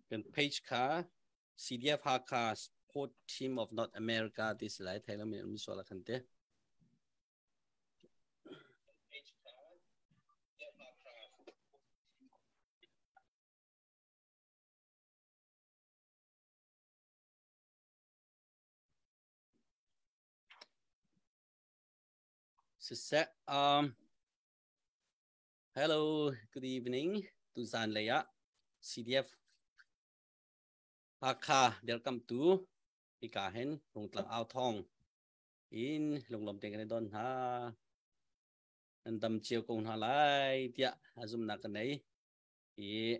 Kan page kha CDF Hakha Sport Team of North America ti si lai thai lo mi um sual khan te. Siseh, hello, good evening. Tuzan lei ah CDF Hakha dirkamtu hika hin Rungtlang au thong in lunglawm tein kan i don hna. Nan dam cio ko hna lai tiah zumnak ka nei. I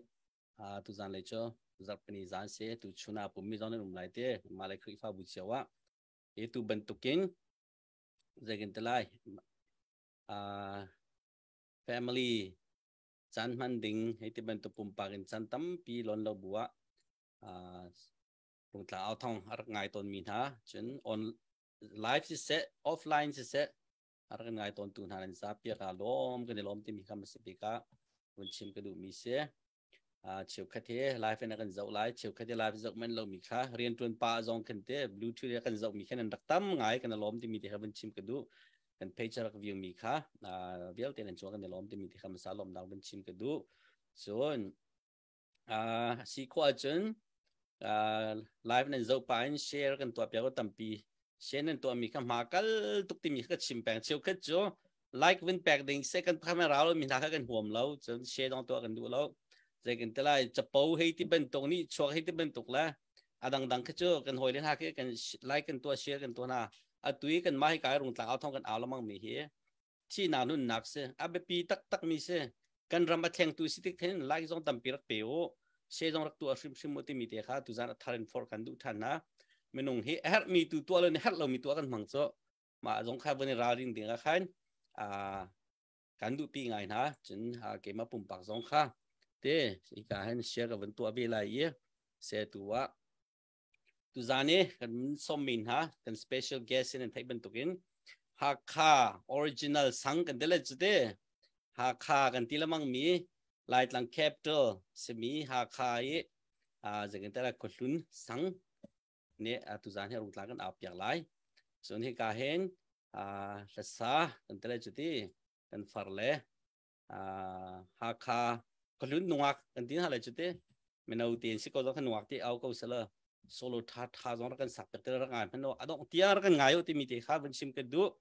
tuzan lei cu zarhpini zan si tu chun ah pummi zong nan um lai te mah le Khrihfabu cio ah hi tu bantukin zeikin te lai family caan hman ding hei ti bantuk pumpak in caan tampi lon lo bu ah rungtla au thong a rak ngai tawn mi hna cun on live siseh offline siseh a rak ngai tawn tu hna nan zapi ka lawm kan i lawm timi kha si bik ah vun chim ka duh mi si. Cheukhat he live in kan zoh lai, cheukhat he live zoh men lo mi kha riantuan pa zong kan te bluetooth kan zoh mi kha nan rak tam ngai kan lawm timi te kha vun chim ka duh. Kan page rak view mi kha vialte nan chuak kan lawm timi te kha masa lawm dang vun chim ka duh. Cun si khawh ahcun live nan zoh pa in share kan tuah piak tampi share nan tuah mi kha hma kal tuk timi kha ka chim peng. Cheukhat cu like vun pek ding second camera lo mi hna kha kan huam lo, cun share dong tuah kan duh lo. Zei kan te lai, capo hei ti bantuk nih chuak hei ti bantuk le adang dang kha cu kan hawi le hna khi kan like kan tuah, share kan tuah hna. Atui kan mah hi kai rung tlang au thong kan au lamang mi hi thihnak nunnak si, a biapi taktak mi si. Kan ram a thlengtu si tik then like zong tampi rak pe u, share zong rak tuah hrimhrim u timi te kha tuzan a thar in for kan duh than na. Minung hi a herh mi tu tuah lo ni herh lo mi tuah kan hmang cu mah zong kha van i ralring ding ah khan kan duh pi ngai hna. Cun keimah pumpak zong kha te ika hin share ka van tuah ve lai i se tu ah tuzan i kan sawmmi hna kan special guest in an theih bantukin Hakha original sang kan ti le cu te Hakha kan ti lamang mi Laitlang capital simi Hakha i zeitin te khuahlun sang nih tuzan hi rungtlang kan au piak lai. Cun hika hin hlasa kan ti le cu ti kan far le Hakha khuahlun nungak kan ti hna le cu ti mino tein si ko zong khan nungak ti au ko sela solo tha tha zong rak kan sak piak te rak ngai hmanh adong tia rak kan ngai ti mi te kha vun chim ka duh.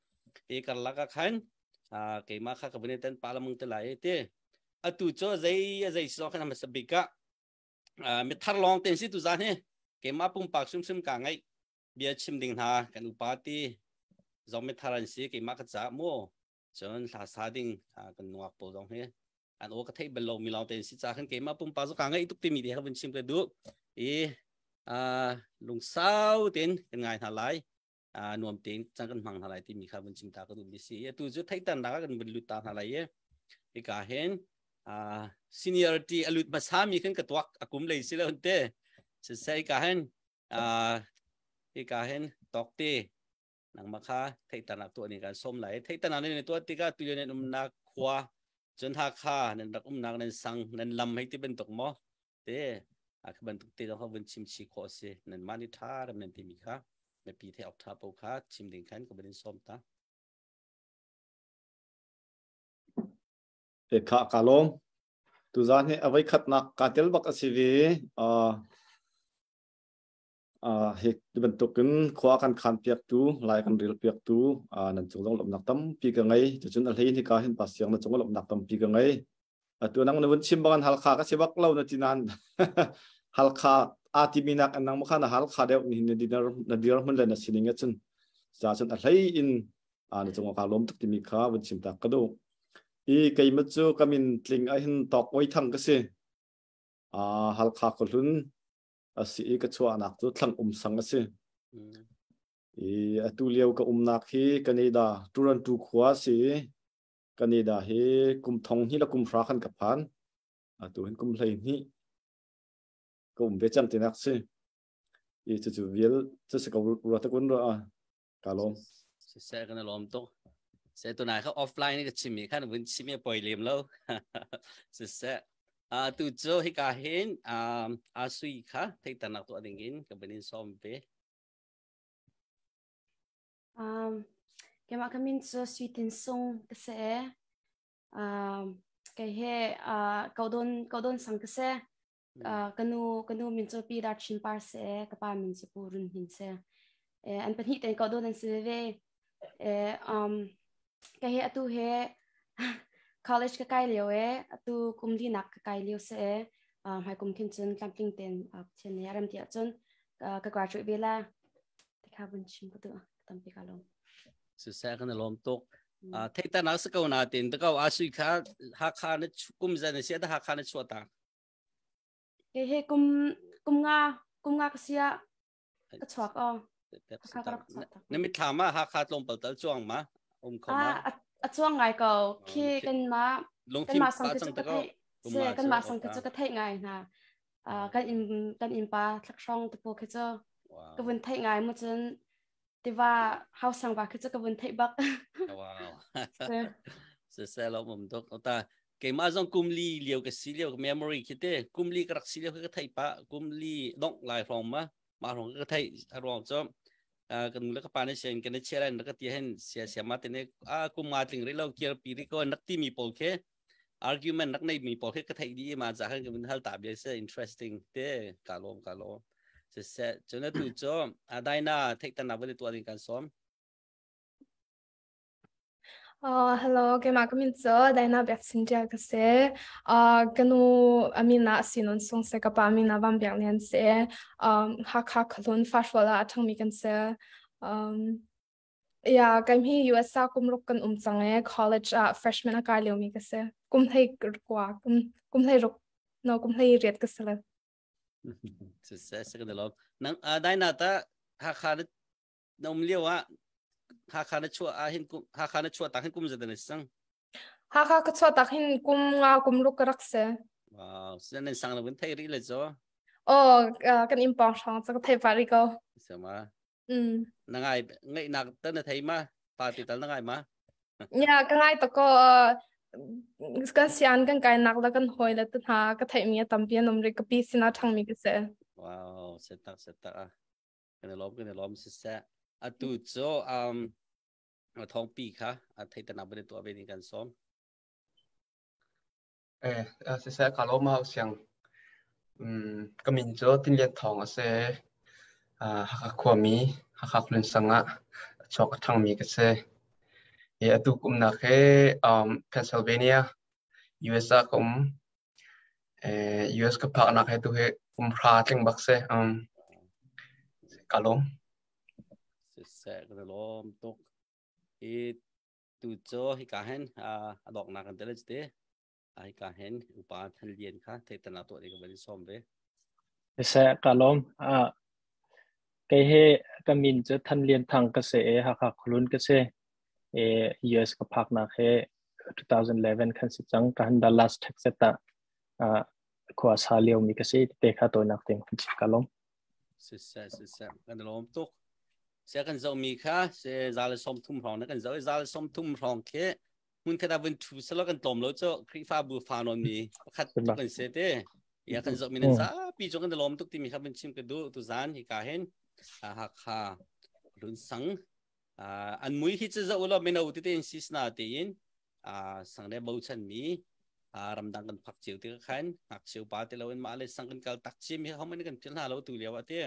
Te karlak ah khan keimah kha ka vun ten pa lamang te lai te atu cho zei zei so khan hmasa bik ah mithar lawng ten si tu zan hi keimah pumpak hrimhrim ka ngaih bia chim ding hna kan upa ti zong mithar an si keimah ka ca mu. Cun hla sa ding kan nuak pawl zong hi an aw ka theih bal lo mi lawng te si ca khan keimah pumpak cu ka ngaih tuk timi te kha vun chim ka duh i lungsau tein kan ngai hna lai, nuam tein cang kan hmang hna lai timi kha vun chim ta ka duh mi si. Atu cu theihternak ah kan vun lut ta hna lai i hika hin seniority a lut hmasa mi khan ka tuak akum lei si lo te sisai ka hin hika hin tok te nangmah kha theihternak tuah ni kan som lai. Theihternak nan tuah tikah tu nan umnak khua, cun Hakha nan rak umnak nan sang nan lam hei ti bantuk maw te a kha bantuk te zong kha vun chim chi khawh si. Nan mah ni tha ram nan timi kha mipi the ok tha po kha chim ding khan ka van in som ta. E kha ka lom tu zan hi avai khat nak ka tel bak asi vi. Hi bantukin khua kan khan piaktu, lai kan rel piaktu nan cung zong lawmhnak tampi ka ngei. Cucun a hlei in hika hin pa siang na cung lawmhnak tampi ka ngei. Atu nang na vun chim bang Halkha ka si bak lo na ti nan Halkha a timi nak nang kha na Halkha deuh ni na dinar na dir hmun le na sining cun ca cun a hlei in na cung ka lawm tuk timi kha vun chim tak ka duh. I keimah cu ka min tling ah hin Tawk Oi Thang ka si. Halkha khuahlun a si i ka chuahnak cu thlang um sang a si. I atu lio ka umnak hi Canada Toronto khua a si i Canada hi kum thong hnih le kum hra khan ka phan. Atu hin kum 12 ka um ve cang tinak si. I cucu vial cu si ko rua ta kun rua ka lawm. Siseh kan lawm tuk. Se tunai kha offline ka chim mi khan vun chim i poi lem lo. Siseh. Tu cu hika hin Asui kha theihternak tuah ding in ka van in sawm ve. Um, keimah ka min cu Sui Tin Sung ka si. Um, kei he uh, Kodon Kodon sang ka si. Uh, ka nu ka nu min cu Pi Dar Chin Par si, ka pa min cu Pu Run Hnin si. Eh, an pahnih ten Kodon an si ve. Eh, um, kei he atu he college ka kai lio e, atu kum li nak ka kai lio si e. Uh, hmai kum khin cun tlamtling ten uh, Pathian nih a rem ti ahcun uh, ka graduate ve la. Tikha vun chim ka duh tampi ka lawm. Siseh kan i lawm tuk. Theihternak si ko natin ta ko asui kha Hakha na kum zan si ta Hakha na chuah ta. Ke he kum kum nga kum nga ka sia ka chuak o. Na mitthlam ah Hakha tlawmpal tal chuang ma um kho ma. A chuang ngai ko khi kan ma kan ma sang ka thei se kan ma sang ka ka thei ngai hna. Kan in kan in pa thlak hrong te po khi chu ka vun thei ngai mu cun tiva hausang va khi chu ka vun thei bak. Wow. Se se lo mum tuk ta keimah zong kum li lio ka si lio memory khi te kum li ka rak si lio ka thei pa kum li dong lai rong ma ma rong ka thei ruang chu kan le ka pa ne sen kan che ran ka ti hen sia sia ma te ne a kum ma tling ri lo kier pi ri ko nak ti mi pol khe argument nak nei mi pawl khi ka theih dih ma za khan ka hal ta bia se interesting te ka lom ka lom se se chuna tu cho adaina theih tan na bali tu ading kan som. Hello, keimah ka min cu Daina Biakchinṭial ka si. Ka nu a min ah Sinon Sung si, ka pa min ah Van Biak Lian si. Hakha Khualun Fahrual ah a ṭhangmi kan si. Yeah, kan hi US ah kum ruk kan um cang i college ah freshman a kai liomi ka si. Kum hlei kua, kum, kum hlei ruk, no, kum hlei riat ka si le. Se se kan lom. Nang Daina ta Hakha na na um lio ah Hakha na chuah ah hin kum Hakha na chuah tak hin kum zat na sang. Hakha ka chuah tak hin kum nga kum ruk ka rak si. Wow, sinan nan sang na vun thei ri le zo. Oh, kan in pawng hrawng ca ka thei pa ri ko. Sama. Na ngai ngaihnak ta na thei ma? Pa ti tal na ngai ma? Ya, ka ngai to ko kan sian kan kai nak la kan hoi la ta hna ka thei mi a tampi an um ri ka pi sina thang mi ka se. Wow, setak setak ah. Kan i lawm kan i lawm si se. Atu cu thong pi kha a thei ta nak bani tu ave ni kan som. Eh, siseh ka lawm hau siang. Ka min cu Tin Lian Thawng a si. Hakha khuami, Hakha Khualun ah a chuak a ṭhangmi ka si. Hi atu ka umnak hi Pennsylvania, US ah ka um. US ka phaknak hi tu hi kum hra tling bak si. Ka lawm. Siseh ka lawm tuk. Hi Tu cu hika hin a donghnak kan tel te. Hika hin upa Than Lian kha theihternak tuah ding ka van in sawm ve. Siseh ka lawm. Kei hi ka min cu Than Lian Thang ka si i Hakha Khualun ka si. I US ka phaknak hi 2011 khan si cang. Ka han Dallas, Texas ah khua sa liomi ka si. Te kha tawinak ding ka lawm. Siseh siseh kan lawm tuk. Sia kan zohmi kha se za le 30 hrawng na kan zoh i za le 30 hrawng khi hmun khat ah vun ṭhu selaw kan tlawm lo cu Khrihfabu fa nawn mi pakhat tuk kan si te. Ya kan zohmi nan zapi cu kan i lawm tuk timi kha vun chim ka duh tuzan hika hin Hakha Lun Sang an mui hi cu zoh ulaw mino tete in sisna tein sang le bochan mi ramdang kan phak cio ti khan ngakchia upa te lo in mah le sang kan kal tak cim hi homan kan phil hna lo tu lio ate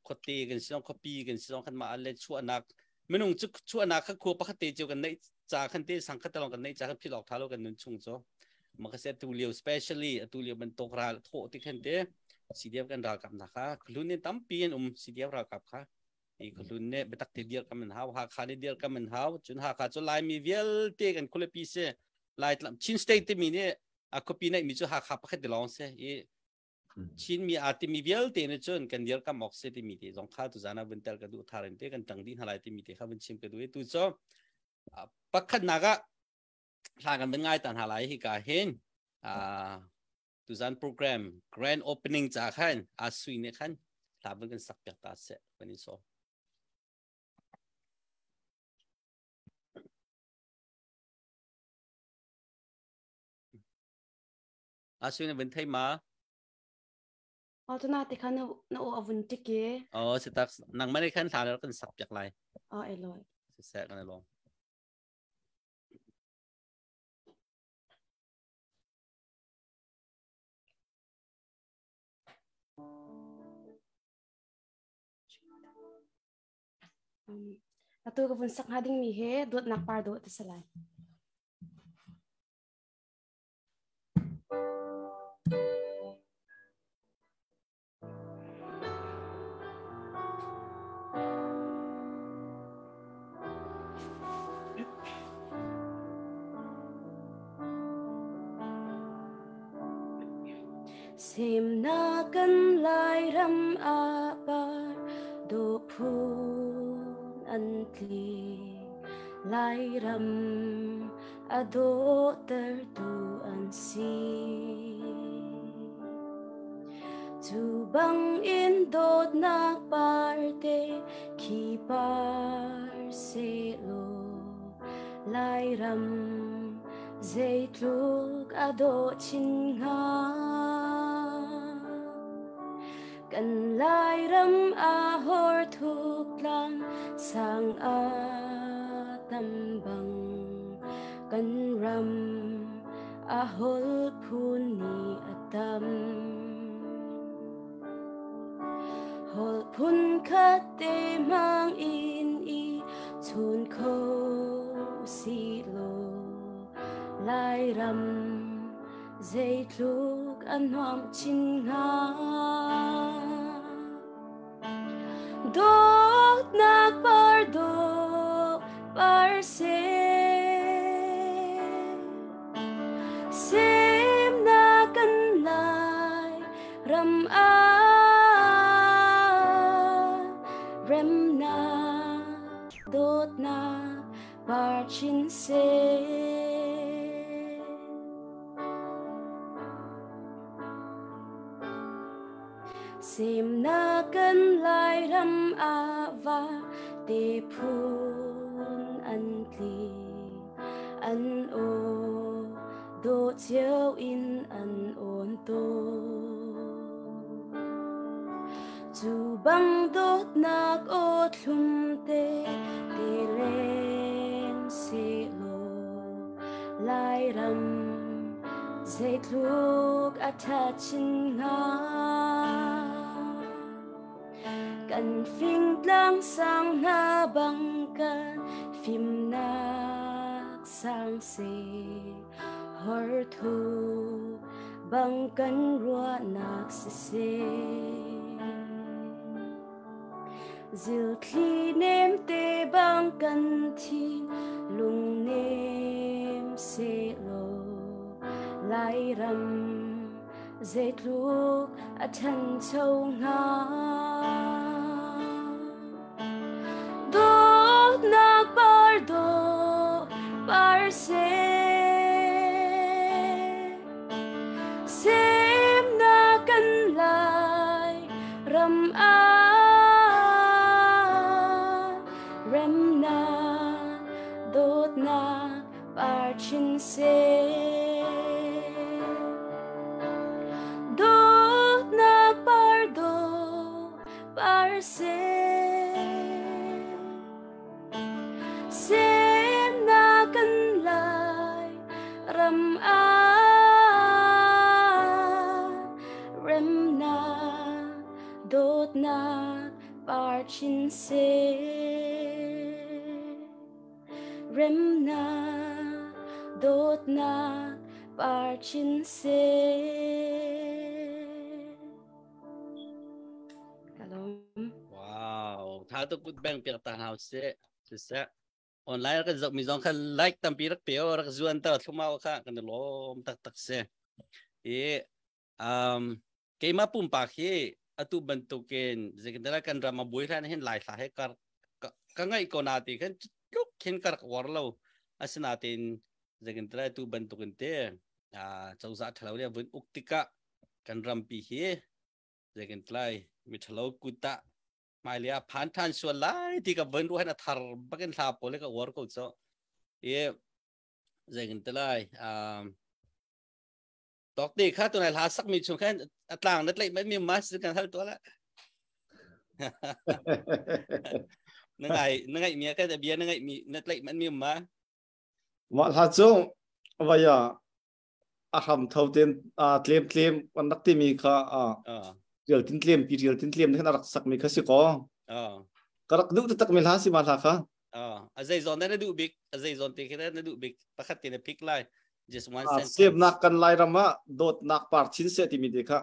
khuate kan si khuapi kan si kan mah le chuahnak minung cu chuahnak kha khua pakhat te cio kan neih ca khan te sang khat talong kan neih ca kan phil awk tha lo kan nun chung cu maka se tu lio specially atu lio bantuk ral tho ti khan te CDF kan ralkap na kha klun in tampi an um CDF ralkap kha i khuhlun nih biatak te dir kam in hau Hakha nih dir kam in hau cun Hakha cu Laimi vialte kan khualipi si Laitlam Chin State timi nih a khuapi neih mi cu Hakha pakhat te lawng si i Chin mi aa timi vialte nih cun kan dir kam awk si timi te zong kha tuzan ah vun tel ka duh tharin te kan tang dih hna lai timi te kha vun chim ka duh i tu cu pakhatnak ah hla kan van ngai ta hna lai hika hin tuzan program grand opening ca khan a sui ne khan hla van kan sak piak ta se kan in so. Asu na vun thei ma? Oh tuna te kha na na o avun tike. Oh si tak nang mane khan thla kan sak piak lai. Oh eloi. Si se kan elong. Atu ka vun sak hnga dingmi he dawtnak par dawh ti si lai. Semnak kan Lairam ah par dawh phun an tli. Lairam a dawhtertu an si. Cu bangin dawtnak parte khi par sehlaw Lairam Zeitluk a dawh chin hnga. Kan Lairam a hor thuk tlang sang a tam bang kan ram a hol phun ni a tam. Hol phun khat te mang in i chun kho si law Lairam zeitluk a nuam chin hnga. Dawtnak par dawh par seh Semnak kan lai ram ah remnak dawtnak par chin seh. Semnak kan Lairam ah va te phun an tli an aw dawh cio in an awn tawn. Cu bang dawtnak aw thlum te te leng sehlaw Lairam zeitluk a ṭha chin hnga. Kan fingtlang sang hna bang kan fimnak sang seh horthu bang kan ruahnak siseh. Zilthli nemte bang kan thin lungnem sehlaw Lairam zeitluk a ṭhancho hnga. Dawtnak par dawh par seh Semnak kan lai ram ah remnak dawtnak par chin seh. Dawtnak par dawh par seh. Semnak kan lai ram ah remnak dawtnak par chin seh. Remnak dawtnak par chin seh. Kalom. Wow, tha tuk kut beng piak ta hau se. Siseh. Online kan zoh mi zong kha like tampi rak pe rak zuan ta thlumau kha kan lom tak tak se. I um keima pumpak hi atu bantukin zeikindala kan ram a buai hlan hin lai thla he kar ka ngai ko na ti khan tluk khin kar war lo asinatin zeikindala tu bantukin te cozah thalo le vun uk tikah kan rampi hi zeikintlai mithalo kut ah hmailei ah phan than sual lai ti ka von ruah a thar bakin hla pawl ka uar ko cho i zeikintlai um. Tok te kha tunai hla sak mi chung khan atlang na tlaih mi ma si kan hal to la. Na ngai na ngai mi ka bia na ngai mi na tlaih man mi ma. Mah hla cu vaya a hram tho ten a tlem tlem an rak timi kha a rial tin tlem pi rial tin tlem khan a rak sak mi kha si ko. Ka rak duh taktak mi hla si ma hla kha. A zei zawn na duh bik a zei zawn te khi na duh bik pakhat te na pick lai just one sentence. Semnak kan Lairam ah dawtnak par chin se timi te kha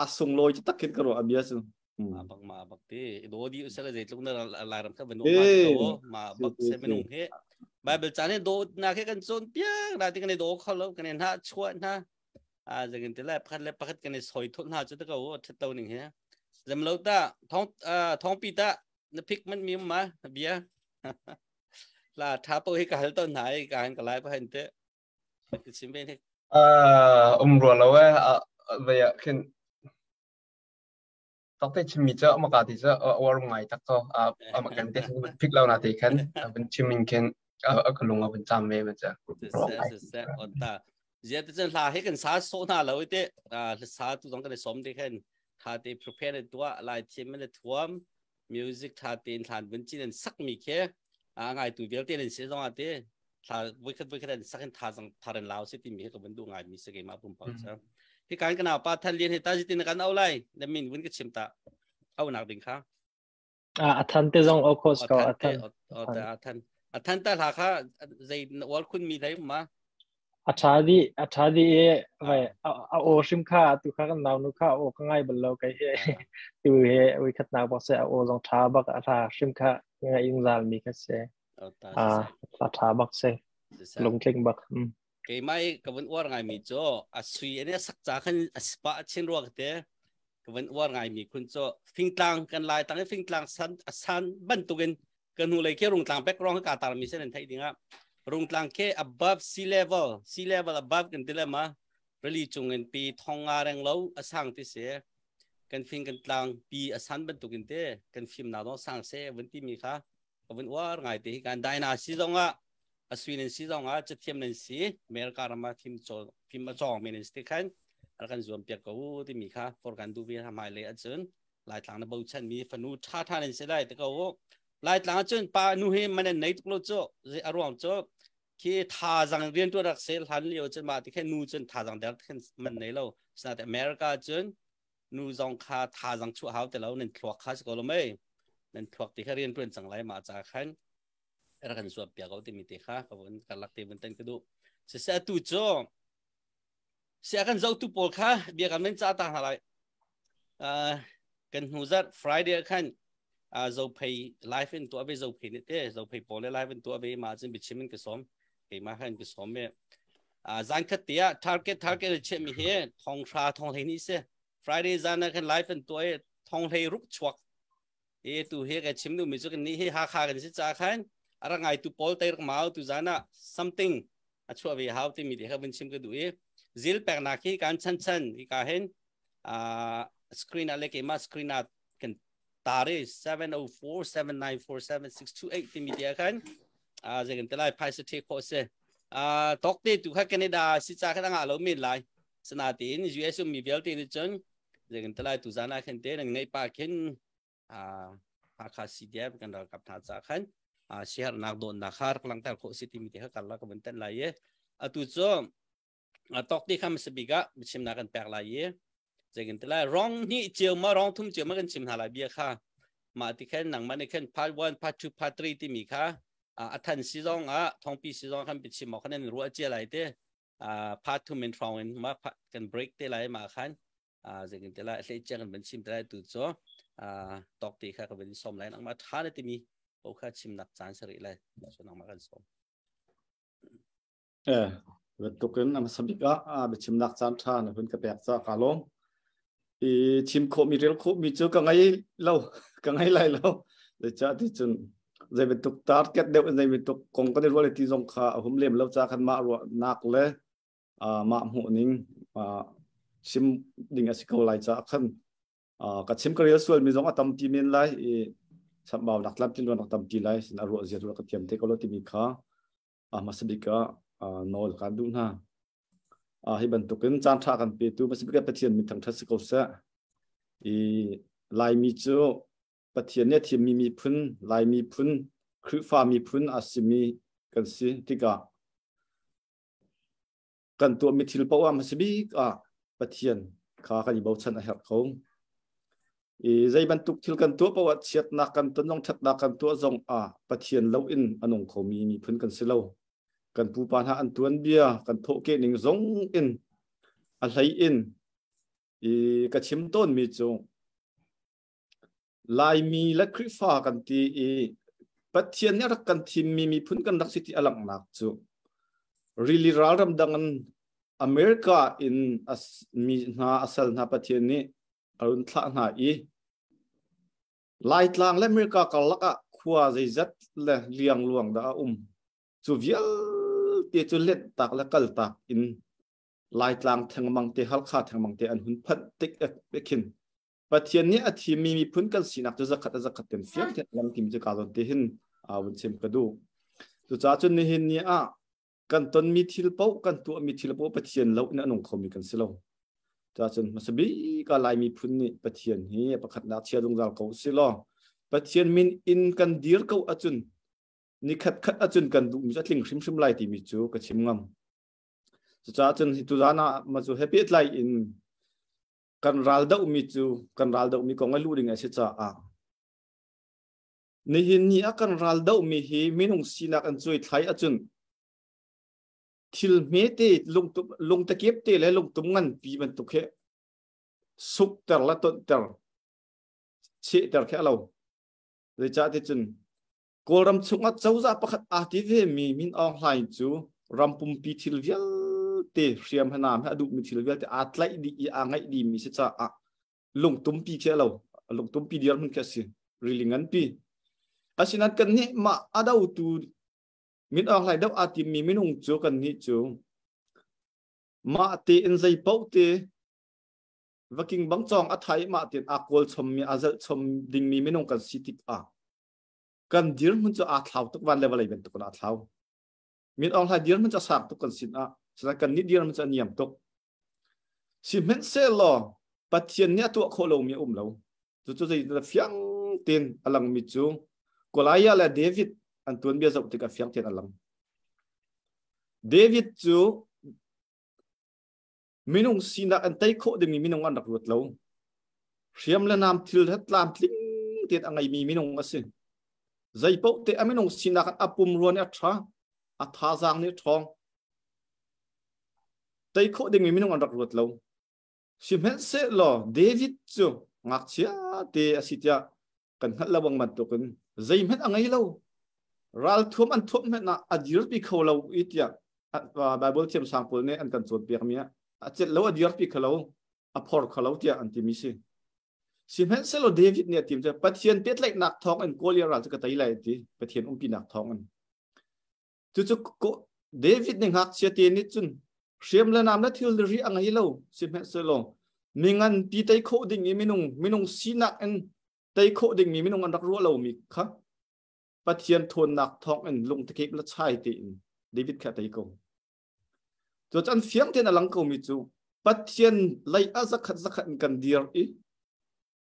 a sunglawi taktak khin ka ruah a bia cu. Ma bak ma bak te do di usala zeitluk na Lairam kha vanu ma ko ma bak se minung he Bible caan he do na ke kan cawn piak na ti kan i do kho lo kan i hna chuah hna a zangin te le pakhat le pakhat kan i soi thot hna chu te ko that to ning he zam lo ta thong thong pi ta na phik man mi ma bia la tha po hi ka hal ton hna i ka han ka lai pa hen te sim ve ni. Um rua lo e vei ah khin tok te chimmi cu maka ti cu uar ngai tak ko ama kan te phik lo na te khan van chimin khin ka lung a van cham ve ma cha. Se on ta zia te chen hla he kan sa so na lo te sa tu dong kan som te khan tha te prepare tua lai thiam le thuam music tha tein thlan vun cin an sak mi khi a ngai tu vialte nan se zong ate thla voikhat voikhat an sak in tha zang tharan lao se ti mi ka vun du ngai mi se ke ma pum pau cha hi kan kana pa than lian he ta ji tin kan au lai na min vun ka chim ta au nak ding kha. A than te zong of course ko a than. A than a than ta hla kha zei wal khun mi thai ma. A ṭha dih a ṭha dih i vai a aw hrim kha tu kha kan nau nu kha aw ka ngai bal lo kai he tu he ui khat nak bak se a aw zong ṭha bak a hla hrim kha ngai zungzal mi kha se a a ṭha bak se lungtling bak. Keimah i ka vun uar ngai mi cu a sui ane sak ca khan a spa chin ruak te ka vun uar ngai mi khun cu fingtlang kan lai tang i fingtlang san a san bantukin kan hnu lei khi rungtlang background ka tar mi sen an theih dingah rungtlang khi above sea level, sea level above kan ti le ma rili cung in pi thong nga reng lo a sang ti si kan fing kan tlang pi a san bantukin te kan fim na dong sang se vun ti mi kha ka vun uar ngai te hi kan daina si zong ah a sui nan si zong ah cathiam nan si America ram ah thim chaw thim a chawng mi nan si khan kan zuam piak ko ti mi kha for kan du vi ha mai le acun Laitlang na bochan mi fanu ṭha ṭha nan si lai te ko Laitlang ahcun pa nu hi man an nei tuk lo cu a ruang cu khi thazang rian tuan rak sel hlan lio cun mah ti khin nu cun thazang der khin man nei lo sinain America cun nu zong kha thazang chuah hau te lo nan thluak kha si ko lo mei nan thluak ti kha rian tuan cang lai mah ca khan rak kan zuam piak ko timi te kha ka vun karlak te vun tan ka duh siseh atu cu sia kan zohtu pawl kha bia kan men ca ta hna lai. Kan hnu zarh Friday khan Zophei live in tuah ve Zophei nih te Zophei pawl le live in tuah ve ma cun biachim in ka sawm keimah khan ka sawm me zan khat te ah target target le che mi hi thong hra thong hlei ni se Friday zan ah khan live in tuah i thong hlei ruk chuak e tu he ka chim du mi chu kan ni hi Hakha kan si cha khan ara ngai tu pawl te rak mau tu zan ah something a chuah ve hau timi te kha vun chim ka duh i zil peknak hi kan chan chan hi ka hin screen a le keimah screen ah kan tari 704 794 7628 timi te khan zei kan te lai phaisa the kho se tok te tu kha Canada si cha kha nga lo men lai sana tin US mi vialte ni chun zei kan te lai tu zana khan te nang nei pa khin Hakha CDF kan ralkap hna ca khan siaherhnak dawnnak kha rak langhter khawh si timi te kha karlak ka vun tenh lai i atu cu tok ti kha hmasa bik ah biachimnak kan pek lai i zeikin ti lai rong hnih cio ma rong thum cio ma kan chim hna lai bia kha mah ti khan nangmah nih khan part 1 part 2 part 3 timi kha a than si zong ah thongpi si zong khan biachim awk khan nan ruah cia lai te part 2 min hrawng in ma kan break te lai ma khan zeitin te lai hlei chiang kan van chim te lai tu cu tok ti kha ka van som lai nangmah tha na timi ko kha chimnak caan sari lai so nangmah kan som. Eh bantukin am sabik ah biachimnak caan tha na hun ka pek ca ka lawm i chim khawh mi rel khawh mi cu ka ngai lo ka ngai lai lo zeicah ti cun zei bantuk target deuh zei bantuk kong kan i rual ti zong kha a hum lem lo ca khan mah ruahnak le mah hmuh ning chim ding a si ko lai caah khan ka chim ka rel sual mi zong a tampi men lai i chambau nak tlamtlin ruan tampi lai sin a ruah zia tu ka thiam te ko lo timi kha hmasa bik ah nawl kan duh hna. Hi bantukin caan ṭha kan petu masibik Pathian min thangṭhat si ko seh. I Laimi cu Pathian nih a thimmi miphun, Lai miphun, Khrihfa miphun a simi kan si tikah kan tuahmi thil paoh ah hmasa bik ah Pathian kha kan i bochan a herh ko. I zei bantuk thil kan tuah paoh ah chiatnak kan ton zong ṭhatnak kan tuah zong ah Pathian lo in a nung khomi miphun kan si lo. Kan pupa hna an tuanbia kan thawhkeh ning zong in a hlei in i ka chim tawnmi cu Laimi le Khrihfa kan ti i Pathian nih a rak kan thimmi miphun kan rak si ti a langhnak cu rili ral ramdang in America in mi hna a sal hna Pathian nih a run thlah hna i Laitlang le America karlak ah khua zeizat le liangluang dah a um cu vialte cu let tak le kal tak in Laitlang thengmang te Halkha thengmang te an hun phanh tik khin Pathian nih a thimmi miphun kan sinak cu zakhat a zakhat ten fiang ten lam tim cu ka zawn te hin vun chim ka duh. Cucaah cun nihin ni ah kan tonmi thil paoh kan tuahmi thil paoh Pathian lo in a nung khomi kan si lo. Cucaah cun hmasa bik ah Lai miphun nih Pathian hi pakhatnak chia zungzal ko si law Pathian min in kan dir ko ahcun ni khat khat ahcun kan duhmi cu a tling hrimhrim lai timi cu ka chim ngam. Cucaah cun hi tuzan ah ma cu he pehtlai in kan ral dohmi cu kan ral dohmi kong a luh ding a si caah nihin ni ah kan ral dohmi hi minung sinak an cuai thlai ahcun thil hmete lungtum lungtakep te le lungtum nganpi bantuk he sukter la tonhter chehter khi a lo zeicah ti cun Kawlram chungah cozah pakhat aa ti ve mi Min Aung Hlaing cu ram pumpi thil vialte hriam hanam he a duhmi thil vialte aa tlaih dih i aa ngaih dihmi si caah lungtumpi khi a lo. Lungtumpi dirhmun khi a si. Rili nganpi. Asinain kannih mah a dotu Min Aung Hlaing doh aa timmi minung cu kannih cu mah tein zei paoh te vaking bang cawng a thai mah tein aa kawl chommi aa zelh chom dingmi minung kan si tikah kan dirhmun cu aa thlau tuk van le vawlei bantuk in aa thlau. Min Aung Hlaing dirhmun cu a sang tuk kan sin ah, sinain kan nih dirhmun cu a niam tuk. Sihmanhsehlaw Pathian nih a tuah khawh lomi a um lo. Cucu zei fiang tein a langmi cu Goliath le David an tuanbia zoh tikah fiang tein a lang. David cu minung sinak an tei khawh dingmi minung an rak ruat lo. Hriam le nam thil he tlamtling tein a ngeimi minung a si. Zeipaoh te a minung sinak a pumrua nih a ṭha, a thazaang nih a ṭhawng. Tei khawh dingmi minung an rak ruat lo. Sihmanhsehlaw David cu ngakchia te a si tiah kan hngalh lo bang bantukin zeihmanh a ngei lo. Ralthuam an thuamh hmanh ah a dirpi kho lo i tiah Bible thiamsang pawl nih an kan cawnpiakmi ah a celh lo a dirpi kho lo a phor kho lo tiah an timi si. Sihmanhsehlaw David nih a tim cu Pathian pehtlaihnak thawng in Goliath ral cu ka tei lai ti Pathian umpinak thawng in. Cucu David nih ngakchia te nih cun hriam le nam le thil ri a ngei lo sihmanhsehlaw mi nganpi tei khawh ding i minung minung sinak in tei khawh dingmi minung an rak ruah lomi kha Pathian thawnnak thawng in lungtakip le chai tein David kha tei ko. Cu can fiang tein a lang komi cu Pathian lei ah zakhat zakhat in kan dir i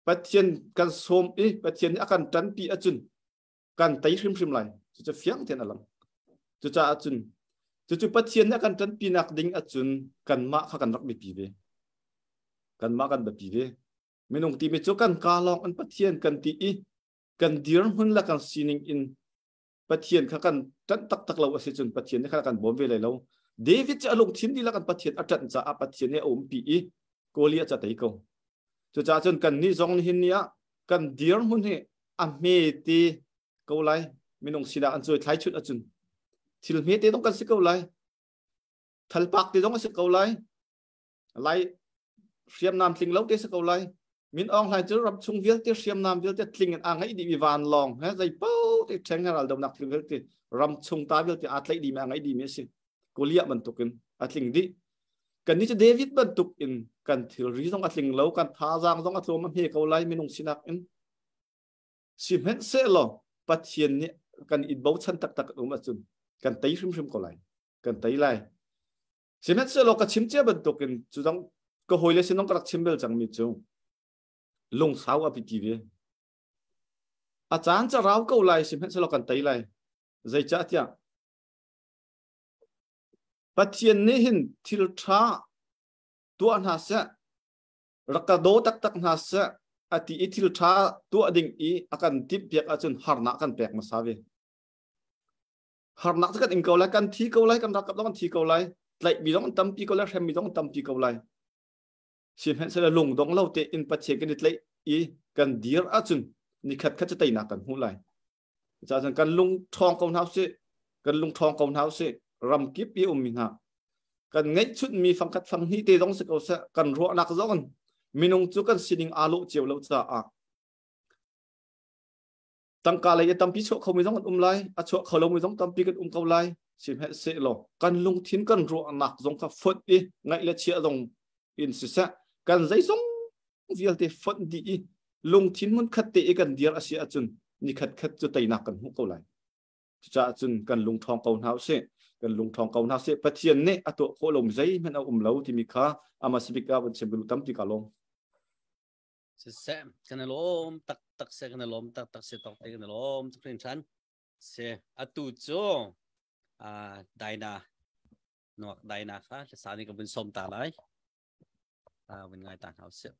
Pathian kan sawm i Pathian nih a kan ṭanpi ahcun kan tei hrimhrim lai. Cucu fiang tein a lang. Cucaah cun cucu Pathian nih a kan ṭanpinak ding ahcun kanmah kha kan rak biapi ve. Kanmah kan biapi ve. Minung timi cu kan kaa lawng in Pathian kan ti i kan dirhmun le kan sining in Pathian kha kan ṭanh taktak lo a si cun Pathian nih khan a kan bawm ve lai lo. David cu a lungthin dihlak in Pathian a ṭanh caah Pathian nih a umpi i Goliath cu a tei ko. Cucaah cun kannih zong nihin ni ah kan dirhmun hi a hme te ko lai. Minung sinah an cuai thlai chunh ahcun thil hme te zong kan si ko lai. Thalpak te zong a si ko lai. Lai hriamnam tling lo te si ko lai. Min Aung Hlaing cu ram chung vialte hriamnam vialte tling in aa ngeih dih mi vanlawng he zei paoh te ṭheng he raldonak thil vialte ram chung ta vialte aa tlaih dih mi aa ngeih dih mi a si. Goliath bantuk in a tling dih. Kannih cu David bantuk in kan thilri zong a tling lo, kan thazaang zong a tlawm a hme ko lai minung sinak in. Sihmanhsehlaw Pathian nih kan i bochan taktak um ahcun kan tei hrimhrim ko lai. Kan tei lai. Sihmanhsehlaw ka chim cia bantukin cu dang ka hawile sin ka rak chim bel cangmi cu lungsau a biapi ve. A caan ca rau ko lai sihmanhsehlaw kan tei lai. Zeicahtiah Pathian nih hin thil ṭha tuah hna seh, rak ka daw taktak hna seh a ti i thil ṭha tuah ding i a kan timhpiak ahcun harnak kan pek hmasa ve. Harnak cu kan ing ko lai, kan thi ko lai, kan ralkap zong an thi ko lai, tlaihmi zong an tampi ko lai, hremmi zong an tampi ko lai. Sihmanhsehlaw lungdong lo tein Pathian kan i tlaih i kan dir ahcun nikhat khat cu teinak kan hmuh lai. Cucaah kan lung ṭhawng ko hna usih, kan lung ṭhawng ko hna usih, ram kip i ummi hna kan ngeihchunhmi fangkhat fanghnih te zong si ko seh, kan ruahnak zong in minung cu kan sining aa lawh cio lo caah tangka lei i tampi chuah khomi zong an um lai, a chuah kho lomi zong tampi kan um ko lai. Sihmanhsehlaw kan lungthin kan ruahnak zong kha fonh i ngaih le chia zong in siseh, kan zeizong vialte fonh dih i lungthin hmunkhat te i kan dir a si ahcun nikhat khat cu teinak kan hmuh ko lai. Cucaah cun kan lung ṭhawng ko hna usih. Kan lung ṭhawng ko hna usih. Pathian nih a tuah khawh lomi zeihmanh a um lo timi kha amah sibik ah van chim ka duh tampi ka lawm. Siseh, kan i lawm taktak se, kan i lawm taktak se, tawk te kan i lawm tuk hringhran. Se, atu cu Daina, nuak Daina kha hlasa nih ka vun sawm ta lai. Vun ngai ta hna usih.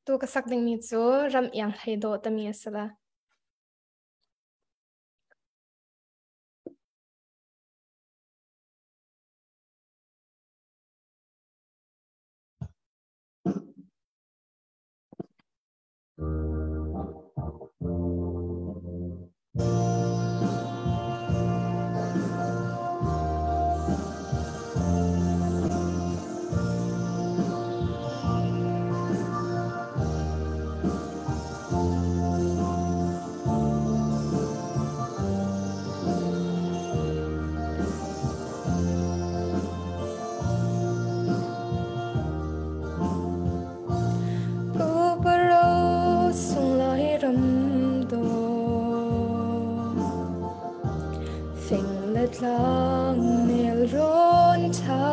Tu ka sak dingmi cu ram iang hlei dawh tami a si la. Fing le tlang nelrawn ṭha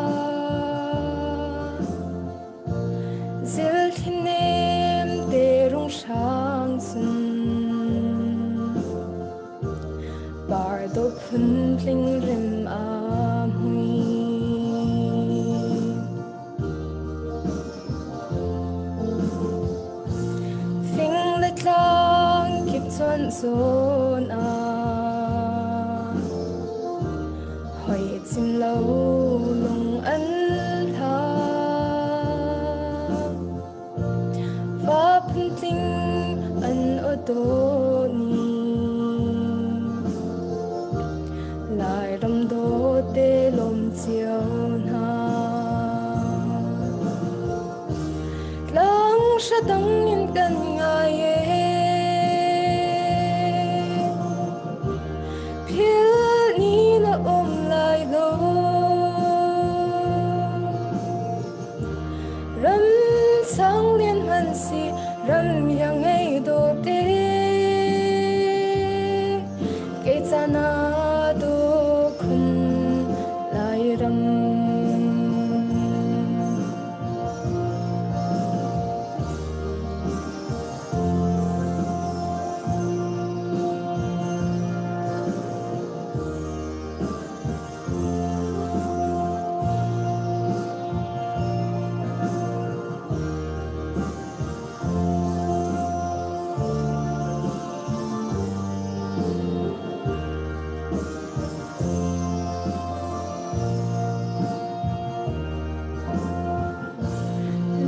Zilthli nem te rung hrang cun Par dawh phuntling rim a hmui. Fing le tlang kip cuanh zawn ah hoi cim lo lung an hlang. Va phuntling an aw dawh ni Lairam dawte lawm cio hna. Tlang hra dang in kan ngai e Phil ni na um lai lo Ram sang lian hman si ram yang ngei dawte Kei ca na dawh khun Lairam.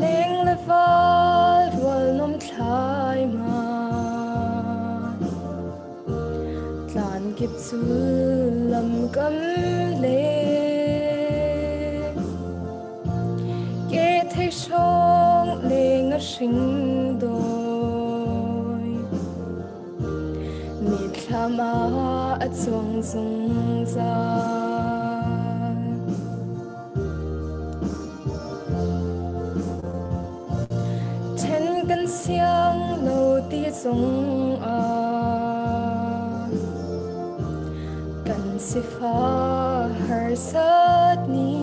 Leng le val rual nom thlai ma Tlan kip cu lam kam le Ke thei hrawng leng a hring doi Mithlam ah a cuang zungzal. Then kan siang lo ti zong ah. Sifah harsat ni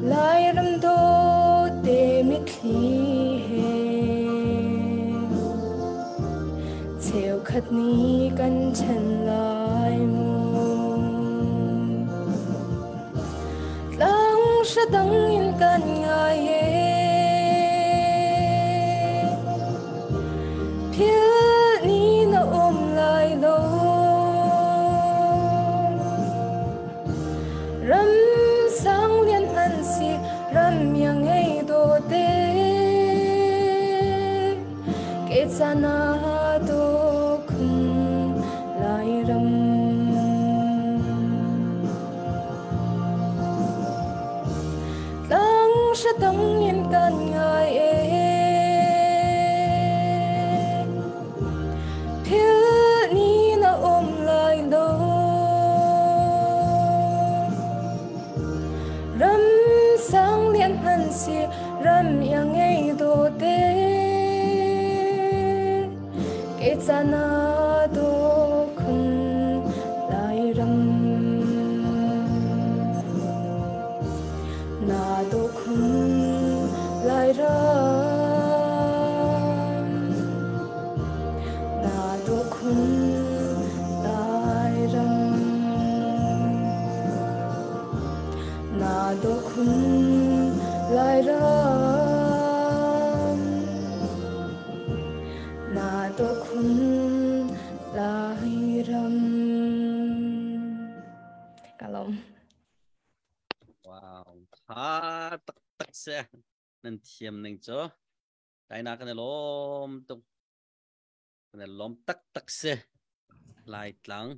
Lairam dawte mitthli he Cheukhat nih kan ṭhen lai mu. Tlang hra dang in kan ngai e. Philh ni na um lai lo. Ram sang lian hman si ram yang ngei dawte. Ke cana do khun Lairam. Tlang hra dang in kan ngai e. Philh ni na um lai lo. Ram sang lian hman si ram iang ngei dawte. Ke cana do khun Lairam. Na do khun Lairam. Na do khun Lairam. Na do khun Lairam. Na do khun Lairam. Ka lawm. Wow, tha taktak se. Nan thiam ning cu. Taina kan i lawm tuk. Kan i lawm taktak si. Laitlang,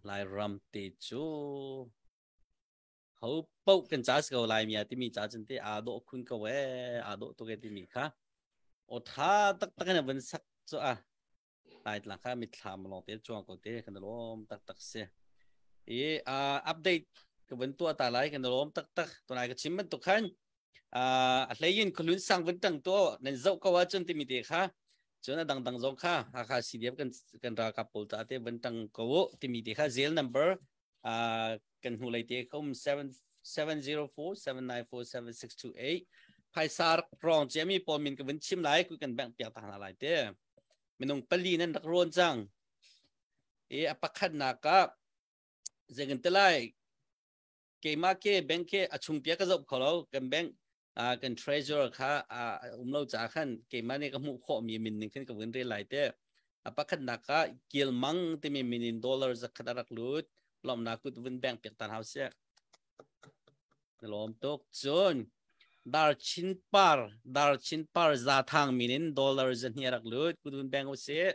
Lairam te cu ho paoh kan ca si ko lai mi timi ca cun te aa dawh khun ko ee, aa dawh tuk e timi kha. O tha taktak in van sak cu a. Laitlang kha mitthlam lawng te cuang ko te kan i lawm taktak si. I update ka van tuah ta lai kan i lawm taktak. Tunai ka chim bantuk khan a hlei in khualun sang vun tang to nan zoh ko ahcun timi te kha cun a dangdang zong kha Hakha CDF kan kan ralkap pawl ta te vun tang ko u timi te kha zel number kan hnu lei te khum 7 704 794 7628 phaisa rong chiami pawl min ka vun chim lai ku kan bank piak ta hna lai te minung pali nan rak rawn cang i a pakhat nak ah zengin te lai keimah ke bank ke a chung pia ka zoh kho lo kan bank kan treasurer kha um lo ca khan keimah nih ka hmuh khawh mi min ning khin ka vun rel lai te. A pakhatnak ah Kilmang timi min in dollar zakhat a rak lut. Lawmnak kut vun bank piak tan hau sia. Lawm tuk. Cun Dar Chin Par, Dar Chin Par za thang min in dollar zahnih a rak lut. Kut vun bank usih.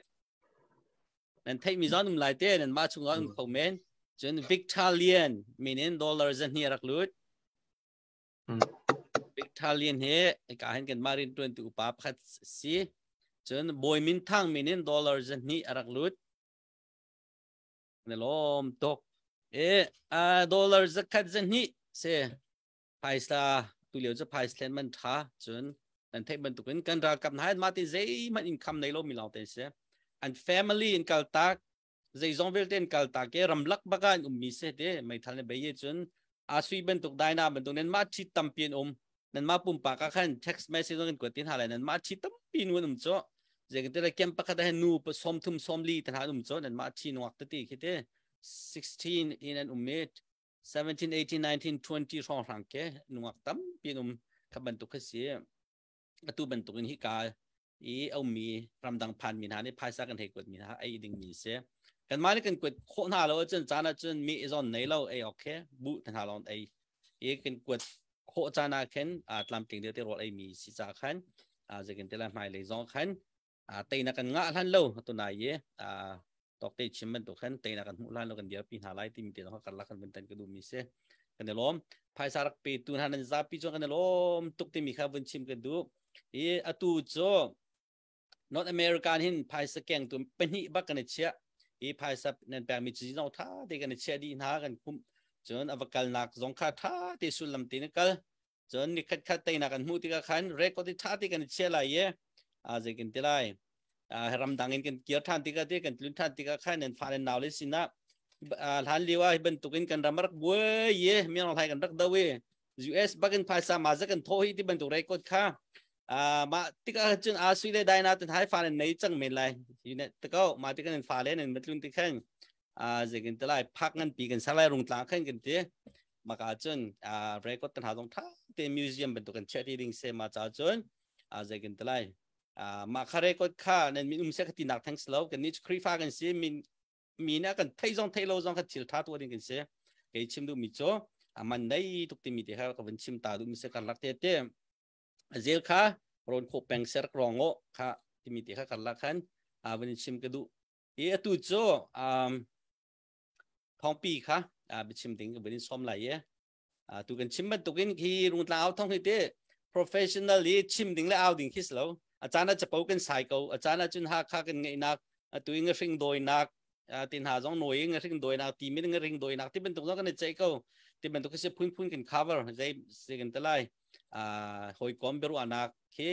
Nan theih mi zon um lai te, nan mah chung um kho men. Cun Victalian min in dollar zahnih a rak lut. Victalian he ka hin kan mah rin tuan tu upa pakhat si. Cun Bawi Min Thang min in dollar zahnih a rak lut. Na lawm tuk. E dollar zakhat zahnih se phaisa tu lio cu phaisa thlen man tha. Cun nan theih bantukin kan ralkap hna mah ti zeihmanh income nei lo mi lawng te si. An family in kal tak, zeizong vialte in kal tak e ramlak baka an ummi se te meithal ne bei cun asui bantuk daina bantuk nan mah thi tampi an um. Nan mah pumpak ah khan text message kan kuat tin hala nan mah thi tampi nu an um cho zeikan te kem pakhat ah nu som thum som li ta um cho nan mah thi nuak te ti khi te 16 in an um mi 17 18 19 20 hrawng hrang ke nungak tampi an um kha bantuk kha si. Atu bantuk in hi ka i ummi ramdang phan mi hna nih phaisa kan hei kuat mi hna ei ding mi si. Kan mah nih kan kuat khawh hna lo ahcun caan ahcun mi zon nei lo ei ok bu te hna lawng ei i kan kuat khawh caan ah khin tlamtling deuh te rawl ei mi si ca khan zeikin te la hmai lei zong khan teina kan ngah hlan lo tunai i tawk te chim bantuk khan teina kan hmuh hlan lo kan dirpi hna lai timi te zong karlak kan vun tan ka duh mi si. Kan i lawm. Phaisa rak pe tu hna nan zapi cu kan i lawm tuk timi kha vun chim ka duh. I atu cu North American hin phaisa keng tu pahnih bak kan i chiah i phaisa nan pek mi ci zong tha te kan i chiah dih hna kan khumh. Cun a va kalnak zong kha tha te sullam te na kal. Cun ni khat khat teinak kan hmuh tikah khan record i tha te kan i chiah lai i a zeikin ti lai. Ramdang in kan kir ṭhan tikah te kan tlun ṭhan tikah khan nan fa nan nau le sinah hlan lio ah hi bantukin kan ram rak buai i mirang hlai kan rak do i US bakin phaisa ma za kan thaw hi ti bantuk record kha ma tikah cun a sui le dai na tin hai fa nan nei cang men lai ne te ko ma tikah nan fa le nan matlun ti khan zekin te lai phak ngan pi kan salai rung tlang khan kan ti maka cun record tan ha dong tha te museum bantuk kan chia ti ding se ma cha cun zekin te lai ma kha record kha nan min um se ka ti nak thanks lo kan ni Khrifa kan si min mi na kan thei zong thei lo zong kha thil tha tu ding kan si kei chim du mi cho aman nei tuk ti mi te kha ka van chim ta du mi se kan lak te te zel kha ron kho peng ser rong o kha ti mi te kha kan lak khan a van chim ka du i atu chu um thongpi kha a bichim ding ka van som lai ye tu kan chim bantukin khi rungtla au thong hi te professional i chim ding le au ding khi lo a caan ah capo kan sai ko a caan ah cun ha kha kan ngeihnak atu i ngahring dawinak tin ha zong noi ngahring dawinak ti min ngahring dawinak ti bantuk zong kan i ceih ko ti bantuk khi phun phun kan cover zei se kan te lai hawikom biaruahnak khi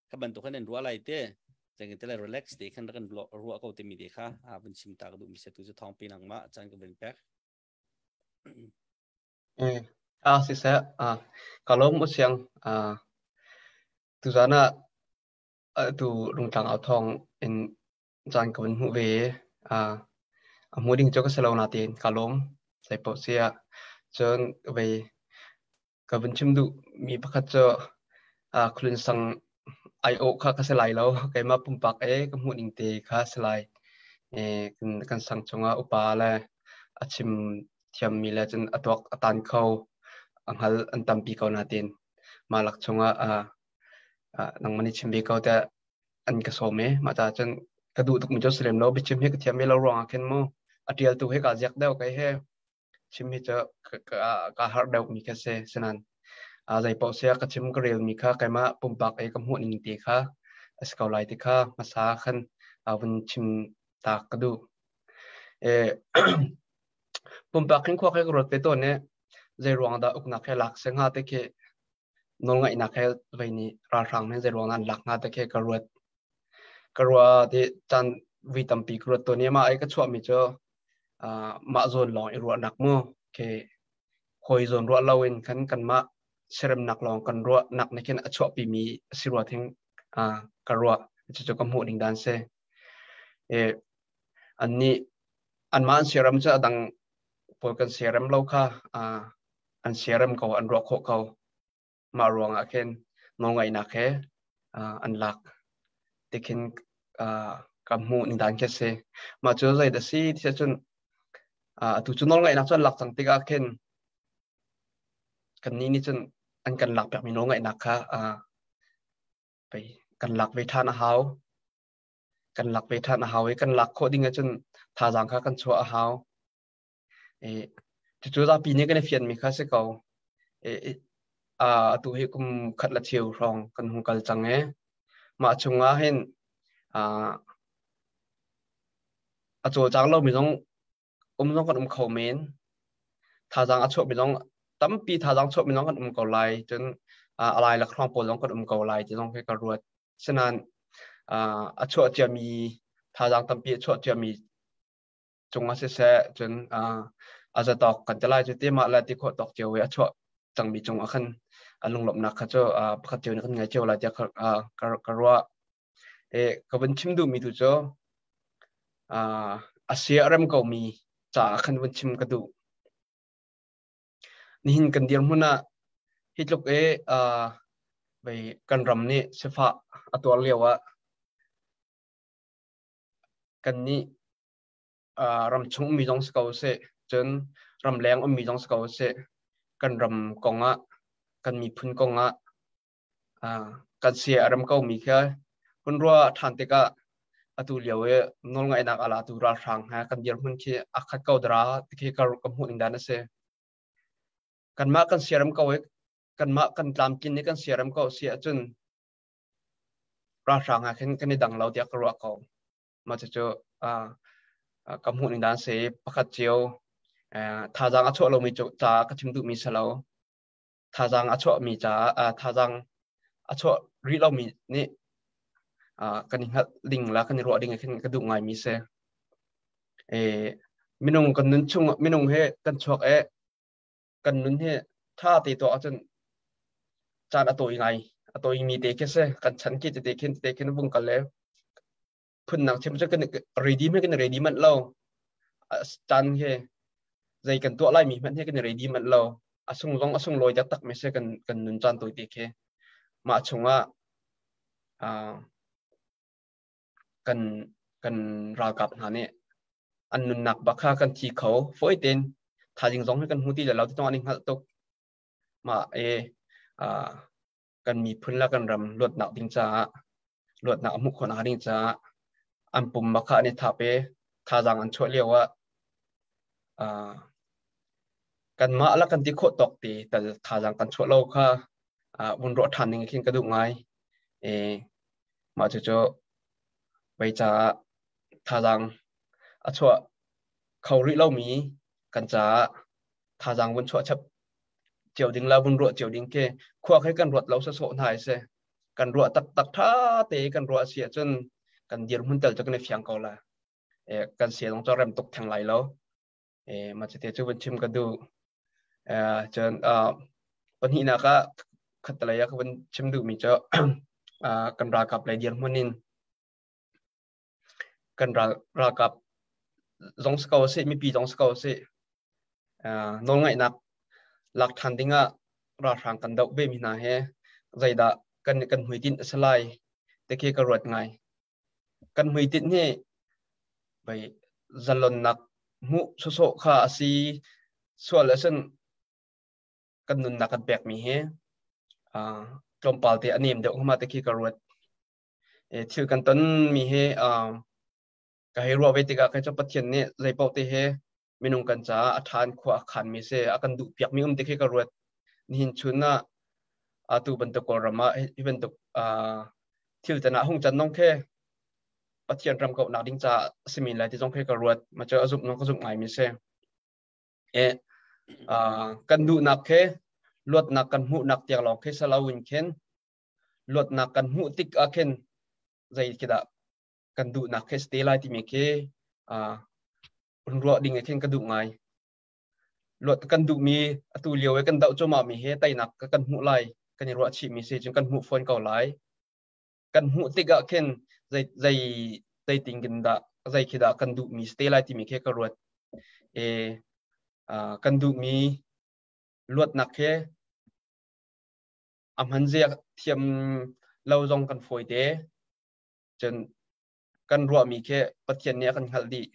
kha bantuk khan in ruah lai te zeng te lai relax te khan kan ruah ko te mi te kha a vun chim ta ka duh mi se tu chu thong pi nang ma chan ka vun pek. Siseh, ka lawm u siang. Tuzaan ah atu Rungtlang au thawng in caan ka vun hmuh ve i a hmu ding cu ka si lo nain ka lawm. Zeipaoh si ah cun vei ka vun chim duh mi pakhat cu Khualun sang aiawh kha ka si lai lo. Keimah pumpak e ka hmuh ning te kha si lai. Kan sang chungah upa le a chim thiammi le cun a tuak a tan kho a hngal an tampi ko nain mah lak chungah nangmah nih chim ve ko tiah an ka sawm i mah caah cun ka duh tukmi cu si lem lo. Biachim hi ka thiam ve lo ruangah khin mu a ṭialtu hi kaa ziak deuh kei he. Chim hi cu kaa harh deuhmi kha si. Sinain zeipaoh siah ka chim ka relmi kha keimah pumpak i ka hmuh ning te kha a si ko lai ti kha hmasa khan vun chim ta ka duh. Pumpak hin khua khi ka ruat ve tawn i zei ruang dah uknak he lak si hnga ti khi nawlngaihnak he vei nih ralhrang nih zei ruang dah an lak hnga ti khi ka ruat. Ka ruah ti caan vui tampi ka ruat tawn i mah i ka chuahmi cu mah zawn lawng i ruahnak mu khi hawi zawn ruah loin khan kanmah siaremnak lawng kan ruahnak nih khin a chuahpimi a si rua thing ka ruah. Cucu ka hmuh ning dan si. Annih anmah an siarem cu a dang pawl kan siarem lo kha an siarem ko, an ruah khawh ko. Mah ruangah khin nawlngaihnak he an lak ti khin ka hmuh ning dan khi a si. Mah cu zei dah si ti ahcun atu cu nawlngaihnak cu an lak cang tikah khin kannih nih cun an kan lakpiakmi nawlngaihnak kha pei kan lak ve ṭhan a hau. Kan lak ve ṭhan a hau i kan lak khawh ding ahcun thazaang kha kan chuah a hau. Cucu zapi nih kan i fianmi kha si ko. Atu hi kum khat le cheu hrawng kan hung kal cang i mah chungah hin a cawlcang lomi zong um zong kan um kho men. Thazaang a chuahmi zong tampi thazaang chuahmi zong kan um ko lai. Cun a lai lakhruang pawl zong kan um ko lai ti zong khi ka ruat. Sinain a chuah ciami thazaang tampi a chuah ciami cungah siseh cun a zatawk kan ti lai cu ti mah le ti khawh tawk cio i a chuah cangmi cungah khan a lunglawmhnak kha cu pakhat cio nih kan ngei cio lai tiah ka ruah. Ka vun chim duhmi tu cu a sia a rem komi caah khan vun chim ka duh. Nihin kan dirhmun ah hi tluk i kan ram nih sifah a tuar lio ah Kannih ramchung ummi zong si ko seh, cun ramleng ummi zong si ko seh, kan ram kong ah, kan miphun kong ah kan sia a rem komi kha hun ruah ṭhan tikah atu lio i nawlngaihnak a latu ralhrang he kan dirhmun khi a khat ko dara ti khi ka hmuh ning dan a si. Kanmah kan siarem ko i kanmah kan tlamtlin i kan siarem ko si ahcun Ralhrang ah khin kan i dang lo tiah ka ruah ko. Mah cucu ka hmuh ning dan si. Pakhat cio thazaang a chuah lomi caah ka chim duhmi si lo. Thazaang a chuahmi caah thazaang a chuah rih lomi nih. Kan i hngalh ding la kan i ruah ding khin ka duh ngai mi si. E minung kan nun chung minung he kan chuak e kan nun he tha te to ahcun caan a tawi ngai a tawi mi te khi si kan chan khi te khin te khin vung kal le phunnak chim cu kan ready me kan ready manh lo caan he zei kan tuah lai mi hmanh he kan ready manh lo a sung zong a sung lawi taktak mi si kan kan nun caan tawi te khi mah chungah kan kan ralkap hna nih an nunnak bak kha kan thi kho fawi tein thaizing zong hi kan hmu ti lo ti tong an i hngalh tuk mah e kan miphun le kan ram luatnak ding caah luatnak a hmuh khawhnak ding caah an pum bak kha an i thap i thazaang an chuah lio ah kanmah la kan ti khawh tawk ti tal thazaang kan chuah lo kha vun ruah ṭhan ding khin ka duh ngai. E mah cucu vei caah thazaang a chuah kho rih lomi kan caah thazaang vun chuah chap cio ding la vun ruah cio ding khi khua khi kan ruat lo sawsawh hna i si. Kan ruah taktak ṭha te kan ruah si ahcun kan dirhmun tel cu kan i fiang ko la. E kan sia zong cu rem tuk theng lai lo. E mah cuti cu vun chim ka duh. Cun pahnihnak ah khattelei ah ka vun chim duhmi cu kan ralkap lei dirhmun in kan ralkap zong si ko seh mipi zong si ko seh nawlngaihnak lak ṭhan dingah ralhrang kan doh ve mi hna he zeidah kan kan hmuitinh a si lai ti khi ka ruat ngai. Kan hmuitinh hi vei zalonnak hmuh sawsawh kha a si sual ahcun kan nunnak kan pekmi hi tlawmpal te a nem deuh hma te khi ka ruat. Thil kan tonmi hi ka hei ruah ve tikah kei cu Pathian nih zeipaoh te hi minung kan caah a ṭhan khua a khanmi si a kan duh piakmi um ti khi ka ruat. Nihin chun ah atu bantuk Kawlram ah hi bantuk thil can ah hung can nong khi Pathian ram kauhnak ding caah a simi lai ti zong khi ka ruat. Ma cu a zumh nong ka zumh ngaimi si. E kan duhnak khi luatnak kan hmuhnak tiang lawng khi salo in khin luatnak kan hmuh tik ah khin zei khi dah kan duhnak khi si te lai timi khi ruah ding khin ka duh ngai. Luat kan duhmi atu lio i kan doh cuahmah mi hi teinak kan hmuh lai kan i ruah chihmi si cun kan hmuh fawn ko lai. Kan hmuh tikah khin zei zei zeitin kin dah zei khi dah kan duhmi si te lai timi khi ka ruat. E kan duhmi luatnak khi a hman zia thiam lo zong kan fawi te. Cun kan ruahmi khi Pathian nih a kan hngalh dih.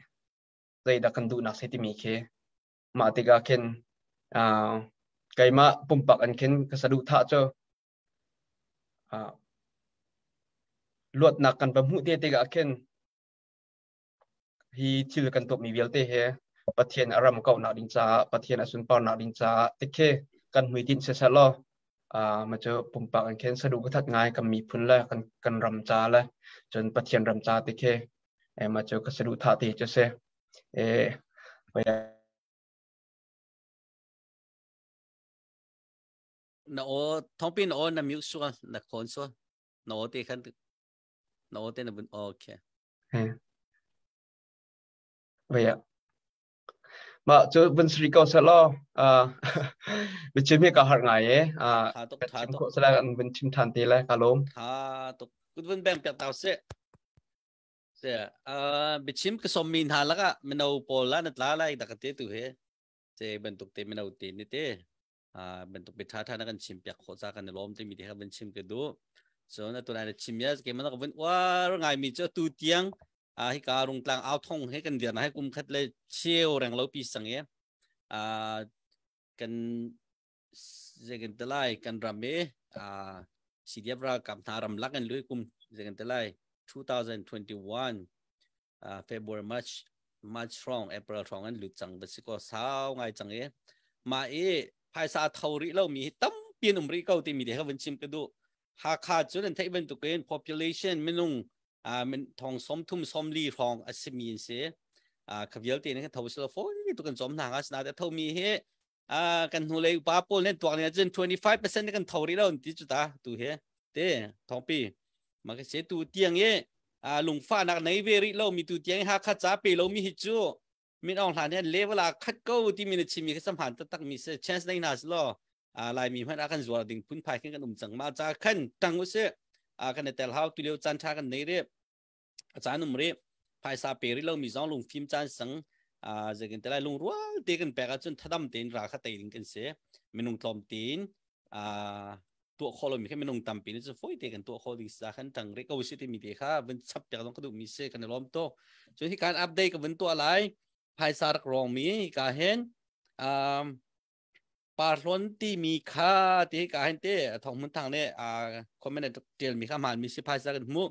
Zeidah kan duhnak si timi khi mah tikah khin keimah pumpak an khin ka saduhthah cu luatnak kan va hmuh te tikah khin hi thil kan tuahmi vialte he Pathian a ram kauhnak ding caah Pathian a sunparnak ding caah tikhi kan hmuitinh siseh law ma cu pumpak in khin saduh ka that ngai kan miphun le kan kan ram ca le cun Pathian ram ca tikhi ma cu ka saduhthah te cu si. Na aw thongpi na aw na mute sual na khon sual na aw te khan na aw te na bun okay. Vaya. Ma cu vun sri ko seh law biachim hi ka har ngai e. Tha tuk tha tuk. Ko sala an vun chim than te lai ka lawm. Tha tuk. Kut vun beng piak tau se. Se biachim ka som mi hna laka mino pawl la na tla lai da ka te tu he. Se bantuk te mino te ni te. Bantuk bi tha tha na kan chim piak khawh ca kan i lawm timi te kha van chim ka duh. Cun atu lai na chim ya ke man ka vun uar ngai mi cu tu tiang a hi ka rungtlang au thong he kan dir na he kum khat le cheu reng lo pi sang e a kan zegan telai kan ram e a CDF ral kap hna ram lak in lui kum zegan telai 2021 February March March hrawng April hrawng an lut cang ba si ko sau ngai cang e ma i phaisa tho rih lo mi hi tampi an um rih ko timi te kha vun chim ka duh Hakha cu nan theih bantukin population minung thong sawmthum sawmli hrawng a simi an si. Kha vialte nih kan tho sila fawi tu kan cawm hna nga sina te thomi hi kan hnulei upa pawl nih tuak nih cun 25% kan tho rih lo ti cu ta tu hi te thongpi. Ma ka se tu tiang e a lungfa nak nei ve ri lo mi tu tiang ha kha cha pe lo mi hi chu min ong hlan hen level a khat ko ti mi na chimi kha samhan tak tak mi se chance nei na lo a lai mi hman a kan zuar ding phun phai khin kan um chang ma cha khan tang u se a kan tel hau tu leo chan tha kan nei re a chan um re phaisa pe ri lo mi zong lung phim chan sang a zekin telai lung rual te kan pek ahcun thadam tein ra kha tei ding kan si minung tlawm tein a tuah kho lomi kha minung tampi nih cun fawi te kan tuah kho ding sa khan tang re ko si timi te kha vun chap piak zong ka duh mi si kan i lawm tuk. Cun hi kan update ka vun tuah lai. Phaisa rak rong mi ka hen um parhlon timi kha ti ka hen te Thong Mun Thang le a comment tial mi kha man mi si phaisa kan hmu.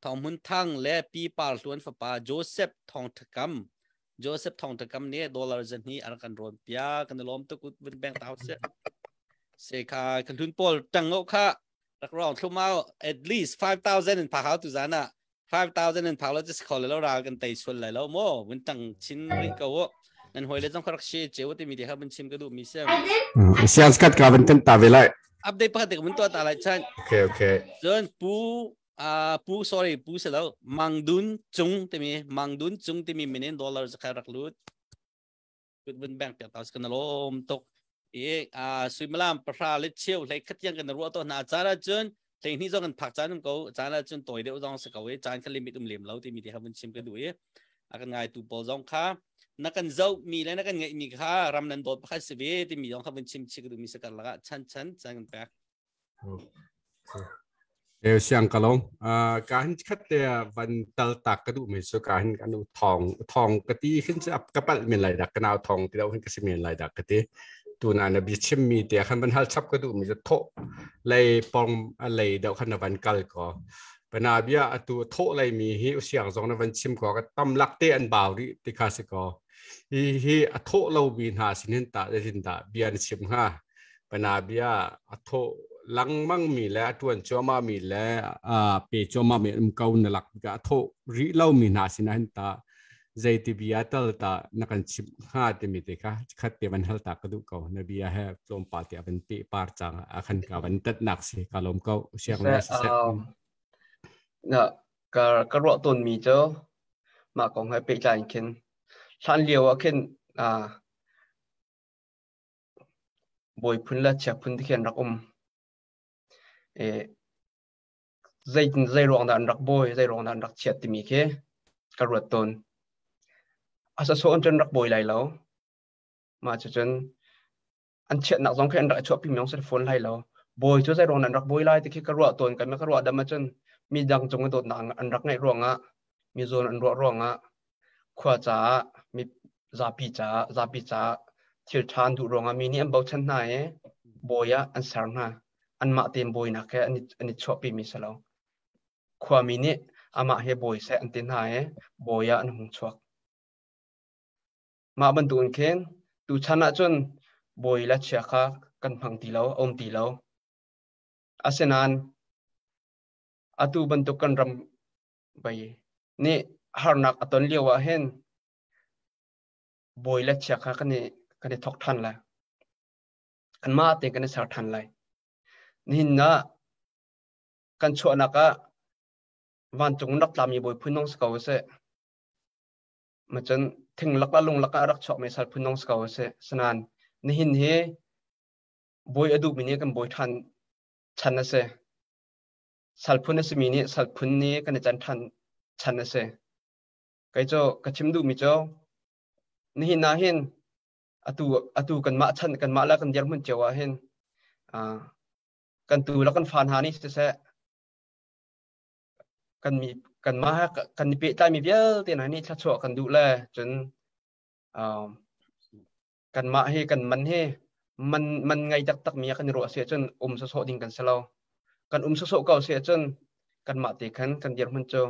Thong Mun Thang le pi Parhluan fapa Joseph Thong Thakam Joseph Thong Thakam nih dollar zahni ar kan rawn pia kan i lawm tuk vun bank tau se se kha kan hlun pawl tang ngo kha rak rong thlumau at least 5000 in phak hau tu zan ah 5000 in phak lo just khol lo ral kan tei sual lai lo mo vun tang chin ri ko nan hoi le zong kha rak she cheu ti mi te kha vun chim ka du mi sem. Sian skat ka van ten ta ve lai. Update pakhat te vun to ta lai chan. Okay. Cun pu pu, sorry, pu se lo Mangdun Cung timi Mangdun Cung timi minin dollar zakha rak lut kut vun bank piak tau kan lom tuk i a suimilam 10 le cheu hlei khat tiang kan ruah to hna caan ahcun hlei hnih zong kan phak caan um ko caan ahcun tawi deuh zong si ko i caan kha limit um lem lo timi te kha vun chim ka duh i a kan ngai tu pawl zong kha na kan zoh mi le na kan ngeih mi kha ram nan dawt pakhat si ve timi zong kha vun chim chi ka duh mi si kar lakah chan chan chan kan pek. Siang ka lawm. Ka hin khat te van tal tak ka duh mi cu ka hin anu thong thong ka ti hin cu ka palh men lai dak ka nau thong ti lo hin ka si men lai dak ka ti. Tuna na bi chim mi te khan van hal chap ka duh mi cu tho lei pong a lei deuh khan na van kal ko. Pana bia atu tho lei mi hi usiang zong na van chim ko ka tam lak te an bau ri ti kha si ko. Hi hi a tho lo mi hna sin hin ta tin da bia na chim hnga. Panabia a thawh lengmang mi le a ṭuan cuahmah mi le a pe cuahmah mi um ko na lak tikah a thawh rih lo mi hna sinah hin tah zeiti bia tal tah na kan chimh hnga timi te kha khat te van hal ta ka duh ko. Na bia he tlawmpal te a van peh par cang a khan ka van tatnak si ka lawm ko siang na siseh. Na ka ka ruah tawn mi cu mah kong he pehtlai in khin hlan lio ah khin Bawi phun le chia phun ti khi an rak um. I zei ruang dah an rak bawi, zei ruang dah an rak chiat timi khi ka ruat tawn. A sawsawh in cun rak bawi lai lo. Mah cucun an chiatnak zong khi an rak i chuahpi mi zong si fawn lai lo. Bawi cu zei ruang dah an rak bawi lai ti khi ka ruah tawn. Kan ka ruah dam ahcun mi dang cung i dawtnak an rak ngeih ruangah, mi zawn an ruah ruangah, khua caah, mi zapi caah zapi caah thil ṭha an duh ruangah mi nih an bochan hna i bawi ah an ser hna. Anmah tein bawinak he an i chuahpimi si lo. Khuami nih amah hi bawi seh an ti hna i bawi ah an hung chuak. Mah bantukin khin tuchan ahcun bawi le chia kha kan hmang ti lo, a um ti lo. Asinain atu bantuk kan ram bei nih harnak a ton lio ah hin bawi le chia kha kan i thawk ṭhan lai. Kanmah tein kan i ser ṭhan lai. Nihin ah kan chuahnak ah vancung rak tlami bawi phun dong si ko seh. Macun thing lak le lung lak ah rak chuakmi sal phun dong si ko seh. Sinain nihin hi bawi a duhmi nih kan bawi ṭhan chan a si. Sal phun a simi nih sal phun nih kan i can ṭhan chan a si. Kei cu ka chim duhmi cu nihin ah hin atu atu kanmah chan kanmah le kan dirhmun cio ah hin kan tu le kan fa hna nih siseh kan mi kanmah he kan i pehtlaimi vialte hna nih thluachuah kan duh le cun kanmah hi kan man hi man man ngei taktak mi kan i ruah si ahcun um sawsawh ding kan si lo. Kan um sawsawh ko si ahcun kanmah te khan kan dirhmun cu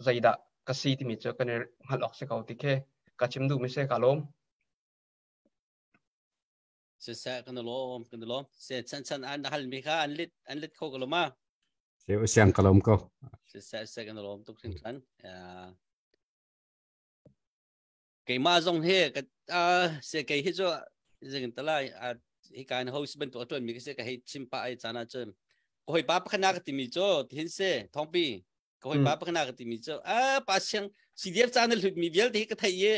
zeidah ka si timi cu kan i hngalh awk si ko ti khi ka chim duh mi si. Ka lawm. Siseh, kan lawm, kan lawm. Se chan chan an hal mi kha an lit an lit kho ko lo ma? Se siang ka lawm ko. Siseh, se kan lawm tuk hringhran. Keimah zong hi ka se kei hi cu zing talai hi kan host bantuk a tuan mi ka se ka hei chim pa ai caan ah cun. Ka hoi pa pakhana ka timi cu tihin se thongpi ka hoi pa pakhana ka timi cu a pa siang CDF ca na hlut mi vialte hi ka thei i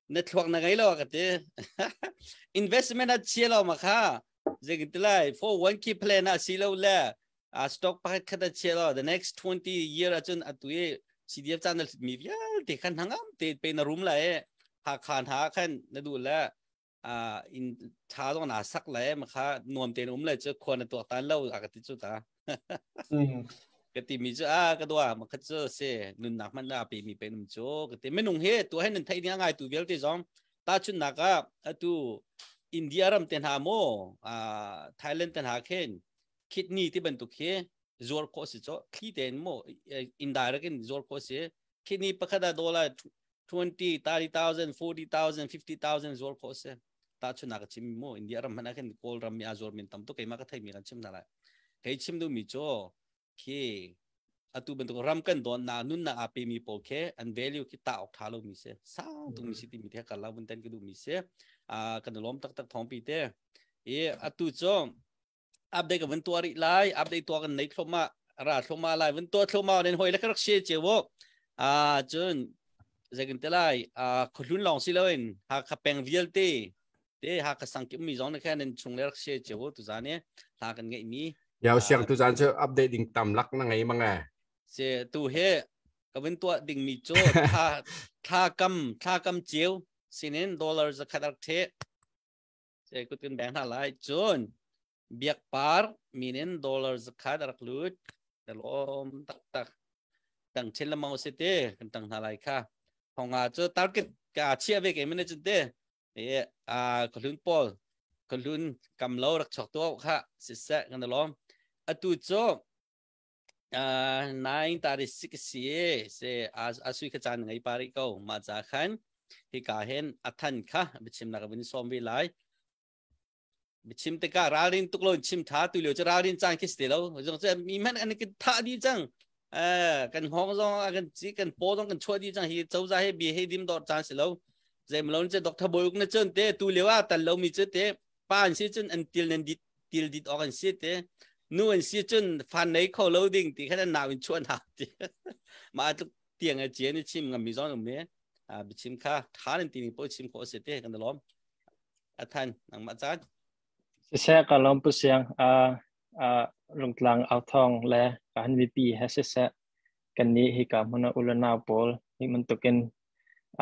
na thluak na ngei lo ka ti. Investment a chia lo ma kha zeitin ti lai 401k plan a si lo le a stock pakhat khat a chia lo the next 20 year ahcun atu i CDF ca na hlut mi vialte khan hangam te pe na rum lai ha khan ha khan na duh le a in tha zong na sak le ma kha nuam tein um le cu khua na tuak tan lo a ka ti cu ta. Ka ti mi cu a ka dua ma kha cu se nunnak hmanh na pe mi pe num cu ka ti. Minung he tu he nan thei ding ngai tu vialte zong ta chun nak ah atu India ram te hna mo a Thailand te hna khin kidney ti bantuk hi zuar khawh si cho thli tein mo indirect in zuar khawh si. Kidney pakhat ah dollar 20 30,000 40,000 50,000 zuar khawh si. Ta chun ka chim mo India ram hmanh ah khin Kawl ram mi a zuar min tam tuk keimah ka thei mi kan chim hna lai. Kei chim duh mi cu khi atu bantuk ram kan don na nun na a pe mi pawl khe an value khi ta ok tha lo mi si sang tuk mi si ti mi the kar la bun ten ka duh mi si. A kan lom tak tak thong pi te. E atu cu update ka vun tua rih lai update tua kan nei thloma ra thloma lai vun tua thloma nen hoi le ka rak share chewo a cun zekin te lai a khuhlun long si loin ha kha peng vialte te ha ka sang kim mi zong na khan in chung le rak share chewo tu zan e hla kan ngai mi. Yau siang tu zan cu update ding tam lak na ngei manga. Se tu he ka vun tua ding mi chu thla thla kam thla kam chiu sinin dollar zakhat rak the se kut kan beng hna lai. Cun biak par minin dollar zakhat rak lut lom tak tak tang chen lamang se te kan tang hna lai kha. Thonga chu target ka chia ve ke mene chun te e a khlun pol khlun kam lo rak chok to kha si se kan lom. Atu chu 9:36 si se asui kha chan ngai pari ko ma cha khan hi ka hen athan kha bichim na ka vun som vi lai. Bichim te ka ralrin tuk lo chim tha tu lio chu ralrin chang khi ste lo zong che mi man an ki tha di chang kan hong zong kan chi kan po zong kan chua di chang hi chawza he bi he dim dor chan si lo. Zem lo che doctor boyuk na chun te tu lio a tan lo mi chu te pa an si chun an til nan dit til dit ok an si te nu an si chun fan nei kho lo ding ti khan an naw in chuan ha ti ma tluk tiang a chian ni chim ngam mi zong um me a bichim kha tha nan ti ni po chim kho se te kan lom athan nang ma chan. Se ka lom pu siang a a rungtlang au thong le kan mi pi he se se kan ni hi ka mun ulana pol hi man tukin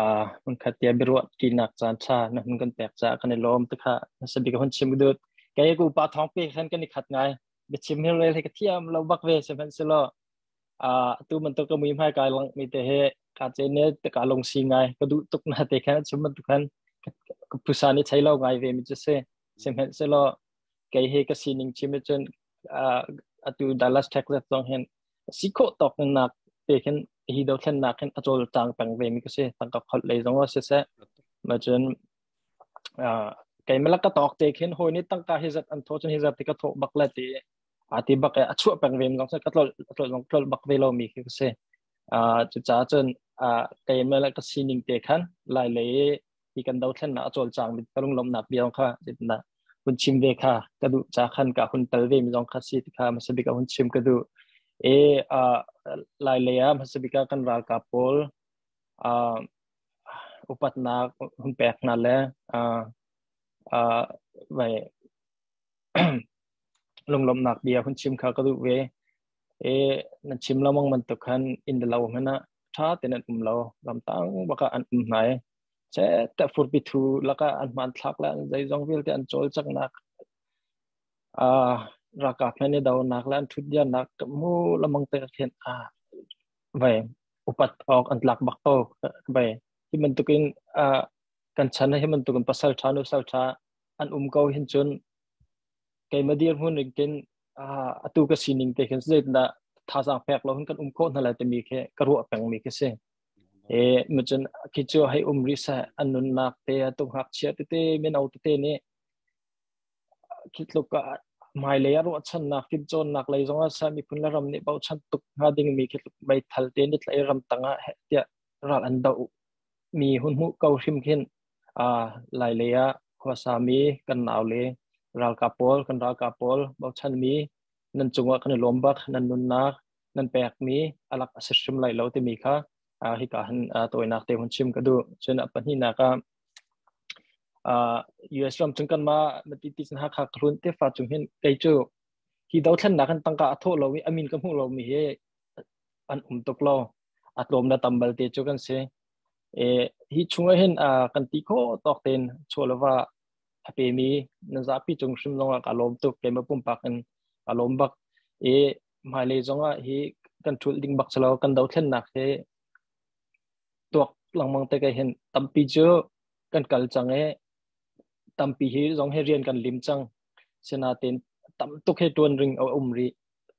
a mun khatia birwa ti nak chan tha na hun kan pek cha kan lom te kha na sabi ka hun chim dut kai ku pa thong pe khan kan ni khat ngai bi chim hil le ka thiam lo bak ve se man se lo a tu man to ka mui mai kai lang mi te he ka che ne te ka long si ngai ka du tuk na te khan chim man tu khan ka pusa ni chai lo ngai ve mi chu se se men se lo kai he ka sining chim chun a atu Dallas Texas zong hen sikho tok nak te khin hi do thlen nak khin achol tang pang ve mi ka se tang ka khol le zong se se ma chun a kai mala ka tok te khin hoi ni tang ka hi zat an tho chun hi zat te ka tho bak la ti a ti bak a chu pang ve mi zong se ka tlol tlol zong tlol bak ve lo mi khi ka se a chu cha chun a kai mala ka sining te khan lai le hi kan do thlen na achol chang mi kalung lom nak biang kha na hun chim ve kha ka du cha khan ka hun tal ve mi zong kha si kha ma sabi ka hun chim ka du e a lai le ya ma sabi ka kan ral ka pol a upat na hun pek na le a a vai lunglom nak bia hun chim kha ka du ve e na chim lamang man to khan in de lo mana tha ten an um lo lam tang baka an um nai che ta fur pi thu laka an man thlak la zai zong vil te an chol chak nak a raka phane daw nak la an thut dia nak mu lamang te khen a vai upat ok an tlak bak to vai hi man tukin a kan chan hi man tukin pasal tha nu sal tha an um ko hin chun kai madir hun rin a atu ka sining te khen zait na tha sang pek lo hun kan um ko na la te mi khe ka ru peng mi khe se e ma chun khi chu hai um ri sa anun nak te atu hak chia te te men au te te ne khitluk ka mai le ru chan nak kim chon nak lei zong sa mi phun la ram ni bau chan tuk nga ding mi khitluk mai thal te ni tlai ram tanga he tia ral an do mi hun mu ko hrim khin a lai le ya khwa sa mi kan naw le ral ka pol kan ral ka pol bau chan mi. Nan cungah kan i lawm bak. Nan nunnak nan pekmi alak a si hrim lai lo timi kha hika hin tawinak te hun chim ka duh. Cun a pahnihnak ah US ram chung kan ma mati ti cun Hakha ka hlun te fa chung hin kei cu hi dothlennak hin tangka a thawh lo i amin ka hmuh lo mi hi an um tuk lo. A tlawm na tam balte cu kan si. E, hi chungah hin kan ti kho tawk tein chawlava a pemi na zapi cung hrim zongah ka lawm tuk. Keimah pumpak in ka lawm bak. E, hmailei zongah hi kan ṭhulh ding bak silo kan dothlennak hi tuak lengmang te ka hin tampi cu kan kal cang i tampi hi zong hi rian kan lim cang. Sinain tam tuk hi ṭuan ring a um rih.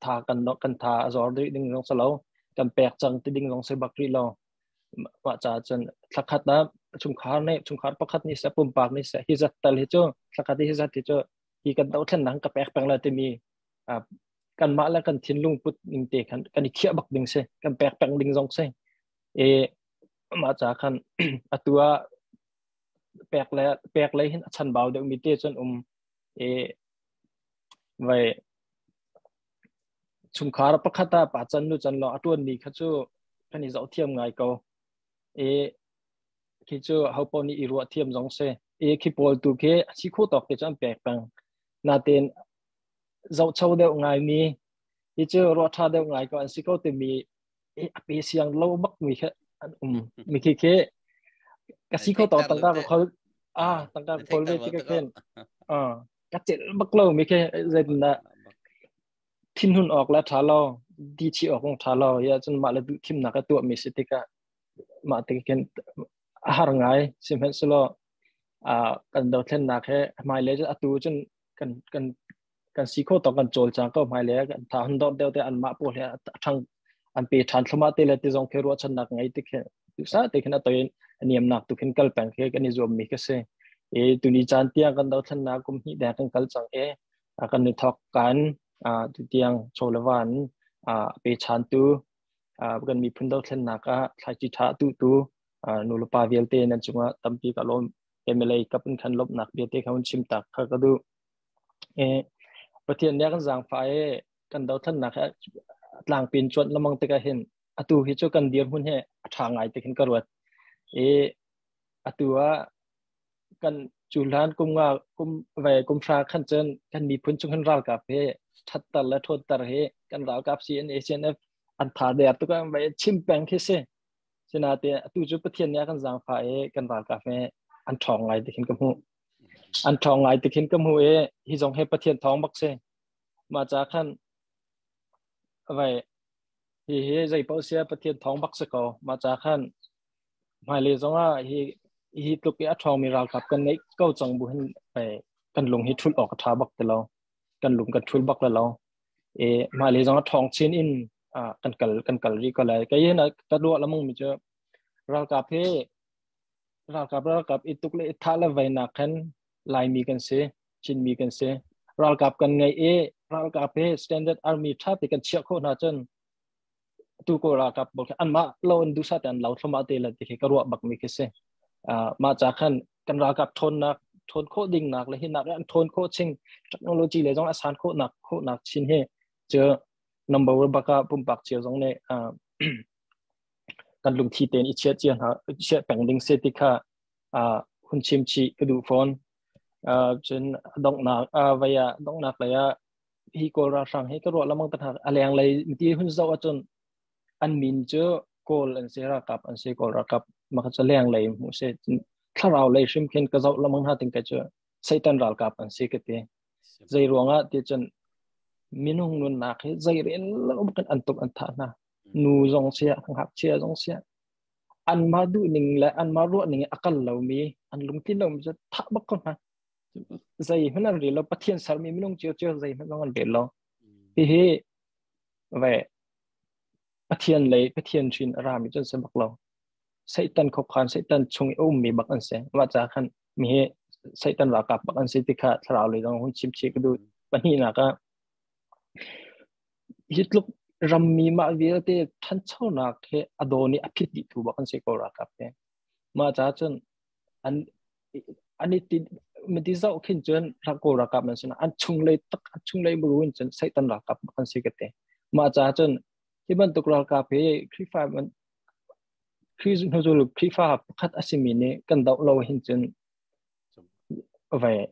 Tha kan kan tha a zor rih ding zong silo kan pek cang ti ding zong si bak rih lo. Mah caah cun thlakhat ah chungkhar nih chungkhar pakhat nih seh pumpak nih seh hi zat tal hi cu thlakhat hi zat hi cu hi kan dothlennak ka pek peng la timi kanmah le kan thinlung put ning te khan kan i khiah bak ding si kan pek peng ding zong si. E mah ca khan atu ah pek le pek lei hin a chanbau deuh mi te cun um e vai chungkhar pakhat ah pa chan nu chan lo a tuan mi kha cu kan i zoh thiam ngai ko. E khi cu ho paoh nih i ruah thiam zong si. E khi pawl tu khi a si kho tawk te cu an pek peng. Natin zohcho deuh ngai mi hi cu ruah ṭha deuh ngai ko an si ko timi a pe siang lo bak mi kha an um. Mi khi khi ka si kho tawk tangka ka khol ah tangka ka khol ve ti ka khen ah ka cel bak lo mi khi zeitindah thinhun awk la ṭha lo di chi awk ong ṭha lo ya cun mah le duh thimnak a tuah mi si tikah mah te khin a har ngai. Sihmanhsehlaw kan dothlennak he hmailei cu atu cun kan kan kan si kho tawk kan cawl cang ko. Hmailei kan tha hun dor deuh te an mah pawl he a ṭhang an pe ṭhan thluma te le ti zong khi ruahchannak ngei ti khi sa te khin a toin niamnak tu khin kal peng khi kan i zuam mi ka si. E tuni caan tiang kan dothlennak kum hnih deng kan kal cang e kan ni thok kan tu tiang chawlevan pe chan tu kan miphun dothlennak ah thlaici tha tu tu nu le pa vialte nan cungah tampi ka lawm. MLA kap in khan lawmhnak bia te kha hun chim tak kha ka duh. E Pathian nih a kan zaangfah i kan dothlennak he tlangpin cuanh lamang tikah hin atu hi cu kan dirhmun he a ṭha ngai ti khin ka ruat. E atu ah kan cuhlan kum nga kum ve kum hra khan cun kan miphun chung hin ralkap he ṭhatter le ṭhawnter hi kan ralkap CNA CNF an tha der tuk ah vai chim peng khi si. Sinain atu cu Pathian nih a kan zaangfah i kan ralkap he an ṭhawng ngai ti khin ka hmuh. An ṭhawng ngai ti khin ka hmuh i hi zong hi Pathian thawng bak si. Mah ca khan vai hi hi zei paoh sia Pathian thawng bak si ko. Mah ca khan hmailei zongah hi hi tluk i a ṭhawngmi ralkap kan ngeih ko cang bu hin vai kan lung hi ṭhulh awk a ṭha bak ti lo. Kan lung kan ṭhul bak la lo. E hmailei zongah ṭhawng chin in kan kal kan kal rih ko lai. Kei hin ka ruah lamung mi cu ralkap hi ralkap ralkap i tuk le i thah le vai nak khan Laimi kan si, Chinmi kan si. Ralkap kan ngei i ralkap hi standard army ṭha te kan chiah khawh hna cun tu ko ralkap bol khi anmah lo in duhsah te an lo thlumah te le ti khi ka ruah bak mi khi si. Mah ca khan kan ralkap ṭhawnnak ṭhawn khawh ding nak le hi nak an ṭhawn khawh ching technology le zong a san khawh nak khawh nak chin hi cu number one baka pumpak cio zong nih kan lungthi tein i chiah cia hna chiah peng ding se ti kha hun chim chih ka duh fawn. Cun donghnak vai ah donghnak lei ah hi Kawl ralhrang hi ka ruah lamang tan a leng lei ti hun zoh ahcun an min cu Kawl an si ralkap an si Kawl ralkap mah cu leng lei hmuh si thlarau lei hrim khin ka zoh lamang hna ting ka cu Satan ralkap an si ka ti. Zei ruangah ti cun minung nunnak hi zei rel lo bakin an tuk an thah hna. Nu zong sia, ngakchia zong sia. Anmah duh ning le anmah ruah ning a kal lomi, an lungtlin lomi cu thah bak ko hna. Zei hmanh an rel lo. Pathian sermi minung cio cio zei hmanh zong an rel lo. Hihi ve Pathian lei Pathian hrin a rami cu an si bak lo. Satan khuakhan Satan chung i a ummi bak an si. Mah ca khan mi hi Satan ralkap bak an si ti kha thlarau lei zong hun chim chih ka duh. Pahnihnak ah hi tluk rammi mah vialte ṭhanchonak he a daw nih a phit dih tu bak an si ko ralkap he. Mah ca cun an an i ti Miti zoh khin cun Kawl ralkap an si an chunglei tak an chunglei muru in cun Satan ralkap an si ka ti. Mah caah cun hi bantuk ralkap hi Khrihfa Khrih Khrihfa pakhat a simi nih kan doh lo hin cun vai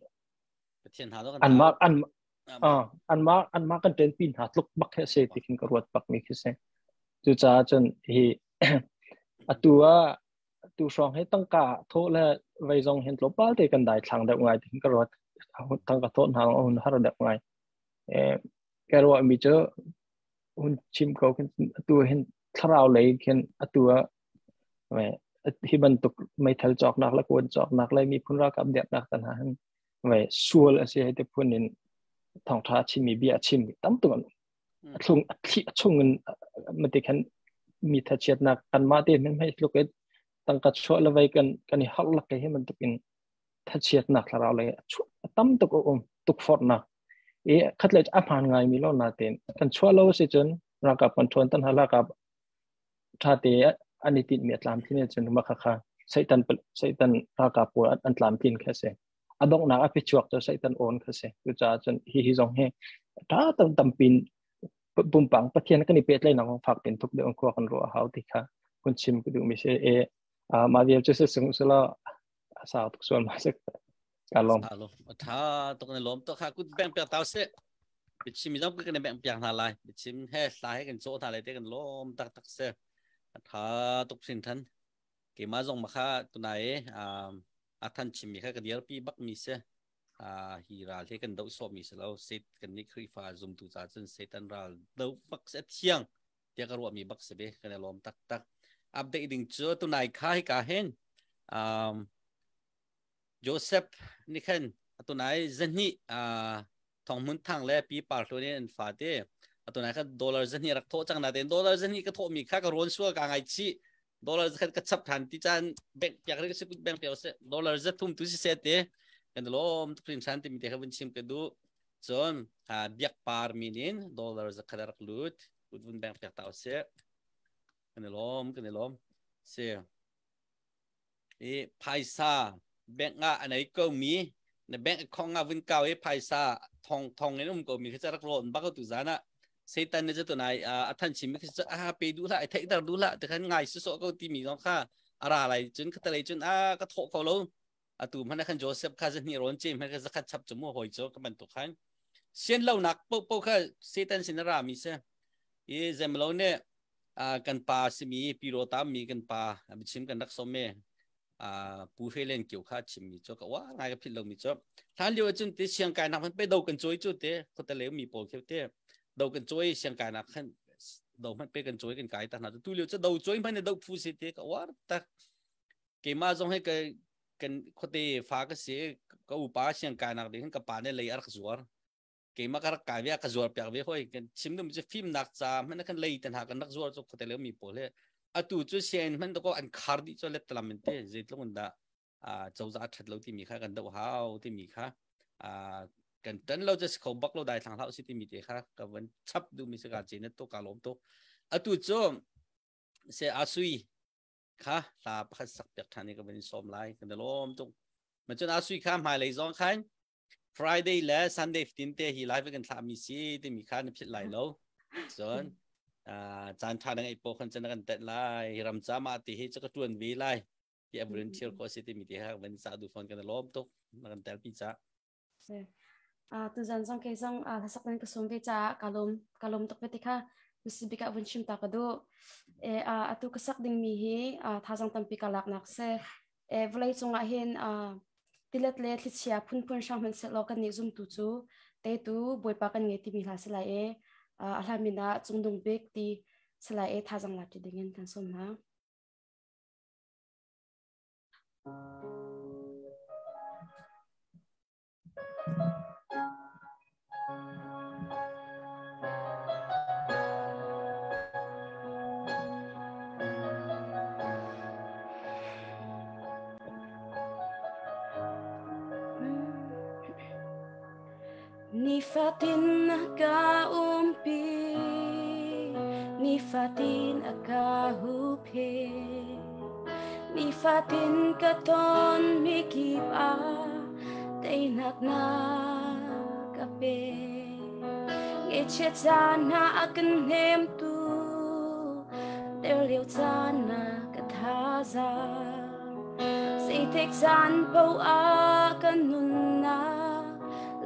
anmah an anmah anmah kan ṭenpi hna tluk bak hi a si ti khin ka ruat bak mi khi si. Cucaah cun hi atu ah tu hrawng hi tangka thawh le vei zong hin tlawmpal te kan dai thlang deuh ngai ti ka ruat. Tangka thawh hna hun har deuh ngai. Ka ruah mi cu hun chim ko khin atu hin thlarau lei khin atu ah hi bantuk meithal cawknak le kuan cawknak le miphun ralkap dirhnak tan ha hin vai sual a si hei te phun in thawngtha chimmi bia chimmi tam tuk an a thlung a thli a chung in mati khan mi thachiatnak kanmah te men hmei tluk in tangka chuah le vai kan kan i harh lak hi bantuk in thachiatnak thlarau lei a tam tuk a um tukforhnak i khatlei a hmaan ngai mi lo na ten kan chuah lo si cun ralkap kan ṭhawn tan ralkap ṭha te an i tinh mi a tlamtlin cun ma kha kha Satan Satan ralkap pawl an tlamtlin kha si a donghnak a phichuak cu Satan awn kha si cucaah cun hi hi zong hi ṭha tam tampin pumpang Pathian kan i pehtlaihnak kong fak pin tuk deuh khua kan ruah hau ti kha kun chim ka duh mi si e mah vial cu si sung sula a sau tuk sual ma si ka lawm. Tha tuk na lawm to kha kut beng piak tau se bichim zong kan beng piak hna lai bichim he hla he kan caw hna lai te kan lawm tak tak se tha tuk sin than keimah zong ma kha tunai a than chimmi kha ka dirpi bak mi se hi ral he kan doh sawh mi si lo set kan nih Khrihfa zumtu ca cun Satan ral do bak se thiang tiah ka ruah mi bak si be kan i lawm tak tak update ding cu tunai kha hi ka hen Joseph nih khan atunai zahnih Thong Hmun Thang le Pi Par Hluan in an fate atunai kha dollar zahnih rak thawh cang natein dollar zahnih ka thawh mi kha ka rawn sual ka ngai chih dollar zakhat ka chap than ti caan bank piak ri si bank piak se dollar zathum tu si se te kan lom tuk rin than ti mi te kha vun chim ka du cun biak par min in dollar zakhat rak lut ut vun bank piak ta se kan lom kan lom se I phaisa bank ah a nei ko mi na bank account ah vun kau i phaisa thong thong in um ko mi kha rak rawn bak tu zan ah Satan ne chu nai a than chim mi kha a pe du hlah thei dar du hlah te khan ngai su so ko ti mi zong kha ara lai cun kha talei cun a ka tho ko lo atu hmana khan Joseph kha zahni rawn che hman kha zakhat chap chu mu hoi chu ka bantuk khan sian lo nak po po kha Satan sin ra mi se i zemlo ne kan pa simi piro tam mi kan pa bichim kan rak som me pu he len kio kha chim mi cho ka wa ngai ka phit lo mi cho hlan lio cun te siang kai nak pe do kan choi chu te khotale mi pawl kheu te do kan choi siang kai nak khan do man pe kan choi kan kai ta na tu lio cho do choi man do phu si te ka war tak ke ma zong he ka kan khote fa ka si ka upa siang kai nak ding ka pa ne lei ar zuar Keimah ka rak kai ve ka zuar piak ve hoi. Kan chim dum cu fimnak ca hmanh kan lei tan ha kan rak zuar cu khote le mi pawl he atu cu sianginn hmanh ko an khar dih cu let talam in te zeitluk in dah cozah that lo timi kha kan doh hau timi kha kan tan lo cu kho bak lo dai thlang hlau si timi te kha ka van chap du mi se ka chen to ka lom to atu cu se asui kha hla pakhat sak piak than i ka van som lai kan lom tuk ma chun asui kha hmai lei zong khan Friday le Sunday 15 te hi live kan thlah mi si timi kha na philh lai lo. Cun caan tha na ngeih po khan cun kan tet lai. Hi ram ca ma ti hi cu ka tuan ve lai. Ti a volunteer ko si timi ti ha van sa du phone kan lawm tuk na kan tel pi ca. Tu zan zong ke zong hlasak nan ka sum ve ca ka lom ka lom tuk ve ti kha misibika vun chim ta ka du e atu ka sak ding mi hi thazang tampi ka lak nak se E vawlei cungah hin tilet le thlichia phunphun hrang hmanhsehlaw kan nih zumtu cu teitu Bawipa kan ngei timi hla si lai e a hla min ah cungdung bik ti si lai e thazang la ti dingin kan sawm hna. Nifatin a ka umpi, nifatin a ka huphek, nifatin ka ton mi kip ah. Teinak na ka pe. Ngaihchiat caan hna a kan hnemtu, der lio caan na ka thazaang. Zeitik caan paoh ah ka nunnak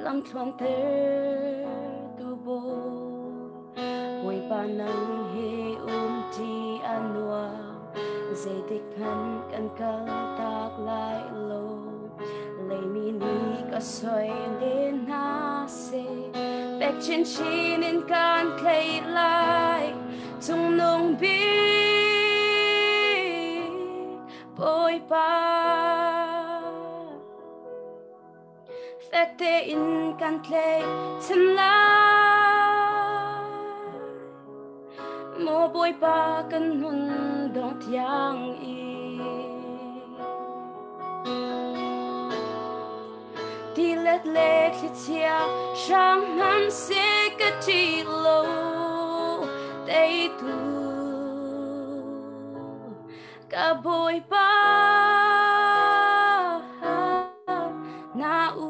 lamthluan ter tu bawi. Bawipa nang he umṭi a nuam, zeitik hmanh kan kal tak lai lo. Leimi nih ka soi len hna seh, fek chinchin in kan tleih lai. Cungnung bik Bawipa. Fek tein kan tleih chin lai. Maw Bawipa kan nun dong tiang i tilet le thlichia hrang hmanh seh ka ṭih lo teitu ka Bawipa na u.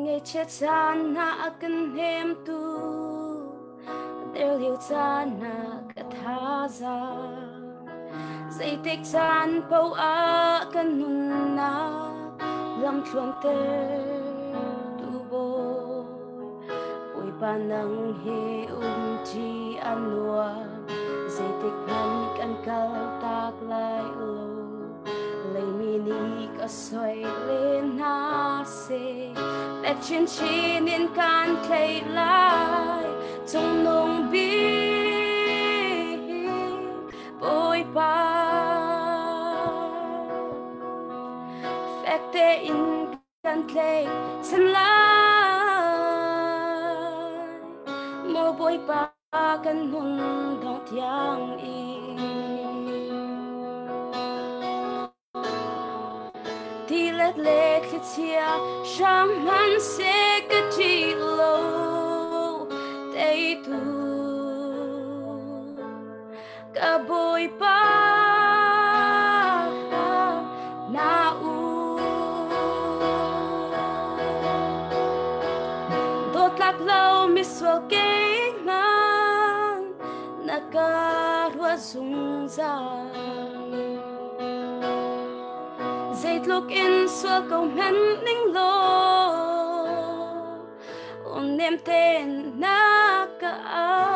Ngaihchiat caan hna a kan hnemtu Der lio caan ah ka thazaang zeitik caan paoh ah ka nunnak lamthluan ter tu bawi Bawipa nang he umṭi a nuam zeitik hmanh kan kal tak lai lo leimi nih ka soi len hna seh Fek chinchin in kan tleih lai cungnung bik Bawipa. Fek tein kan tleih chin lai Maw Bawipa kan nun dong tiang in. Tilet le thlichia hrang hmanh seh ka ṭih lo teitu ka Bawipa na u. Dawtlak lo misual keimah na ka ruah zungzal. Zeitluk in sual ko hmanh ning law um nem tein na ka au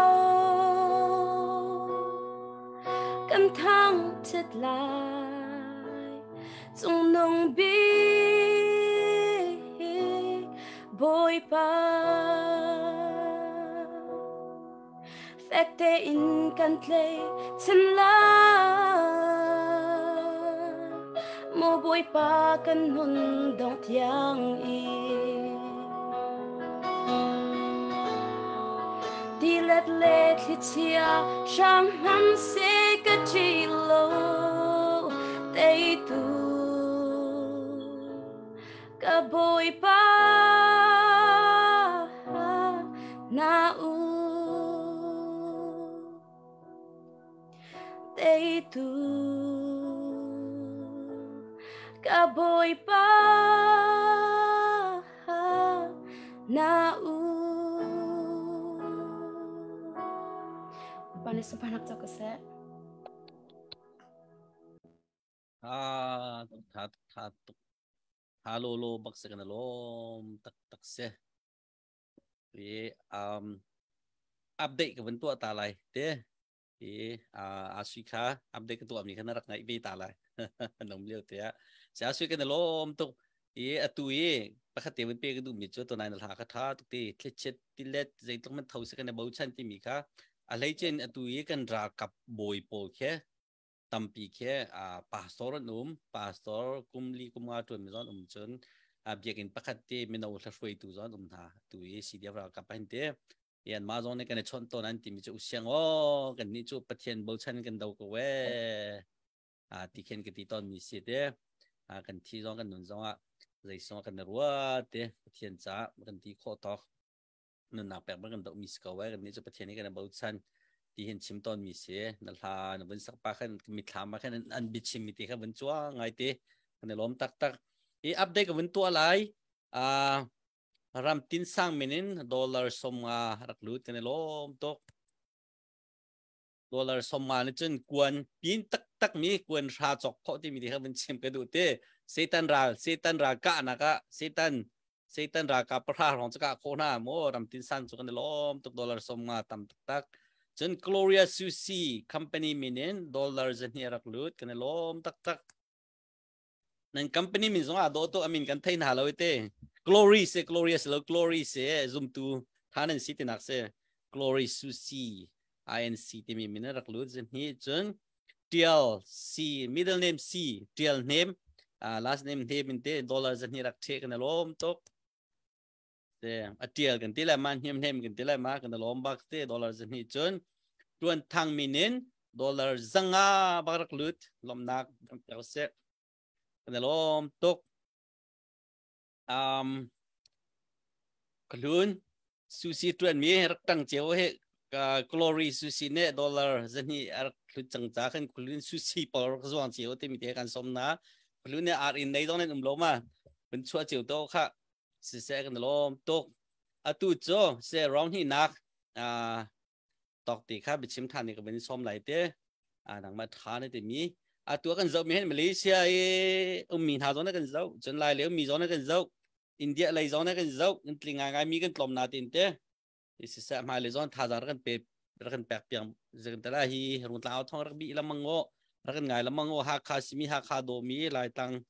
kan thang ṭhet lai cungnung bik Bawipa Fek tein kan tlei chin lai Maw Bawipa kan nun dong tiang i Tilet le thlichia hrang hmanh seh ka ṭih lo teitu ka Bawipa na u teitu ka Bawipa na u Pane supanak cak seh. Tha tha tha tuk tha lo lo bak se kan lom tak tak se i um update ka van tuah ta lai te i a sui kha update ka tuah mi kha na rak ngaih ve ta lai nom lio te ah se a sui kan lom tuk i atu i pakhat te van pe ka duh mi cu to nai na hla kha tha tuk ti thlechet tilet zeitluk man tho se kan bochan ti mi kha a hlei chen atu i kan ralkap bawi pawl khe Tampi khi pastor an um. Pastor kum li kum nga ṭuan mi zong an um cun biakinn pakhat te mino hlahruaitu zong an um hna. Tu i CDF ralkap hin te yan ma zong nih kan i chawnh tawn an timi cu usiang aw kan nih cu Pathian bochan kan do ko ee ti khin ka ti tawn mi si te kan thi zong kan nun zong ah. Zeisong kan ruat te Pathian ca kan ti khawh tawk nunnak pek bang kan doh mi si ko ai kan nih cu Pathian hi kan bochan ti hin chim tawn mi si. Na hla na vun sak pa khan mithlam ah khan an biachim mi te kha vun cuang ngai te, kan i lawm taktak. Hi update ka vun tuah lai. Ram tin sang min in dollar 50 rak lut, kan i lawm tuk. Dollar 50 ni cun kuan pin taktak mi kuan hra chok khawh timi te kha vun chim ka duh te. Satan ral, Satan ral kah nak ah Satan ralkap 3 rong chaka khawh hna mo. Ram tin sang chu kan i lawm tuk, dollar 50 tam taktak. Cun Gloria Sushi company min in dollar 200 rak lut, kan i lawm taktak. Nan company min zong ah do to amin kan thei hna lo te. Glory se, Gloria se lo, Glory se zumtu tha nan si tinak se. Glory Sushi INC timi min rak lut 200. Cun Tial C, middle name C, Tial name, last name name in te dollar 200 rak the, kan lawm tuk te. A tial kan ti lai ma, hnem hnem kan ti lai ma, kan lawm bak te, dollar 200. Cun tuan thang min in dollar 500 bak rak lut, lawmnak kan se, kan lawm tuk. Kalun sushi tuan mi rak tang cheu he Glory Sushi ne dollar 200 rak hlut cang ca khan kulun sushi por zuang cheu te mi te kan som na. Kulun ne ar in nei dong nen um lo ma bun chua cheu to kha si se, kan lom tuk. Atu cho se round hi nak tok ti kha bichim than ni ka bin som lai te. A nang ma tha ne te mi atu kan zo mi hen Malaysia i um mi hna zong na kan zo, cun lai le mi zong na kan zo, India lei zong na kan zo, kan tling ngai ngai mi kan tlom na tin te. Si se hmai le zong thazaang rak kan pe, rak kan pek piang zekan tala hi rung tlang thong rak bi lamang ngo rak kan ngai lamang ngo. Hakha simi, Hakha do mi, Lai tlang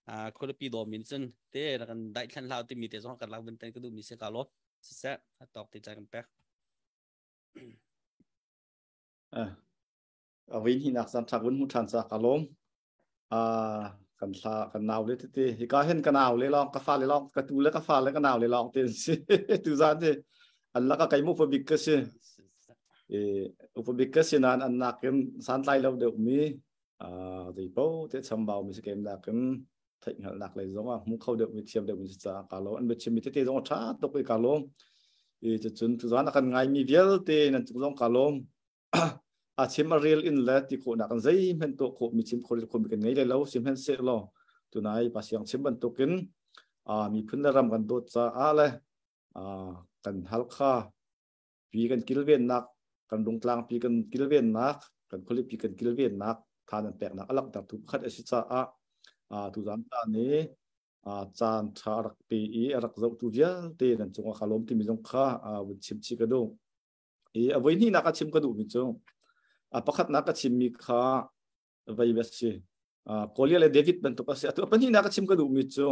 khualipi do min cun te rak kan dai thlan hlau ti mi te zong kan lak vun ten ka du mi se ka lo. Si se tok ti cha kan pek. A vin hi nak san thak vun mu than cha ka lom. A kan thla kan nau le te hi ka hen ka nau le long ka fa le long ka tu le ka fa le ka nau le long ten si. Tu zan te an la ka kai mu pa bik ka si e upa bik ka si nan an nakin san tlai lo deuh mi a zei po te chambau mi si kem nakin theih hngalh nak lei zong ah hmu kho deuh mi, thiam deuh mi si ca ka lo. An biachim mi tete zong tha tuk i ka lawm i cucun tuzan a kan ngai mi vialte nan cung zong ka lawm. A chim a rel in le ti khawh nak zeihmanh tuah khawh mi, chim khawh khawh mi kan ngei lai lo. Sihmanh se law tunai pasiang chim bantukin a miphun le ram kan dawt caah le kan Halkha pi kan kilvennak, kan Rungtlang pi kan kilvennak, kan khualipi kan kilvennak tha nan peknak a langhter tu pakhat a si caah tuzan ta ni caan tha rak pe i a rak zohtu vialte nan cungah ka lawm timi zong kha vun chim chih ka duh. I a voi hnihnak a chim ka duhmi cu a pakhatnak ka chimmi kha vei a si, Goliath le David bantuk a si. Atu a pahnihnak ka chim ka duhmi cu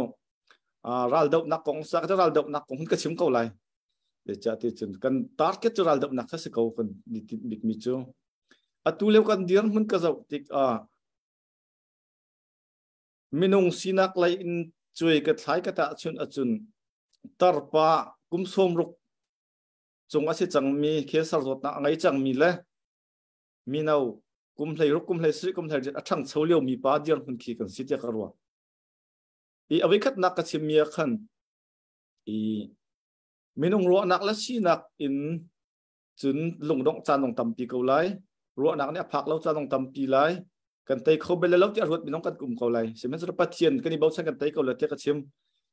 raldohnak kong sa ka raldohnak kong hun ka chim ko lai. Zeicah ti cun kan target cu raldohnak kha si ko. Kan bikmi cu atu lio kan dirhmun ka zoh tik ah minung sinak lei in cuai ka thlai ka tah chun acun tarpa kum 60 cung a si cangmi, cancer zawtnak a ngei cangmi le mino kum 16, kum 17, kum 18 a ṭhangcho lio mi pa dirhmun khi kan si tiah ka ruah. I a voikhatnak ka chimmi ah khan i minung ruahnak le sinak in cun lungdongh caan dong tampi ko lai, ruahnak nih a phak lo caan dong tampi lai, kan tei kho bel lo tiah ruat minung kan um ko lai. Sihmanhsehlaw Pathian kan i bochan, kan tei ko lai tiah ka chim.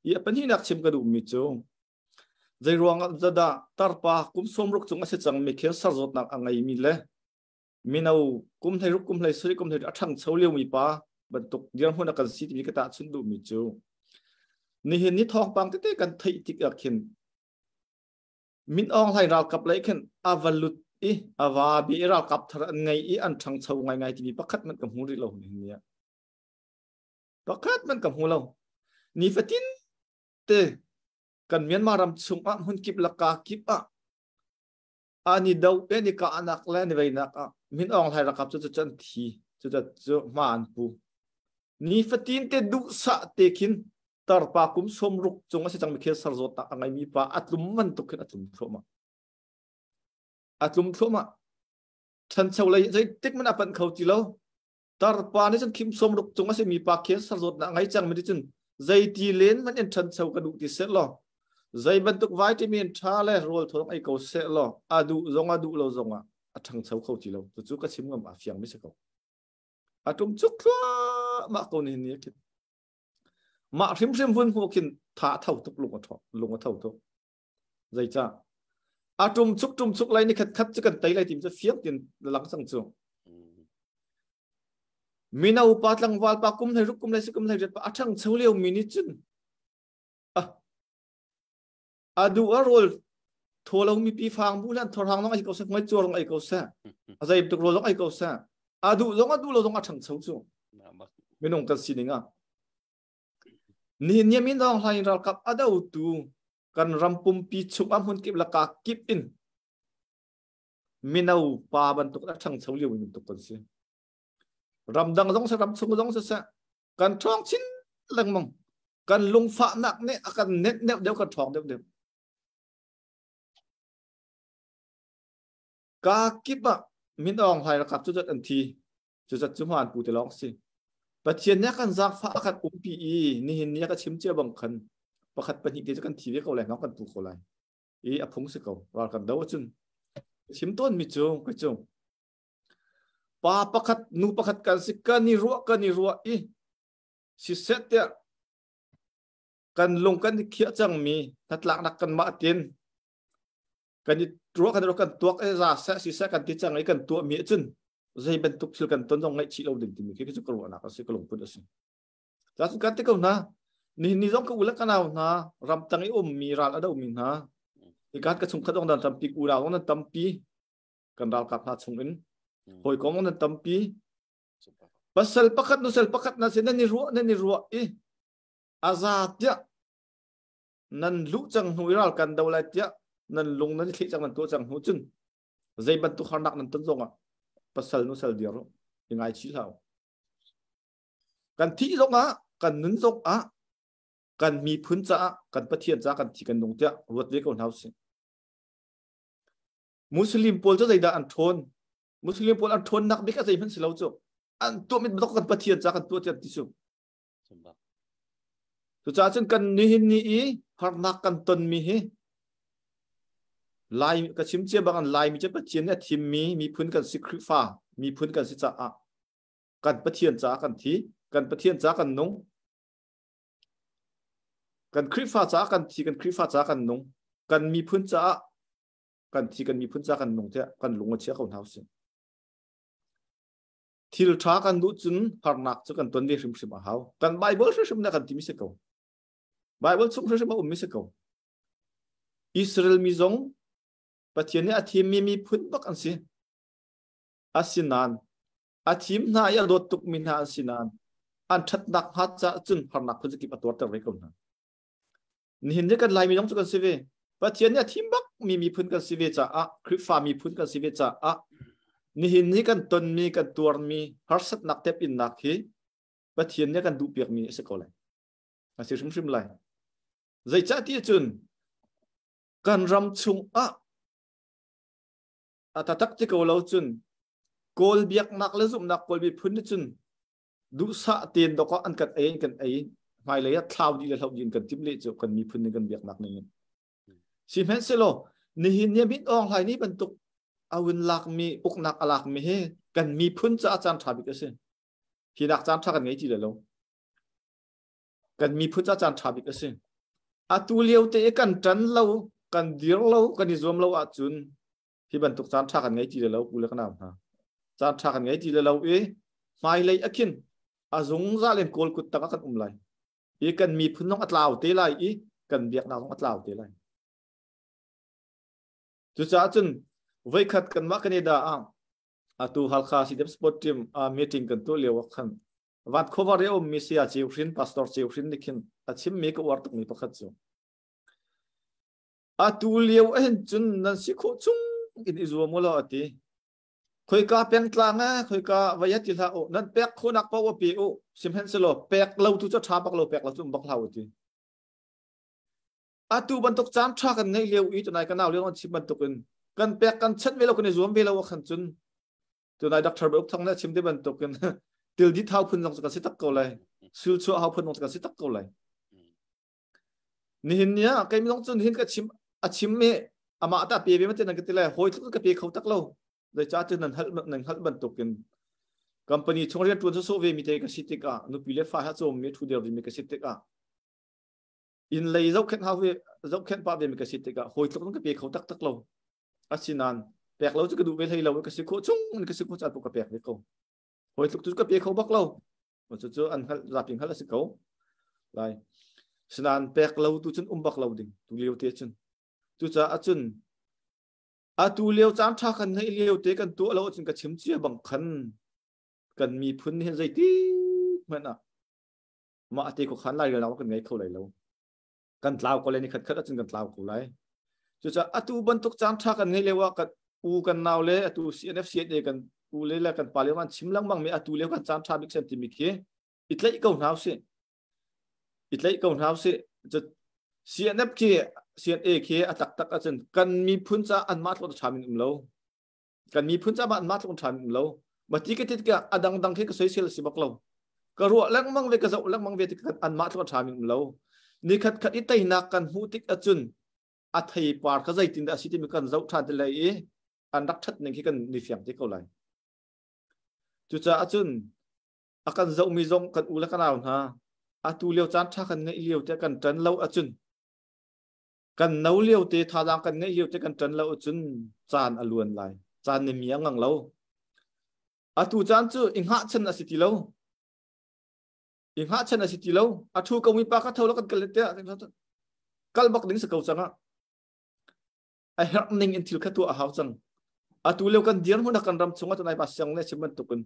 I a pahnihnak chim ka duhmi cu zei ruangah dah tarpa kum 60 cung a si cangmi, cancer zawtnak a ngeimi le mino kum 16, kum 17, kum 18 a ṭhangcho liomi pa bantuk dirhmun a kan si timi ka tahchunh duhmi cu nihin ni thawngpang tete kan theih tik ah khin Min Aung Hlaing ralkap lei khin a va lut i a va bi i ralkap thar an ngei i an ṭhangcho ngaingai timi pakhat hmanh ka hmu rih lo. Nihin ni ah pakhat hmanh ka hmu lo. Nifatin te kan Myanmar ram chung ah hmun kip laka kip ah ani do e ni ka anak le ni veinak ah Min Aung Hlaing ralkap cu cu an thi cu cu hma an pu. Nifatin te duhsah te khin tarpa kum 60 cung a si cangmi khel sarzawtnak a ngeimi pa a tlum bantuk khin a tlum thluahmah, a tlum thluahmah. Ṭhancho lei zeitik man a panh kho ti lo. Tarpa nih cun khim 60 cung a simi pa khel sarzawtnak a ngei cangmi nih cun. Zeiti len man in ṭhancho ka duh ti seh law zei bantuk vitamin ṭha le rawl thawng ei ko seh law a duh zong a duh lo zong ah a ṭhangcho kho ti lo. Cucu ka chim ngam a fiang mi si ko. A ṭum cuk thluahmah ko nihin ni khin. Mah hrimhrim vun hmuh khin tha a tho tuk lung a tho lung a tho tuk. Zeicah? A ṭum chuk ṭum chuk lai ni khat khat cu kan tei lai tim cu fiang tin lang cang cu. Mino pa tlangval pa kum hlei ruk kum hlei si kum hlei riat pa a ṭhangcho lio mi nih cun a a duh a rawl thaw lo mi pi fang bu lan thorhang zong ai ko seh ngai cuar zong ai ko seh a zei tuk rawl zong ai ko seh a duh zong a duh lo zong a ṭhangcho cu minung kan sining ah nihin ni min dong hlain ralkap a dotu kan ram pumpi chung ah hmun kip laka kip in mino pa bantuk a ṭhangcho lio mi bantuk kan si. Ramdang zong seh, ramchung zong seh, kan ṭhawng chin lengmang. Kan lungfahnak nih a kan net deuh deuh, kan ṭhawng deuh deuh. Ka kip ah Min Aung Hlaing ralkap cu zat an thi. Cu zat cu hmaan pu te lawng si. Pathian nih a kan zaangfah a kan umpi i nihin ni a ka chim cia bang khan pakhat pahnih te cu kan thi ve ko lai, hngak kan pu ko lai. I a phung si ko. Ral kan do ahcun chim tawn mi cu ka cu pa pakhat nu pakhat kan si kan i ruah kan i ruah i siseh tiah kan lung kan i khiah cangmi hnatlaknak kan mah tin kan i ruah kan ruah kan tuak e za seh siseh kan ti cang i kan tuah mi ahcun zei bantuk thil kan ton zong ngaihchih lo ding timi khi cu ka ruahnak a si ka lungput a si. Cun kan ti ko hna nihin ni zong ka u le ka nau hna ramtang i ummi ral a domi hna ikat ka chungkhat zong nan tampi unau zong nan tampi kan ralkap hna chung in hawikom zong nan tampi pasal pakhat nusal pakhat na sin nan i ruah nan i ruah i aza tiah nan luh cang hnu i ral kan do lai tiah nan lung nan i thleh cang nan tuah cang hnu cun zei bantuk harnak nan ton zong ah pasal nusal dir i ngaichih hlah Kan thih zongah, kan nun zongah, kan miphun caah, kan Pathian caah kan thi kan nung tiah ruat ve ko hna usih. Muslim pawl cu zeidah an ṭhawn? Muslim pawl an ṭhawnnak bik a zeihmanh si lo cu. An tuah mit bantuk kan Pathian caah kan tuah tiah ti cu. Cucaah cun kan nihin ni i harnak kan tonmi hi Lai ka chim cia bang Laimi cu Pathian nih a thimmi miphun kan si Khrihfa miphun kan si caah kan Pathian caah kan thi kan Pathian caah kan nung kan Khrihfa caah kan thi kan Khrihfa caah kan nung kan miphun caah kan thi kan miphun caah kan nung tiah kan lung a chia ko hna usih thil ṭha kan duh cun harnak cu kan ton ve hrimhrim a hau kan Bible hrimhrim na kan timi si ko Bible chung hrimhrim a ummi si ko Israel mi zong Pathian nih a thimmi miphun bak an si Asinain a thim hna i a dawt tukmi hna an si nain an ṭhatnak hnga caah cun harnak phunzakip a tuarter ve ko hna. Nihin ni kan Laimi zong cu kan si ve. Pathian nih a thim bakmi miphun kan si ve caah, Khrihfa miphun kan si ve caah nihin ni kan tonmi, kan tuarmi harsatnak tepinnak hi Pathian nih a kan duhpiakmi a si ko lai. A si hrimhrim lai. Zeicah ti ahcun kan ram chungah A taktak ti ko lo cun Kawl biaknak le zumhnak Kawl miphun nih cun duhsah tein dawk ah an kan ei kan ei hmailei ah thlau dih le hloh dih in kan timh leh cu kan miphun nih kan biaknak ning in. Sihmanhsehlaw nihin ni Min Aung Hlaing nih bantuk a vun lakmi uknak a lakmi hi kan miphun caah caan ṭha bik a si. Hi nak caan ṭha kan ngei ti lo. Kan miphun caah caan ṭha bik a si. Atu lio te i kan ṭan lo, kan dir lo, kan i zuam lo ahcun hi bantuk caan ṭha kan ngei ti lo u le ka nau hna. Caan ṭha kan ngei ti lo i hmailei a khin a zungzal in kawl kut tang ah kan um lai. I kan miphun zong a tlau te lai i kan biaknak zong a tlau te lai. Cucaah cun voikhat kanmah Canada ah atu Halkha CDF Sport Team meeting kan tuah lio ah khan Vancouver i a ummi saya Ceu Hrin, Pastor Ceu Hrin nih khin a chimmi ka uar tukmi pakhat cu atu lio ahhin cun nan si khawh chung in i zuam u law a ti. Khoika pengtlang eh, khoika vai ti hlah u, nan pek khawhnak paoh pe u, sihmanhsehlaw pek lo tu cu ṭha bak lo, pek lo cu um bak hlah u ti. Atu bantuk caan ṭha kan ngeih lio i tunai ka nau lio an chim bantukin kan pek kan chanh ve lo kan i zuam ve lo ah khan cun tunai Dr. Bauk Thang nih a chim te bantukin til di thau phun zong cu kan si tak ko lai sul chuah hau phun zong cu kan si tak ko lai. Nihin ni ah kei zong cun hin ka chim a chim i amah ta pe ve ma nan ka ti lai hawi tluk ka pe kho tak lo. Zeicah cun nan hal nan hngalh bantukin company chung rian ṭuan sawsawh ve mi te ka si tikah nupi le fa he cawm mi ṭhu der mi ka si tikah inn lei zohkhenh hau ve zohkhenh pah ve mi ka si tikah hawi tluk ka pe kho taktak lo. Asinain pek lo cu ka duh ve hlei lo ka si khawh chung in ka si khawh caan ka pek ve ko. Hawi tluk cu ka pe kho bak lo. Cucu an hngalh zapi hngalh a si ko. Lai. Sinain pek lo tu cun um bak lo ding tu lio te cun. Cucaah cun atu lio caan ṭha kan ngeih lio te kan tuah lo ahcun ka chim cia bang khan kan miphun hin zeiti hmanh ah mah te ko khan lai relnak kan ngei kho lai lo. Kan tlau ko lai ni khat khat ahcun kan tlau ko lai. Cucaah atu bantuk caan ṭha kan ngeih lio ah kan u kan nau le atu CNF CNA kan u le le kan pa le an chim lengmang mi atu lio kan caan ṭha bik sen timi khi i tlaih ko hna usih. I tlaih ko hna usih. CNF khi CNA khi a taktak ahcun kan miphun ca anmah tluk ṭha min um lo. Kan miphun ca anmah tluk ṭha min um lo. Ma ti ka ti tikah a dangdang khi ka soisel si bak lo. Ka ruah lengmang ve ka zoh lengmang ve tik anmah tluk ṭha min um lo. Nikhat khat i teinak kan hmuh tik ahcun a theipar kha zeitin dah a si timi kan zoh ṭhan te lai i an rak ṭhat ning khi kan ni fiang te ko lai. Cucaah cun a kan zohmi zong kan u le kan nau hna atu lio caan ṭha kan ngeih lio te kan ṭan lo ahcun kan no lio te thazaang kan ngeih lio te kan ṭan lo ahcun caan a luan lai. Caan nih mi a ngang lo. Atu caan cu i hngahchan a si ti lo. I hngahchan a si ti lo. A ṭhu ko mi pa kha tho lo kan kal te kal bak ding si ko cang ah. A herh ning in thil kha tuah a hau cang. Atu lio kan dirhmun ah kan ram chungah tunai pa siang le chim bantukin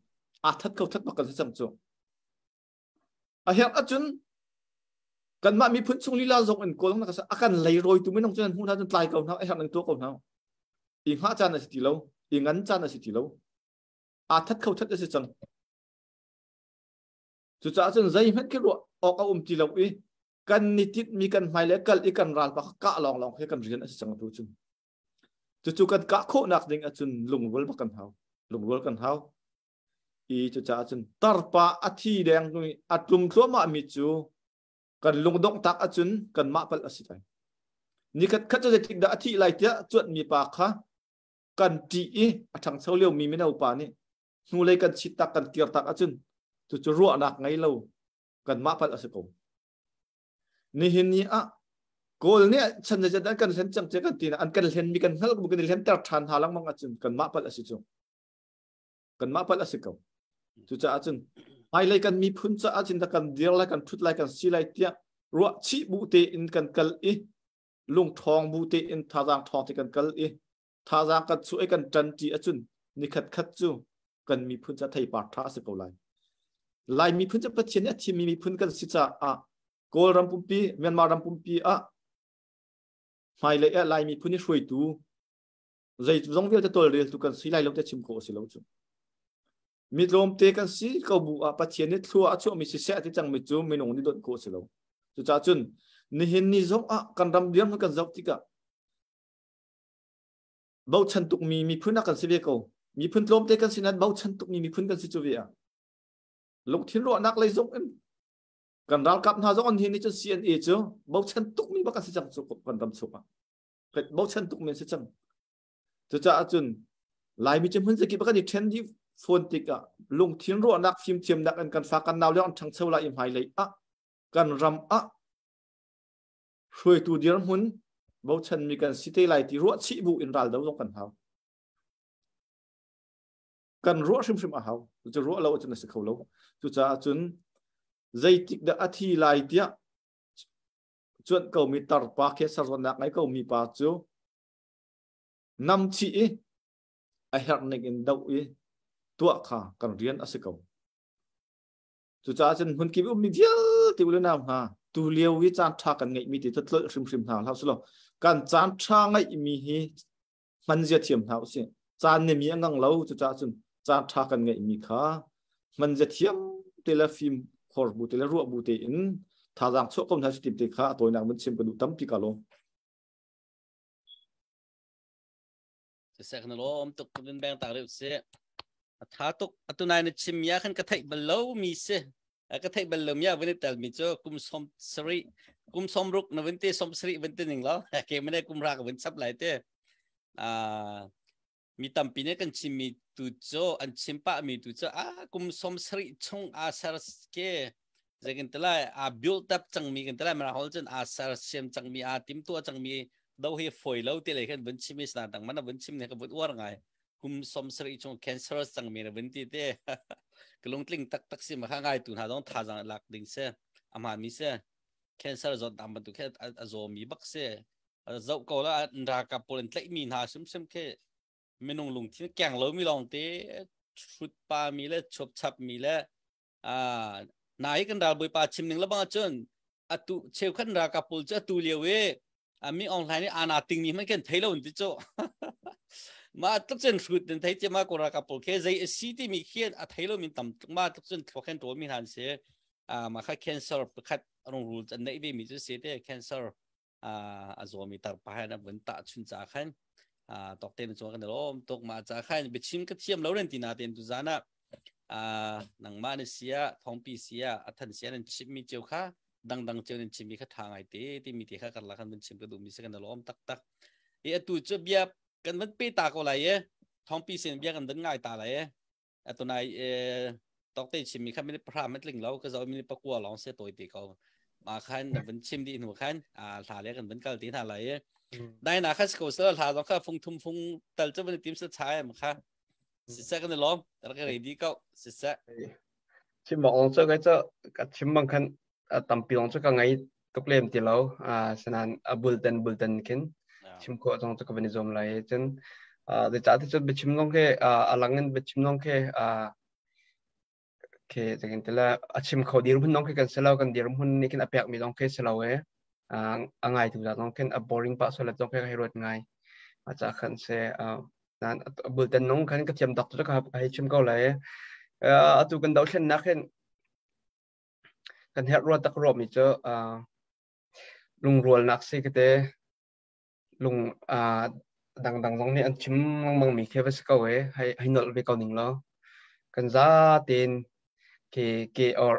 aa that kho that bak kan si cang cu. A herh ahcun kanmah miphun chung lila zong in kawl na a kan leirawi tu minung cu nan hmuh hna cun tlai ko hna a herh ning tuah ko hna. I hngah caan a si ti lo, i ngan caan a si ti lo. Aa that kho that a si cang. Cucaah cun zeihmanh khi ruah awk a um ti lo i kan ni tinhmi kan hmai le kal i kan ral pa kah lawnglawng he kan rian a si cang atu cun. Cucu kan kah khawhnak ding ahcun lungrual bak kan hau. Lungrual kan hau. I cucaah cun tarpa a thi deng a tlum thluahmah mi cu kan lungdongh tak ahcun kan mah palh a si lai. Nikhat khat cu zeitik dah a thih lai tiah cuanhmi pa kha kan ṭih i a ṭhangcho liomi mino pa nih hnulei kan chit tak kan kir tak ahcun cucu ruahnak ngei lo kanmah palh a si ko. Nihin ni ah Kawl nih chan zeizat an kan hlen cang tiah kan ti an kan hlen mi kan hngalh kan i hlenter ṭhan hna lengmang ahcun kanmah palh a si cu. Kanmah palh a si ko. Cucaah cun hmailei kan miphun caah cun kan dir lai kan ṭhut lai kan si lai tiah ruah chih bu tein kan kal i lungṭhawng bu tein thazaang ṭhawng te kan kal i thazaang kan chuah i kan ṭanṭi ahcun nikhat khat cu kan miphun ca theipar ṭha a si ko lai. Lai miphun cu Pathian nih a thimmi miphun kan si caah Kawlram pumpi, Myanmar ram pumpi ah hmailei ah Lai miphun i hruaitu zei zong vialte tawlreltu kan si lai lo te chim khawh a si lo cu. Mi tlawmte kan si ko bu ah Pathian nih thlua a chuahmi siseh a ti cangmi cu minung nih donh khawh a si lo. Cucaah cun nihin ni zong ah kan ram dirhmun kan zoh tikah bochan tukmi miphun ah kan si ve ko. Miphun tlawmte kan si nain bochan tukmi miphun kan si cu ve ah. Lungthin ruahnak lei zong in kan ralkap hna zong an hi nih cun CNA cu bochan tukmi bak an si cang cu kan ram chung ah. Bochan tukmi an si cang. Cucaah cun Laimi cu hmun zakip kan i ṭhen dih fawn tikah lungthin ruahnak fimthiamnak in kan fa kan nau le an ṭhangcho lai i hmailei ah kan ram ah hruaitu dirhmun bochanmi kan si te lai ti ruah chih bu in ral do zong kan hau. Kan ruah hrimhrim a hau. Cu ruah lo ahcun a si kho lo. Cucaah cun zeitik dah a thi lai tiah cuanh komi tarpa khi sarzawnnak ngei komi pa cu nam chih i a herh ning in doh i tuah kha kan rian a si ko. Cucaah cun hmunkip ummi vialte u le nau hna tu lio i caan ṭha kan ngeihmi ti cu tlolh hrimhrim hna hlah usih kan caan ṭha ngeihmi hi hman zia thiam hna usih. Caan nih mi a ngang lo cucaah cun caan ṭha kan ngeihmi kha hman zia thiam te le fim khor bu te le ruah bu tein thazaang chuah ko hna si te kha a tawinak mun chim ka duh tampi ka lawm. Sisek na lawm tuk vin beng tak reuh si. A tha tuk atu nai na chim ya khan ka theih bal lo mi si. Ka theih bal lo mi ah vun i tel mi cu kum som sarih kum som ruk na vun ti som sarih vun ti ning lo ke mane kum ra ka vun chap lai te. Mi tampi nih kan chim mi tu cu an chim pah mi tu cu a kum som sarih chung a ser ke zeikin telai a build up cang mi kan telai mara hol cun a ser siam cang mi a tim tua cang mi do hi foi lo ti le khan vun chim is na dang mana vun chim ne ka vun uar ngai kum som sarih chung cancer cang mi na vun ti te ka lungtling tak tak si ma kha ngai tu hna dong tha zang lak ding se ama mi se cancer zot dam bantuk khe a zaw mi bak se zoh ko la ralkap pawl an tlaihmi hna hrimhrim khi minung lungthin keng lomi lawng te hrut pa mi le chuap chap mi le nai kan ralbawipa chim ning lebang ahcun atu cheukhat ralkap pawl cu atu lio i mi online i ana ting mi hmanh kan thei lo ti cu ma tluk cun hrut nan thei ma ko ralkap pawl khi zei a si ti mi khi a thei lo min tam tuk ma tluk cun thluak hen ṭawl mi hna an si ma kha cancer pakhat rungrul an neih ve mi cu si te cancer a zawmi tarpa he na vun tah chun ca khan tok te na chuang kan lom tuk ma ca khan biachim ka thiam lo ren ti na ten tu zan ah nangmah na sia thongpi sia athan sia nan chim mi cheu kha dang dang cheu nan chim mi kha tha ngai te ti mi te kha kan la khan vun chim ka duh mi se kan lom tak tak e atu chu bia kan van pe ta ko lai e thongpi sin bia kan van ngai ta lai e atunai tokte chim mi kha minute pahra man tling lo ka zo minute pakua lawng se toi te ko ma khan na vun chim di hnu khan a hla le kan vun kal ti hna lai dai na kha ko se hla zong kha fung thum fung tal chu vun tim se chai am kha si se kan lom tar ka ready ko si se chim bang ong cho kai cho ka chim bang khan tampi ong cho ka ngai tuk lem ti lo a sanan a bulten bulten khin chim ko zong chu ka van i zuam lai cun de cha te chu biachim zong ke a lang in biachim zong ke ke zangin tela a chim kho dir hun nong ke kan selo kan dir hun ni kin a pek mi zong ke selo e a ngai tu za zong khin a boring pa so la zong ke ka ruat ngai a cha khan se nan bulten nong khan ka thiam doctor ka hei chim ko lai atu kan do thlen nak hin kan herh ruat tak ro mi chu lungrualnak si ka te lung dangdang zong nih an chim lengmang mi khi va si ko e hei hei nolh ve ko ning law kan za tein ke ke or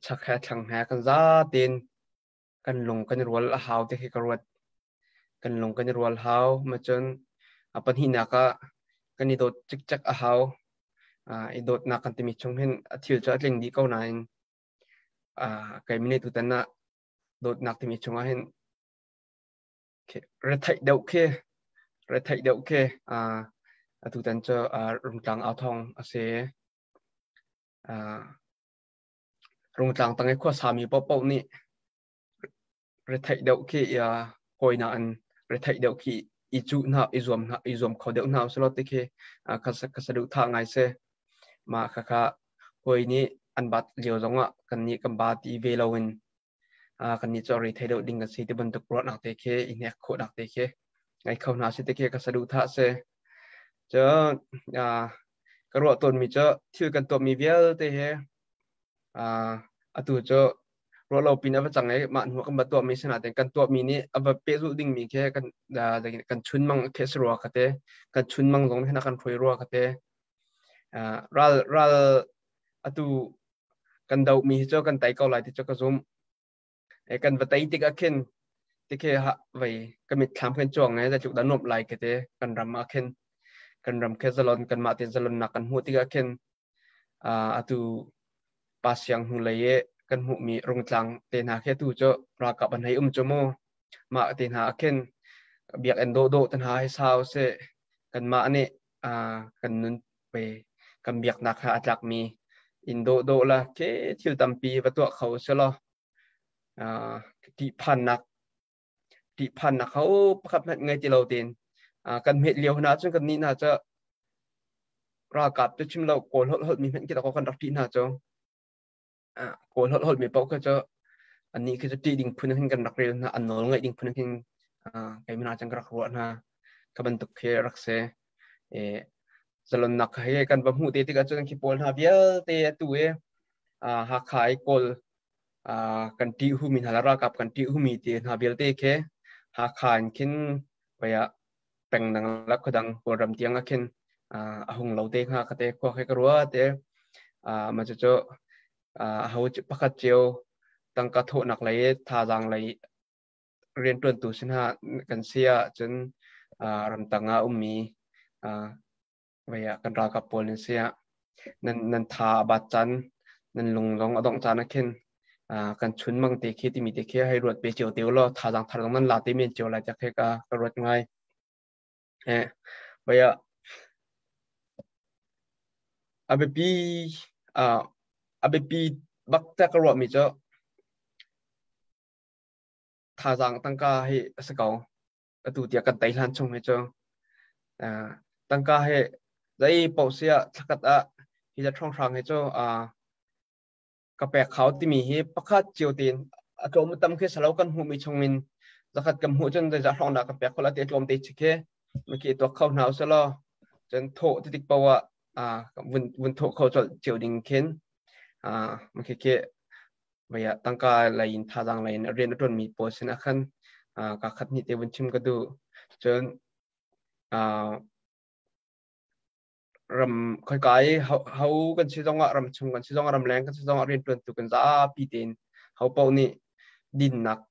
chak he thlang he kan za tein kan lung kan i rual a hau te khi ka ruat kan lung kan i rual hau ma cun a pahnihnak ah kan i dawt cikcek a hau i dawtnak kan timi chung hin a thil cu a tling dih ko nain kei mine tutan ah dawtnak timi chungah hin retheih deuh khi retheih deuh khi atutan cu rungtlang au thawng a si. Rungtlang tang i khuasami paohpaoh nih retheih deuh khi hawi nain retheih deuh khi i cuh hna i zuam hna i zuam kho deuh hna usih law ti khi ka saduhthah ngai si. Mah khakha hawi nih an bat lio zongah kannih kan ba ti ve loin kannih cu a rethei deuh ding kan si ti bantuk ruahnak te khi i hnek khawhnak te khi ngei kho hna si ti khi ka saduhthah si. Cun ka ruah tawnmi cu thil kan tuahmi vialte hi atu cu ruahlo pin a va cang i mah hnu kan va tuahmi si nain kan tuahmi nih a va pehzulh dingmi khi kan kan chunmang khi si rua ka te kan chunmang zong hin a kan hruai rua ka te ral ral atu kan dohmi hi cu kan tei ko lai ti cu ka zumh e kan va tei tik ah khin tikhe ha vei ka mitthlam khin chuang e zeitluk dah nuamh lai ka te kan ram ah khin kan ram khe zalon kanmah te zalonnak kan hmuh tikah khin atu pa siang hnu lei i kan hmuhmi rungtlang te hna khi atu cu ralkap an hei um cu mu mah te hna ah khin biakinn dawhdawh te hna hi sau seh kanmah nih kan nun pe kan biaknak kha a tlakmi inn dawhdawh la ke thil tampi va tuah kho selaw ṭihphannak ṭihphannak kha pakhat hmanh ngei ti lo tein kan hmet lio hna cun kan nih hna cu ralkap cu chim lo kawl holh holh mi hmanh khi kan rak ṭih hna cu kawl holh holh mi paoh kha cu annih khi cu ṭih ding phun hin kan rak rel hna an nawl ngaih ding phun hin kei mina cun ka rak ruah hna ka bantuk khi rak si zalonnak he kan va hmuh te tikah cun khi pawl hna vialte atu i Hakha i kawl kan ṭih humi hna le ralkap kan ṭih humi te hna vialte khi Hakha in khin vei ah peng dang le khuadang Kawlram tiang ah khin a hung lo te hnga ka te khua khi ka ruah te. Mah cucu. Aho pakhat cio tangka thawhnak lei thazaang lei rianṭuantu sin ha kan si ahcun ramtang ah ummi vei ah kan ralkap pawl nan si ah nan nan tha a bat caan nan lung zong a dongh caan ah khin kan chun mang te khi timi te khi hei ruat pe cio te law thazaang thar zong nan la te men cio lai tiah khi ka ka ruat ngai. Eh vei ah a biapi a biapi bak tiah ka ruahmi cu thazaang tangka hi a si ko. Atu tiah kan tei hlan chung hi cu tangka hi zei paoh si ah thlakhat ah hi le ṭhawnghrang hi cu ka pek hau timi hi pakhat cio tein a tlawm a tam khi salo kan hmuhmi chungin zakhat kan hmuh cun zeizah hrawng dah ka pek khawh la ti a tlawm te chi khi maki tuak kho hna usalaw cun thawh ti tik paoh ah vun vun thawh kho colh cio ding khin maki khi vei ah tangka lei in thazaang lei in rian a ṭuanmi pawl sinah khan ka khat hnih te vun chim ka duh. Cun ram khoika i ho kan si zongah ram chung kan si zongah ramleng kan si zongah rianṭuantu kan zapi tein ho paoh nih dinnak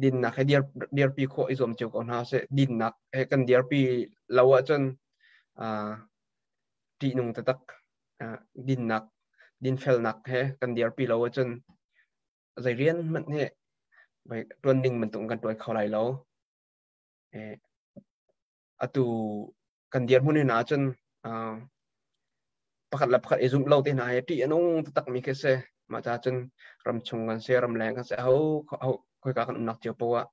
dinnak he dir dirpi khawh i zuam cio ko hna sih. Dinnak he kan dirpi lo ahcun ṭihnung taktak dinnak dinfelnak he kan dirpi lo ahcun zei rian hmanh hi ṭuan ding bantuk kan ṭuan kho lai lo. Atu kan dirhmun hin ahcun pakhat le pakhat i zumh lo te hna hi ṭih a nung taktak mi khi si. Mah caah cun ramchung kan si, ramleng kan si, aho aho khoika kan umnak cio poah ah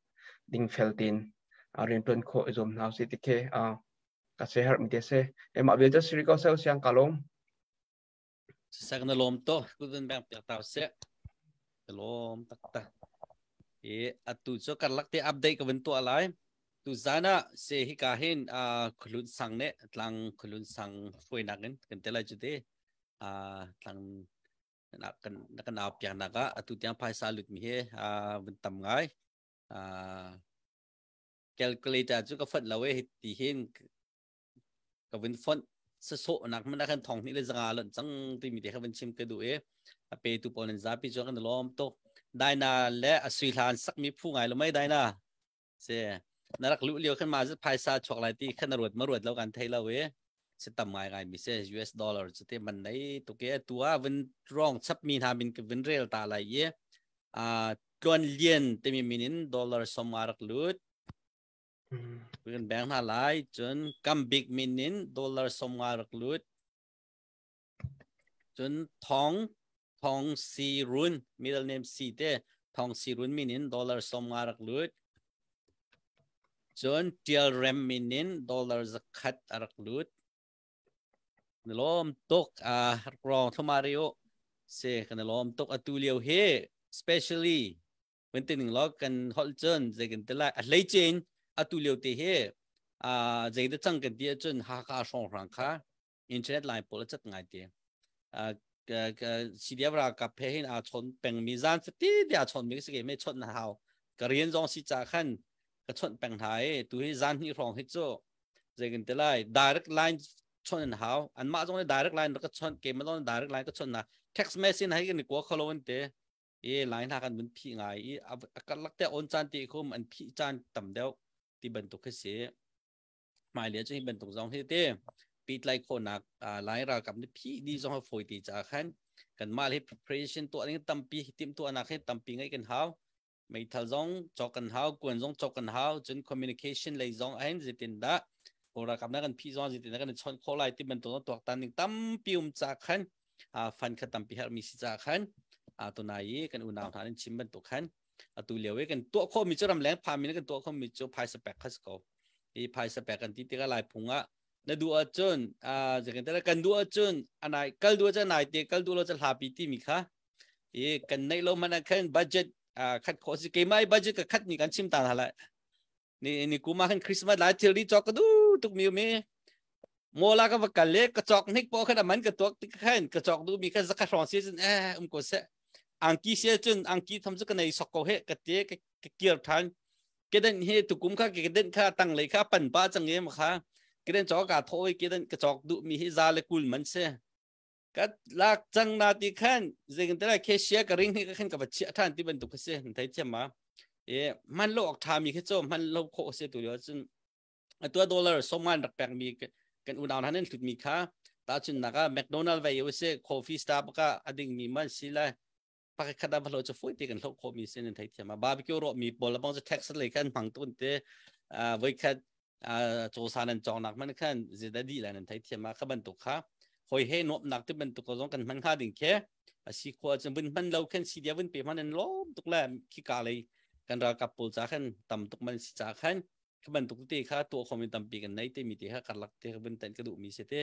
dingfel tein rianṭuan khawh i zuam hna usih ti khi ka se herh mi te si. E mah vial cu siri ko seh siang ka lawm. Sak na lawm to kudun bang piak tau se. Ka lawm taktak. E atu cu karlak te update ka vun tuah lai. Tu zan ah se hi ka hin a khulun sang ne tlang khulun sang hruainak in kan te lai cu te a tlang na kan na kan au piak nak ah atu tiang phaisa lut mi he a vun tam ngai. A calculator cu ka fonh lo e ti hin ka vun fonh sasawh nak man khan thong hnih le zanga lon cang ti mi te kha vun chim ka duh e a pe tu pawl nan zapi chu kan lawm tuk daina le a sui hlan sak mi phu ngai lo mai daina se na rak lu lio khan ma zat phaisa chuak lai ti khan ruat ma ruat lo kan thei lo e se tam ngai ngai mi se US dollar chu te man nei tu ke tua vun rong chap mi hna min ka vun rel ta lai ye a tluan lian timi min in dollar som a rak lut kan beng hna lai cun kam bik min in dollar som nga rak lut cun thong thong si run middle name si te thong si run min in dollar som nga rak lut cun tial rem min in dollar zakhat a rak lut Na lawm tuk a rong thlumario se kan lawm tuk atu lio hi specially kan ti ning lo kan holh cun zei kan ti lai a hlei cin atu lio te hi a zei da cang kan ti ahcun Hakha hrawnghrang kha internet line pawl a cat ngai te CDF ralkap he hin aa chawn peng mi zan fati te aa chawn mi si ke me chawnh na hau ka rian zong si ca khan ka chawnh peng hna i tu hi zan hnih hrawng hi cu zei kan ti lai direct line chawnh an hau anmah zong nih direct line ka chawnh keimah zong nih direct line ka chawnh na text message hai kan i kua kholo an te i line hna kan vun phih ngai i a karlak te on caan ti khum an phih caan tam deuh ti bantuk khi si hmailei cu hi bantuk zong hi te petlai khawhnak lai ralkap nih phih di zong a fawi ti caah khan kanmah hi preparation tuah ding tampi timh tuahnak hi tampi ngeih kan hau meithal zong cawk kan hau kuan zong cawk kan hau cun communication lei zong ahin zeitin dah kawl ralkap na kan phih zong zeitin dah kan i chawnh khawh lai ti bantuk zong tuaktan ding tampi um ca khan fan kha tampi herhmi si ca khan tunai i kan unau hna nan chim bantuk khan atu lio i kan tuah khawhmi cu ramleng phami kan tuah khawhmi cu phaisa pek kha si ko i phaisa pek kan ti tikah lai phung ah na duh ahcun zeitin kan duh ahcun anai kal duh ahcun nai te kal duh lo cu hlapi timi kha i kan neih lo man ah khan budget khat khawh si keimah i budget ka khat ni kan chim ta hna lai ni ni kuma khan Christmas lai thil ri chok ka du tuk mi mi mola ka va kal le ka chok hnik po khan aman ka tuak tik khan ka chok du mi khan zakha hrong si cun eh um ko se angki se cun angki tham chu ka nei sok ko he ka te ka kir than keden he tukum kha keden kha tang lei kha pan pa chang em kha keden chok ka thoi keden ka chok du mi hi za le kul man se. Ka lak cang na ti khan zeitin te cashier ka ring hi ka khan ka va chiah than ti bantuk kha si nan thei thiam ma e man lo ok tha mi kha cho man lo kho se tu yo cun atua dollar soman rak pek mi kan unau hna nan hlut mi kha ta chun naka McDonald vai yo se coffee Starbucks ka ading mi man si lai pakhat khat a lo chu foi te kan hlo kho mi sin thei thiam a barbecue ro mi pawl bang chu tax lei khan hmang tun te voi khat chawsa nan chong nak man khan zida di la nan thei thiam a kha bantuk kha hoi he nuap nak te bantuk ko zong kan hman kha ding khe a si khua chu vun hman lo khan si dia vun pe man an lom tuk la khi ka lei kan ralkap pawl cha khan tam tuk man si cha khan kha bantuk te kha to khomi tampi kan nei te mi te kha karlak te vun tan ka du mi se te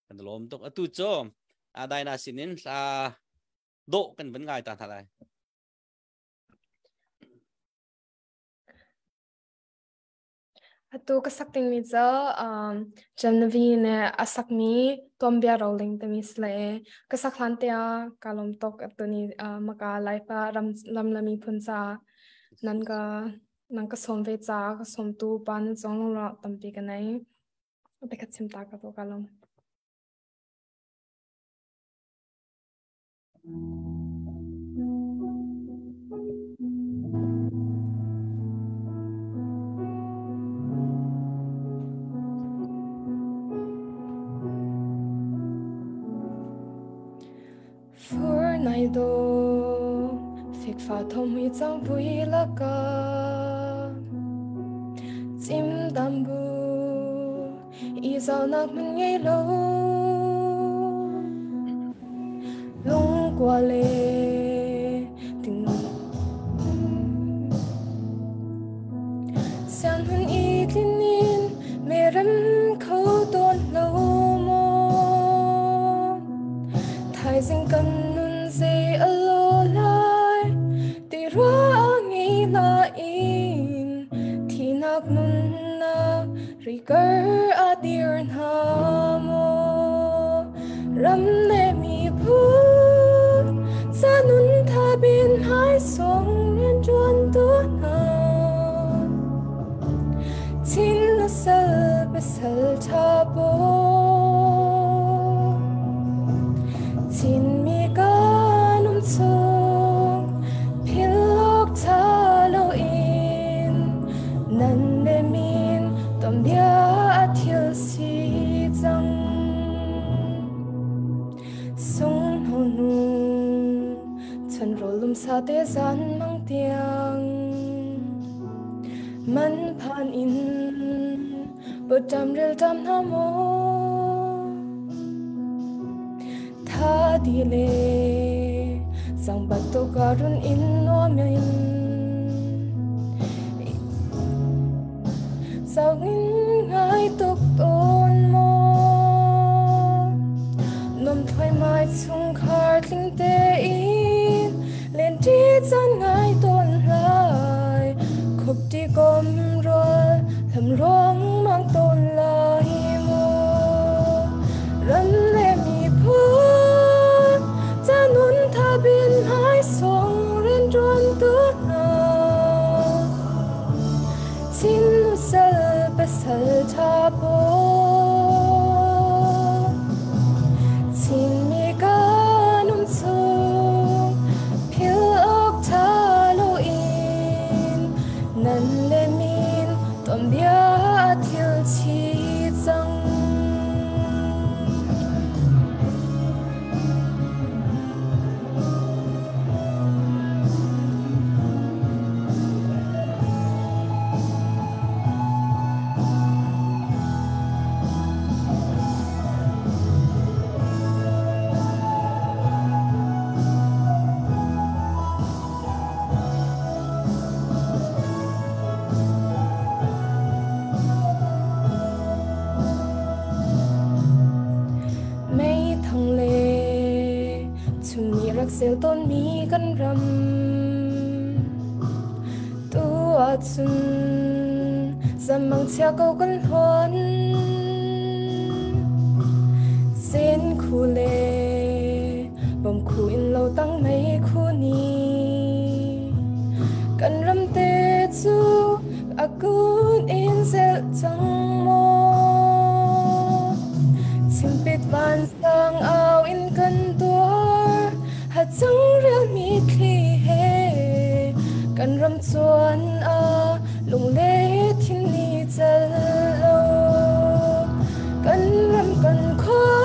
kan lom tuk atu cho adai na sinin hla dawh kan van ngai ta hna lai. Atu ka sak dingmi cu Genevieve nih a sakmi Tuanbia Rolling timi si le ka sak hlan tiah ka lawm tuk atu ni maka Laifa ram lam le miphun ca nan ka nan ka sawm ve ca ka sawmtu pa nan cung lungrawh tampi ka nei. Te khat chim ta ka tu ka lawm. Fur nai do fikfa thom hui cang pui laka chim tam bu i zaunak hmun ngei lo lungkua le ting sian hun i tlinin merem kho tawn lo maw thaizing kan nun zei a lo lai ti rua ngei la in thinak nunnak Rikar a dir hna maw ram le miphun ca nun tha bin hai song rian ṭuan tu hna Chin na sal pasal ṭha pawl Chinmi kan um chung philh awk ṭha loin nan le min tuanbia a thil si cang. Sung hno nu chan rawl lum sa te zan mang tiang man phan in bawṭam rel ṭam hna maw tha di le sang bat to ka run in nuam in sau in ngai tuk tawn maw nom thoai mai chungkhar tling te in len ṭi caan ngai tawn lai khup ti kom rual lam ruang mang tawn lai mu ram le miphun ca nun tha bin hai song rian ṭuan tu hna Chin sal pasal ṭha pawl Chinmi kan um chung philh awk ṭha loin nan le min tuanbia a thil chih cang. Meithang le chun nih rak sel tawnmi kan ram tu ahcun zammang chia ko kan hluan sen khu le bom khu in lo tang mei khu ni kan ram te cu a kun in zel cang maw chimpit vansang au in kan Changreu mitthli he kan ram chuan ah lung le thin ni cal lo. Kan ram kan khua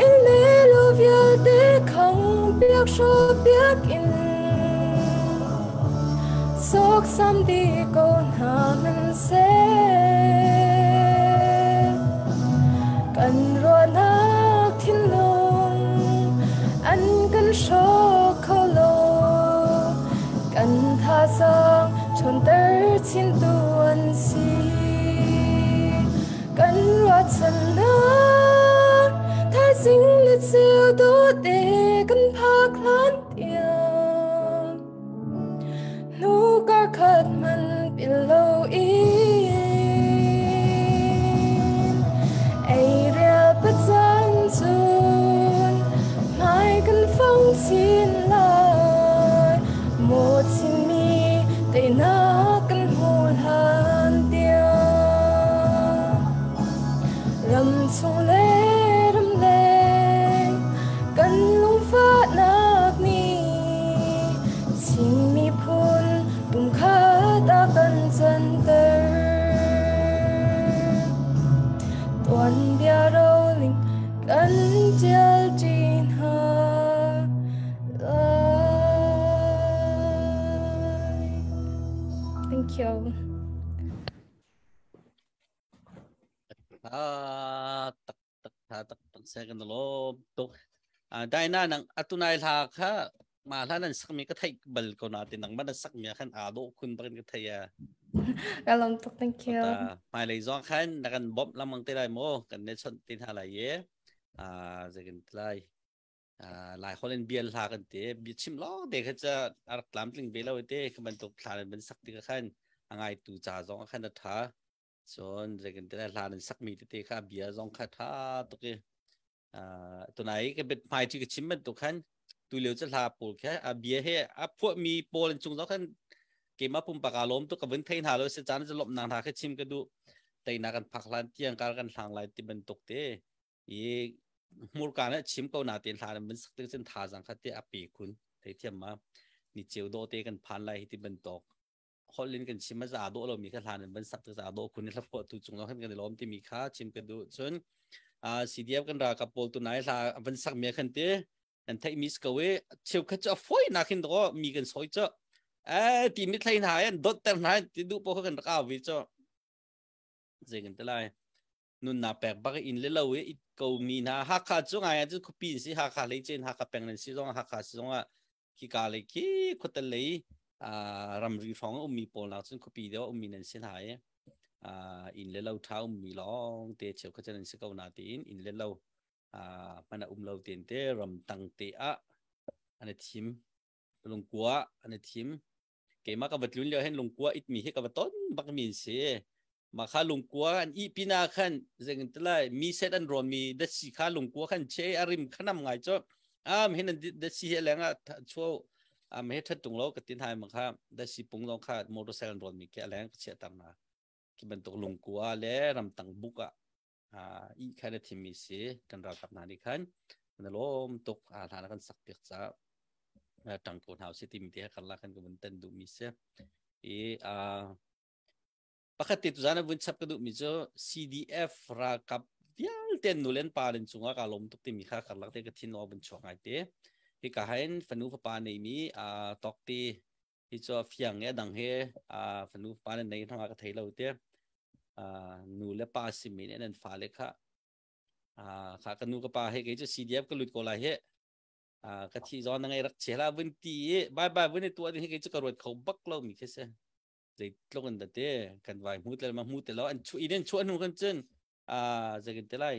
inn le lo vialte khang piak hrawh piak in sawksam dih ko hna hmanhseh. Kan ruahnak thinlung an kan hrawk kho lo. Kan thazaang ṭhawnter chintu an si. Kan ruahchannak thaizing le ceu dawte kan phak hlan tiang hnu kar khat hmanh pil lo in ei rial pacan cun hmai kan fong chin lai maw Chinmi teinak kan hmu hlan tiang ram chung le ram leng kan lungfahnak nih Chin miphun pumkhat a kan canter. Tuanbia roling kan ṭial ṭi hna lai. Thank you. Ah, tak tak tha tak tak se kan lom tuk. Daina nang atunai hla kha ma hla nan sak mi ka theih bal ko na ti nang ma na sak mi khan aa dawh khun bakin ka thei a. Ka lawm tuk, thank you. Hmai lei zong khan na kan bawmh lengmang te lai maw? Kan ne chawnh te hna lai ye. Zeikan lai. Lai holh in bial hla kan te bia chim lawng te kha cha a rak tlamtling ve lo te kha bantuk thla nan sak ti khan a ngai tu ca zong khan a tha. Cun zeikan te lai hla nan sak mi tete kha bia zong kha tha tuk i tunai ka bet hmai chi ka chim bantuk khan tu lio cu hla pawl kha a bia he a phuah mi pawl an cung zong khan keimah pumpak aa lawm tuk ka vun thei hna lo si caan cu lawmhnak hna kha chim ka duh teinak kan phak hlan tiang kar kan hlang lai ti bantuk te i hmurka nih chim ko na ten hla nan sak tik cun thazang kha te a pe khun thei thiam ma ni cheu do te kan phan lai hi ti bantuk holh in kan chim a za dawh lomi kha hlan in van sak za dawh khun hla phuah tu cung khan kan i lawm timi kha chim ka duh cun CDF kan ralkap pawl tu nai hla van sak mi khan te an theih mi ko e cheu khat chu a foi na khin do mi kan soi cho eh ti mi thlai hna an dot ter hna ti du po kan rak vi cho zei kan te lai nun na pek bak in le lo e it ko mi na Hakha chu ngai chu khupi si Hakha lei chen Hakha peng nan si zong Hakha si zong ah khika lei khi khuatal lei ramri hrawng a ummi pawl nak cun khuapi deuh a ummi nan si hna i inn le lo ṭha ummi lawng te cheukhat cu nan si ko na tiin inn le lo hmanh a um lo ten te ramtang te ah an i thim lungkua an i thim keimah ka va tlun lio hin lungkua itmi hi ka va ton bak mi an si ma kha lungkua an i pina khan zeng tilai mi set an rawn mi dasi kha lungkua khan che arim khanam ngai cho am hin dasi he lenga chu am he that tung lo ka tin hai ma kha dasi pung long kha motorcycle an rawn mi ke leng ka chia tar na ki bantuk lungkua le ramtang buk a i khan a thim mi si kan ralkap hna nih khan na lom tuk a hla kan sak piak cha tang ko hna si ti mi te karla kan ka vun tan du mi si i a Pakhat te tuzan ah vun chap ka duhmi cu CDF ralkap vialte nu le an pa len cungah kaa lawm tuk timi kha karlak te ka thin aw vun chuak ngai te. Hika hin fanu fapa neimi tawk te hi cu a fiang i a dang he fanu fapa nan nei hna ka thei lo te. Nu le pa simi nih nan fale kha kha ka nu ka pa he kei cu CDF ka lut ko lai he ka thi zawn na ngei rak che la vun ti i bye bye vun i tuah ding hi kei cu ka ruat kho bak lo mi khi si. Zeitluk in te kan vai hmu tel ma hmu te lo an chu in chu anu kan cun a zeikin te lai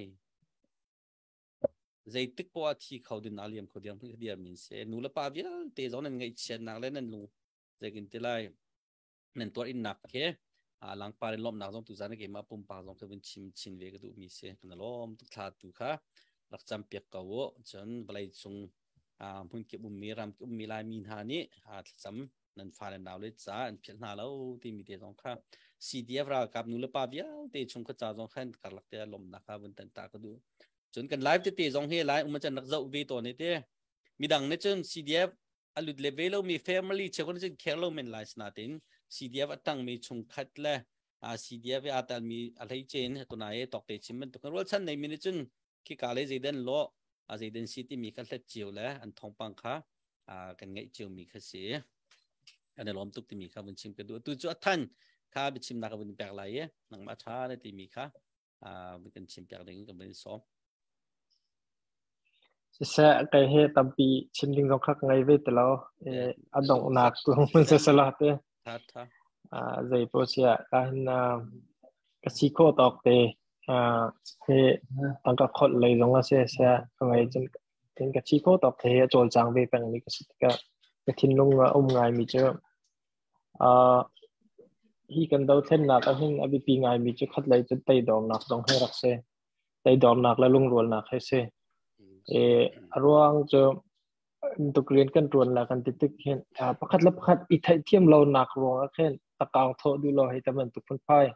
zeitik po a thi kho din aliam kho diam kho diam min se nu le pa vialte zong nan ngaih chiat nak le nan lung zeikin te lai nan tuar in nak ke a langpar in lomnak zong tu zan ke ma pumpa zong ke vun chim chin ve ka du mi se kan lom tuk thla tu kha rak cham piak ko cun vawlei cung hmun kip ummi ram kip ummi lai mi hna nih thlacam nan fa le nau le ca an philh hna lo timi te zong kha CDF ralkap nu le pa vialte chung kha ca zong khan karlak te lomnak kha vun tan ta ka du cun kan live tete zong hi lai um chan rak zoh ve tawn te. Midang nih cun CDF a lut le ve lomi family cheukhat nih cun care lo men lai natin CDF a tangmi chungkhat le CDF i aa telmi a hleice in tunai i tawkte chim bantuk rualchan neimi nih cun khika le zeidan lawh zeidan si timi kha hlet cio le an thawngpang kha kan ngeih ciomi kha si. Kan i lawm tuk timi kha vun chim ka duh. Tu cu a than kha biachimnak ka vun pek lai i nangmah tha na timi kha kan chim piak ding kan vun sawm. Siseh kei he tampi chim ding zong kha ka ngei ve ti lo. A donghnak tu hun se sala te. Tha tha. Zei po sia ka hin ka si kho tawk te he tangka khol lei zong a se se ka ngei cun tin ka chi kho tawk te a cawlcang ve peng mi ka si tikah ka thinlung a um ngai mi cu hi kan dothlennak ah hin a biapi ngaimi cu khatlei cu teidornak zong hi rak si. Teidornak le lungrualnak hi si. E, a ruang cu tuk rian kan ṭuan la kan ti tik hin pakhat le pakhat i theihthiam lonak ruang ah khin takaung thawh duh lo hei ta bantuk phunphai.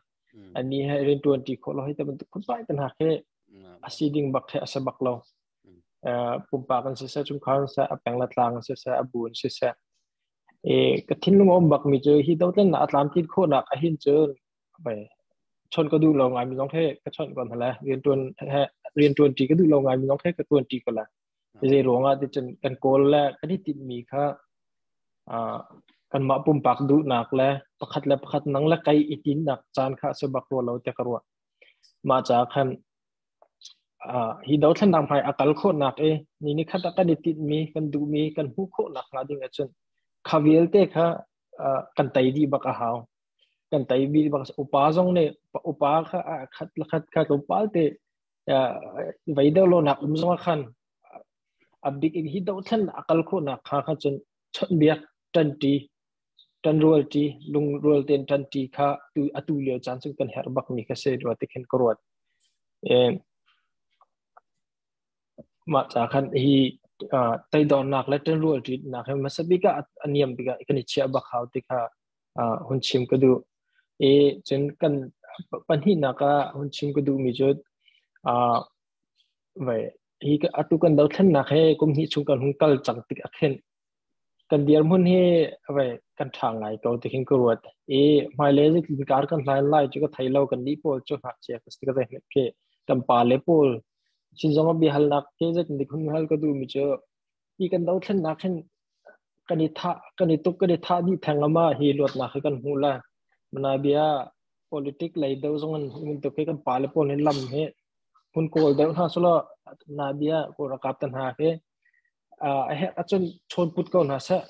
Ani he rian ṭuan ṭi khawh lo hei ta bantuk phunphai tan hak hi a si ding bak he a si bak lo. Pumpak in siseh, chungkhar in siseh, a peng le tlang in siseh, a bu in siseh. E, ka thinlung a um bakmi cu hi dothlennak a tlamtlin khawhnak ahhin cun bai chon ka duh lo ngaimi zong he ka chawnh ko hna le rianṭuan he rianṭuan ṭi ka duh lo ngaimi zong he ka ṭuan ṭi ko la. Zei ruangah ti cun kan kawl le kan i tinhmi kha kanmah pumpak duhnak le pakhat le pakhat nang le kai i tinnak caan kha a si bak rua lo tiah ka ruah. Mah caah khan Hi dothlennak hmai a kal khawhnak i ni nikhat ah kan i tinhmi, kan duhmi, kan hmuh khawhnak hnga ding ahcun kha vialte kha kan tei dih bak a hau. Kan tei dih bak. Upa zong nih upa kha khat le khat kha tlawmpal te vei deuh lonak um zong ah khan a bik in hi dothlennak a kal khawhnak kha kha cun chawnhbiak, ṭanṭi, ṭanrualṭi, lungrual tein ṭanṭi kha tu atu lio caan cu kan herh bakmi kha si rua ti khin ka ruat. Mah ca khan hi teidornak le ṭanrualṭinak hi hmasa bik ah a niam bik ah kan i chiah bak hau ti kha hun chim ka duh. I cun kan pahnihnak ah hun chim ka duhmi cu vai hi atu kan dothlennak he kum hnih chung kan hung kal cang tik ah khin Kan dirhmun hi vei kan ṭha ngai ko ti khin ka ruat. I hmailei zeitin kar kan hlai lai cu ka thei lo. Kan nih pawl cu ngakchia ka si ka zei hmet khi kan pale pawl sin zong ah biahalnak khi zeitin dik hun hal ka duhmi cu hi kan dothlennak hin kan i thah kan i tuk kan i thah dih theng ama hi luatnak hi kan hmu la. Mana bia politic lei deuh zong in tuk hi kan pale pawl hin lam hi hun kawl deuh hna sulaw na bia kawl ralkap tan hna khi a herh ahcun chawn put ko hna seh.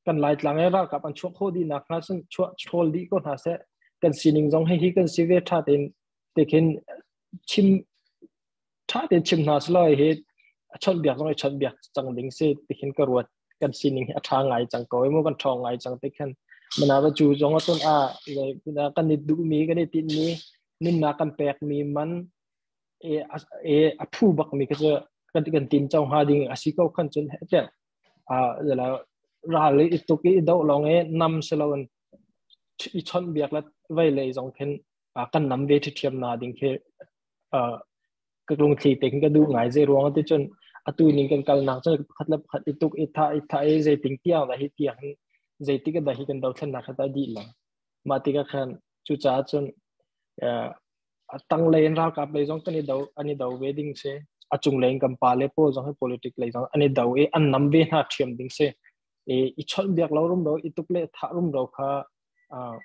Kan Laitlang i ralkap an chuah khawh dih nak hnga cun chuah chawl dih ko hna seh. Kan sining zong hi hi kan si ve ṭha tein te khin chim ṭha tein chim hna selaw hi a chawnhbiak zong i chawnhbiak cang ding si ti khin ka ruat. Kan sining hi a ṭha ngai cang ko i mu kan ṭhawng ngai cang ti khan mana va cu zong ahcun a kan i duhmi kan i tinhmi nunnak kan pekmi man e a phu bak mi kha cu kan kan tin cho hnga ding a si ko khan cun he a zala ral i tuk i do long e nam selo in i chon biak la vai lei zong khin kan nam ve thiam na ding khi ka lung thli te ka du ngai ze ruang ti chun atu ning kan kal nak chun pakhat le pakhat i tuk i tha i tha e zei ting tiang da hi tiang zei tik da hi kan do thlen na kha ta di la ma ti ka khan chu cha chun A tanglei in ralkap lei zong kan i do an i do ve ding si. A cunglei in kan pale pawl zong hi politic lei zong an i do i an nam ve hna ṭhiam ding si. I, i chawnhbiak lo rumro, i tuk le thah rumro kha uh,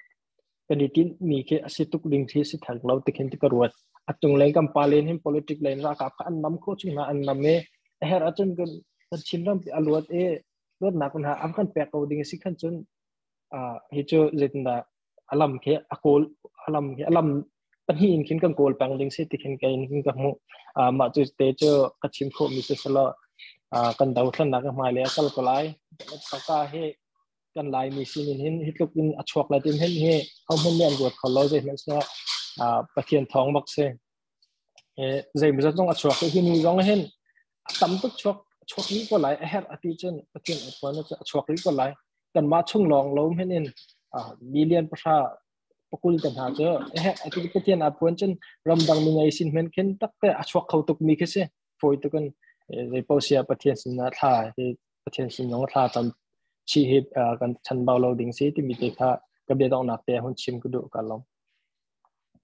kan i tinhmi khi a si tuk ding khi si theng lo ti khin ti ka ruat. A cunglei kan pale hin politic lei in ralkap kha an nam khawh chung hna an nam i a herh ahcun kan kan Chinram a luat i luatnak hna an kan pek ko ding a si khan cun uh, hi cu zeitindah alam khi a kawl alam khi alam pahnih in khin kan kawl peng ding si ti khin kai in ka hmuh mah cu te cu ka chim khawh mi si selo kan dothlennak ka hmai le a kal ko lai ka hi kan lai mi sin in hin hi tluk in a chuak lai tin hin hi ho hmun nih an ruat kho lo zei hmanh seh Pathian thawng bak si zei mi zong a chuak hi ni zong hin tam tuk chuak chuak rih ko lai a herh ati cun Pathian a phuan a chuak rih ko lai kanmah chung lawng lo men in million pahra pakul te hna cu eh ati Pathian a phuan cun ramdang mi ngei sin men khin tak te a chuak kho tuk mi khi si foi tukin zei pausia Pathian sin na thla hi Pathian sin zong thla cam chi hi kan chan bau lo ding si timi te kha ka bia donghnak te hun chim ka duh ka lawm.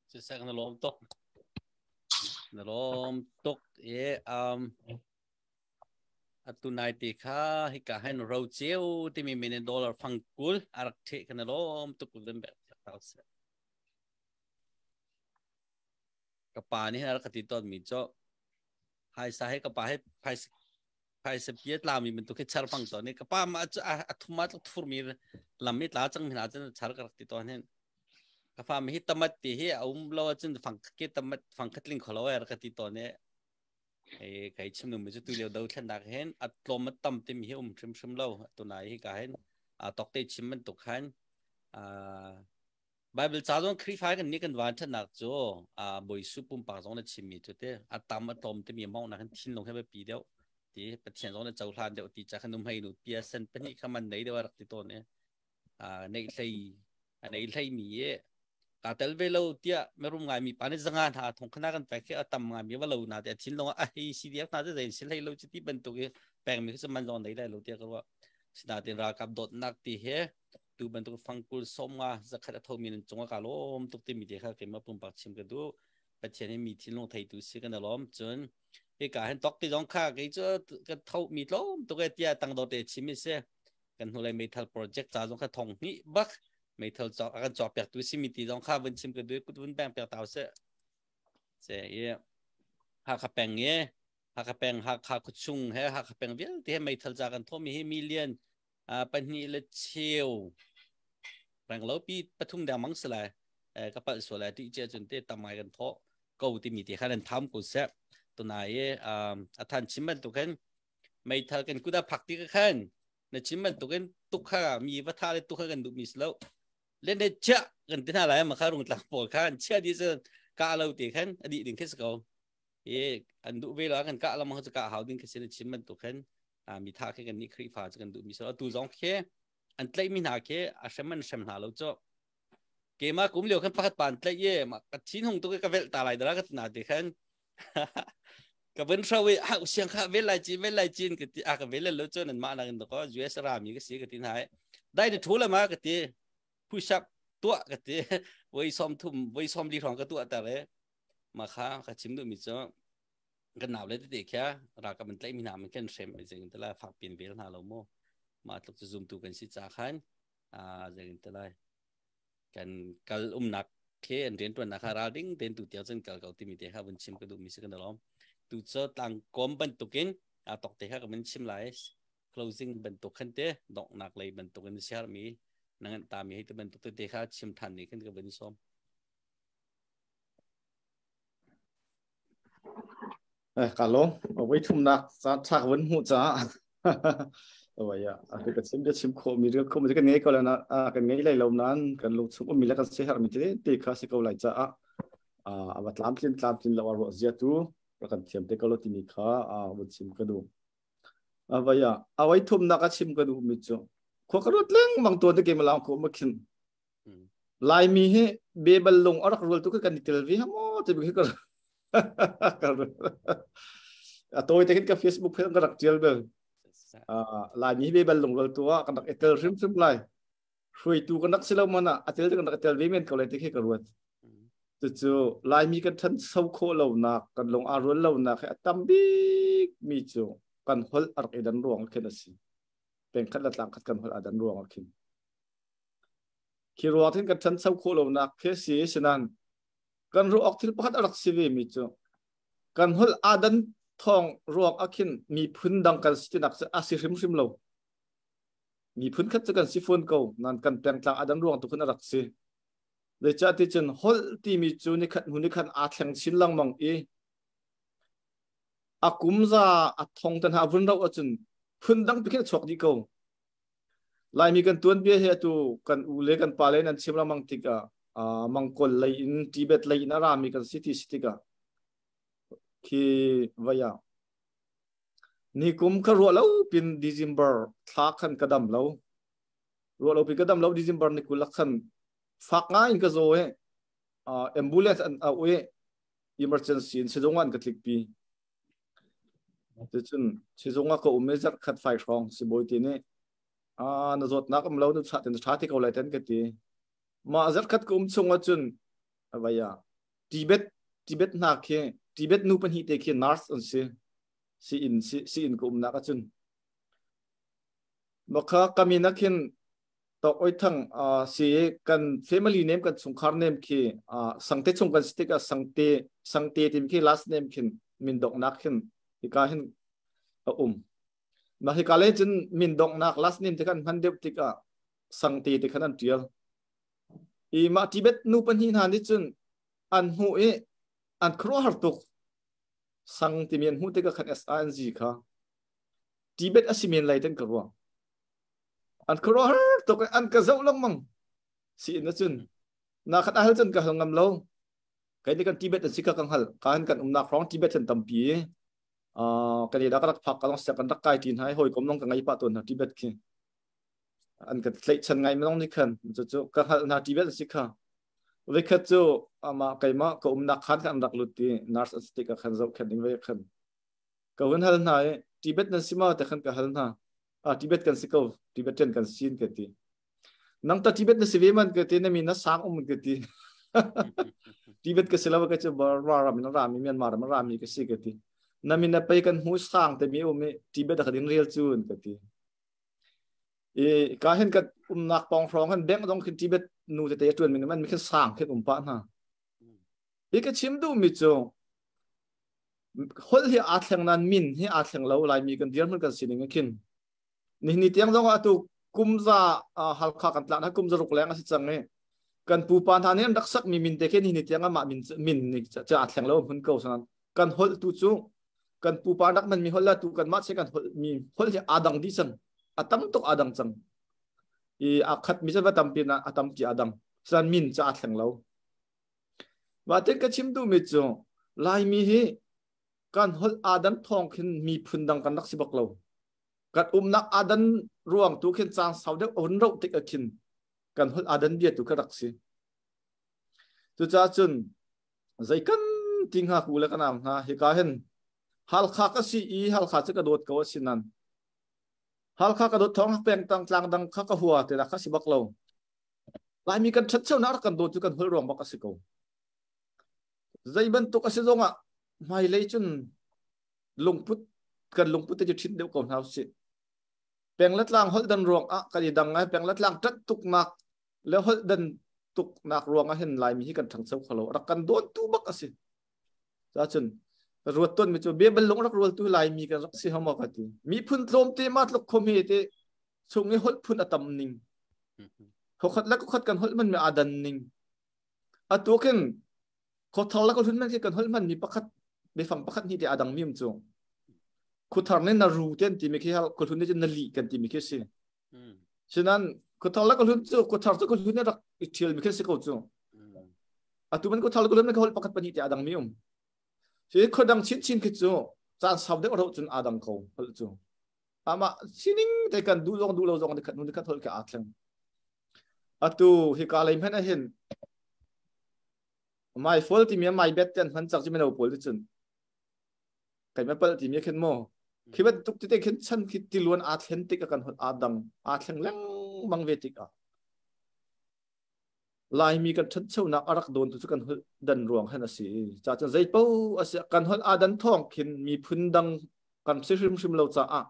Sisek na lawm tuk. Na lawm tuk e atu nai te kha hika hen ro cheu timi million dollar fang kul arak the kana lawm tuk len bek tau se. Ka pa nih a rak ka ti tawn mi cu phaisa he ka pa he phaisa phaisa pia tla mi bantuk khi char pang tawn i ka pa ma cu a thum ma tluk thur mi lam i tla cang hna cun char ka rak ti tawn hin ka fa mi hi tamat ti hi a um lo cun fang ke tamat fang khatling kholo er ka ti tawn i e kai chim nu mi cu tu lio do thlen dak hin a tlawm a tam ti mi hi um hrim hrim lo tu nai hi ka hin a tok te chim man tuk khan a Bible ca zong Khrihfa kan nih kan van ṭhatnak cu Bawi Jesuh pumpak zong na chimmi cu te a tam a tlawm timi mawngnak hin thinlung he biapi deuh ti Pathian zong na cohlan deuh ti ca khan um hei nu pia sen pahnih kha man nei deuh a rak ti tawn i neih hlei a nei hlei mi i ka tel ve lo tiah mirum ngai mi pa nih zanga hna thong khana kan pek khi a tam ngai mi va lo na te thinlung a hei CDF hna te zein sil hlei lo chi ti bantuk i pek mi khi man zong nei lai lo tiah ka ruah sinatin ralkap dawtnak ti he tu bantuk fangkul 50 zakhat a thomi nan cungah ka lawm tuk timi te kha keimah pumpak chim ka duh. Pathian hi mi thinlung theitu si kan lawm. Cun hika hin tok ti zong kha kei cu ka tho mi tlawm tuk e tiah tangdor te chim mi si. Kan hnulei meithal project ca zong kha thong hnih bak meithal cawk a kan cawk piak tu si mi ti zong kha vun chim ka duh kut vun beng piak tau se. Se i Hakha peng i Hakha peng Hakha khuachung he Hakha peng vialte he meithal ca kan thawmi hi million pahnih le cheu renglo pi pathum dengmang si lai ka palh sual lai ti che cun te tam ngai kan thawh ko timi te khan an tham ko seh tunai i a than chim bantuk hin meithal kan kuda phak ti ka khan na chim bantuk in tuk kha mi va tha le tuk kha kan duh mi si lo le ne chia kan ti hna lai ma kha rung tlang pawl khan chia di cu ka lo ti khan a dih ding khi si ko i an duh ve lo kan kah lamang cu kah hau ding khi si na chim bantuk khan mi tha khi kan nih Khrihfa cu kan duh mi so atu zong khi an tlaih mi hna khi a hrem an hrem hna lo cu keimah kum lio khan pakhat pa an tlaih i ma ka thin hung tuk i ka velh ta lai dara ka tina te khan ka vun hro i ha siang kha vel lai cin vel lai cin ka ti a ka vel lo cu nan mah nak in ko US ra mi ka si ka ti hna dai ni thu la ma ka ti push up tuah ka ti voi som thum voi som li hrawng ka tuah ta re ma kha ka chim duh mi cu kan nau le tete kha ralkap an tlaih mi hna man kan hrem zeng te lai fak pin vel hna lo mu ma tluk cu zumtu kan si cha khan a zeng te lai kan kal umnak khe an rian tuan nak kha ral ding ten tu tiang cun kal ko timi te kha vun chim ka duh mi si kan lom tu cho tlang kom bantukin a tok te kha ka mun chim lai closing bantuk khan te dongnak lei bantukin share mi nangan ta mi hei te bantuk te kha chim than ni khan ka vun som. Ka lawm. Voi thumnak caan ṭha ka vun hmuh caah Oi ya, a ka chim bia chim khawh mi rel khawh mi kan ngei ko lai na kan ngei lai lo nain kan lung chung ummi le kan siaherh mi tete kha si ko lai caah a va tlamtlin tlamtlin lo a ruah zia tu rak kan thiam te ko lo timi kha vun chim ka duh. Avai ya, a voi thumnak a chim ka duh mi cu khua ka ruat lengmang tuan te ke malang ko ma khin. Laimi hi bebal lung a rak rual tu kan i tel ve ha maw ti bi ka a tawi te khin ka Facebook phe ka rak tial bel. Laimi hi bebal lung rual tu ah kan rak i tel hrimhrim lai. Hruaitu kan rak si lo man ah a tel kan rak i tel ve men ko lai ti khi ka ruat. Cucu Laimi kan ṭhancho khawh lonak, kan lung aa rual lonak hi a tam bik mi cu kan holh a rak i dan ruang ah khin a si. Pengkhat le tlangkhat kan holh aa dan ruang ah khin. Khi ruang hin kan ṭhancho khawh lonak khi a si. Sinain kan ruah awk thil pakhat a rak si ve mi cu kan holh aa dan thawng ruang ah khin miphun dang kan si tinak cu a si hrimhrim lo. Miphun khat cu kan si fawn ko, nain kan pengtlang aa dan ruang tu khin a rak si. Zeicahti cun holh timi cu nikhat hnu nikhat aa thleng chin lengmang i a kum za a thong te hna a vun rauh ahcun phun dang pi khin a chuak dih ko. Laimi kan tuanbia hi atu kan u le kan pa le nan chim lengmang tikah Mangkol lei in Tibet lei in a rami kan si ti si tikah khi vai ah ni kum kha ruah lo pin December thla khan ka dam lo ruah lo pin ka dam lo December ni kul khan fak ngai in ka zaw i ambulance an au i emergency in sizung an ka tlik pi. Cucun sizung ah ka um i zarh khat fai hrawng sibawi te nih na zawtnak um lo na tha ten tha te ko lai ten ka ti. Mah zarh khat ka um chung ahcun avai ah Tibet Tibet hna khi Tibet nu pahnih te khi nurse an si. Si in si, si in ka umnak ahcun Makha kamin ah khin Tok Oi Thang si kan family name kan chungkhar name khi Sangte chung kan si tikah Sangte Sangte tim khi last name khin min donghnak khin hika hin a um. Mah hika le cun min donghnak last name te kan hman deuh tikah Sangte te khan an tial. I mah Tibet nu pahnih hna nih cun an hmuh i an khuaruahhar tuk. Sang timi an hmuh tikah khan SANG kha Tibet a si men lai ten ka ruah. An khuaruahhar tuk i an ka zoh lengmang. Si in cun na khat a hal cun ka hal ngam lo. Kai nih kan Tibet an si kha ka hngalh. Ka han kan umnak hrawng Tibet an tampi i kan i rak rak phak ka long siak kan rak kai ṭi hna i hawikom long ka ngei pah tawn hna Tibet khi. An ka tlaihchan ngai long nih khan cucu ka hngalh hna Tibet an si kha. Voikhat cu amah keimah ka umnak khan kan rak lut i nurse an si tikah khan zohkhenh ding ve khan ka hun hal hna i Tibet nan si maw te khan ka hal hna. Ah Tibet kan si ko Tibetan kan sin ka ti. Nang ta Tibet na si ve man ka ti na mi na sang um ka ti. Tibet ka si lo ka cu Burma ram in rami Myanmar ram rami ka si ka ti. Na min na pei kan hmu sang te mi um i Tibet ka din real cun ka ti. I ka hin ka umnak pawng hrawng han bank dong khin Tibet nu tete tuan min man mi khin sang khin um pa hna. Hi ka chim duh mi cu holh hi aa thleng nan min hi aa thleng lo Laimi kan dirhmun kan sining ah khin nihin ni tiang zong ah atu kumza Halkha kan tlak na kumza ruk leng a si cang i kan pupa hna nih an rak sak mi min te khi nihin ni tiang amah min min ni ca aa thleng lo hmun ko sanan kan holh tu cu kan pupa rak man mi holh la tu kan mah che kan holh mi holh hi aa dang dih cang a tam tuk aa dang cang i a khat mi va tampi na a tampi aa dang san min ca aa thleng lo Mah tin ka chim duhmi cu Laimi hi kan holh aa dan thawng khin miphun dang kan rak si bak lo. Kan umnak aa dan ruang tu khin caan sau deuh a hun roh tik ah khin kan holh aa dan bia tu kha rak si. Cucaah cun zei kan ti hnga ku le ka nau hna hika hin Halkha ka si i Halkha cu ka dawt ko a si nan. Halkha ka dawt thawng peng tang tlang dang kha ka hua ti la kha si bak lo. Laimi kan ṭhatchonak rak kan dawt cu kan holh ruang bak a si ko. Zei bantuk a si zongah hmailei cun lungput kan lungput te cu ṭhit deuh ko hna usih. Peng le tlang holh dan ruang ah kan i dang ngai. Peng le tlang ṭanh tuknak le holh dan tuknak ruang ah hin Laimi hi kan ṭhangcho kho lo. Rak kan dawntu bak a si. Cacun ruat ton mi cu Bible lung rak rualtu Laimi kan rak si hama ka ti. Miphun tlawmte ma tluk khom hi te chung i holh phun a tam ning. Khokhat le khokhat kan holh man mi aa dan ning. Atu khin khothar le khohlun man khi kan holh man mi pakhat biafang pakhat ni te aa dang mi um cu. Khuthar ne na ru ten ti mi khi khohlun ne na li kan ti mi khi si. Sinan khuthar le khohlun cu khuthar cu khohlun ne rak i thial mi khi si ko cu. Atu man khuthar le khohlun man holh pakhat pahnih te aa dang mi um. Si khodang chin chin khi cu caan sau deuh ro cun aa dang ko holh cu. Amah sining te kan duh zong duh lo zong nikhat hnu nikhat holh ke aa thleng. Atu hika lei hmanh ah hin mai fol timi mai bet ten hman chak mino pawl ti cun kai ma pal timi khin mo khi bantuk tete khin chan khi tiluan aa thlen tik a kan hot aa dang aa thleng lengmang ve tik ah Laimi kan ṭhanchonak a rak dawntu cu kan holh dan ruang han a si. Ca cun zei paoh a si kan holh aa dan thawng khin miphun dang kan si hrimhrim lo caah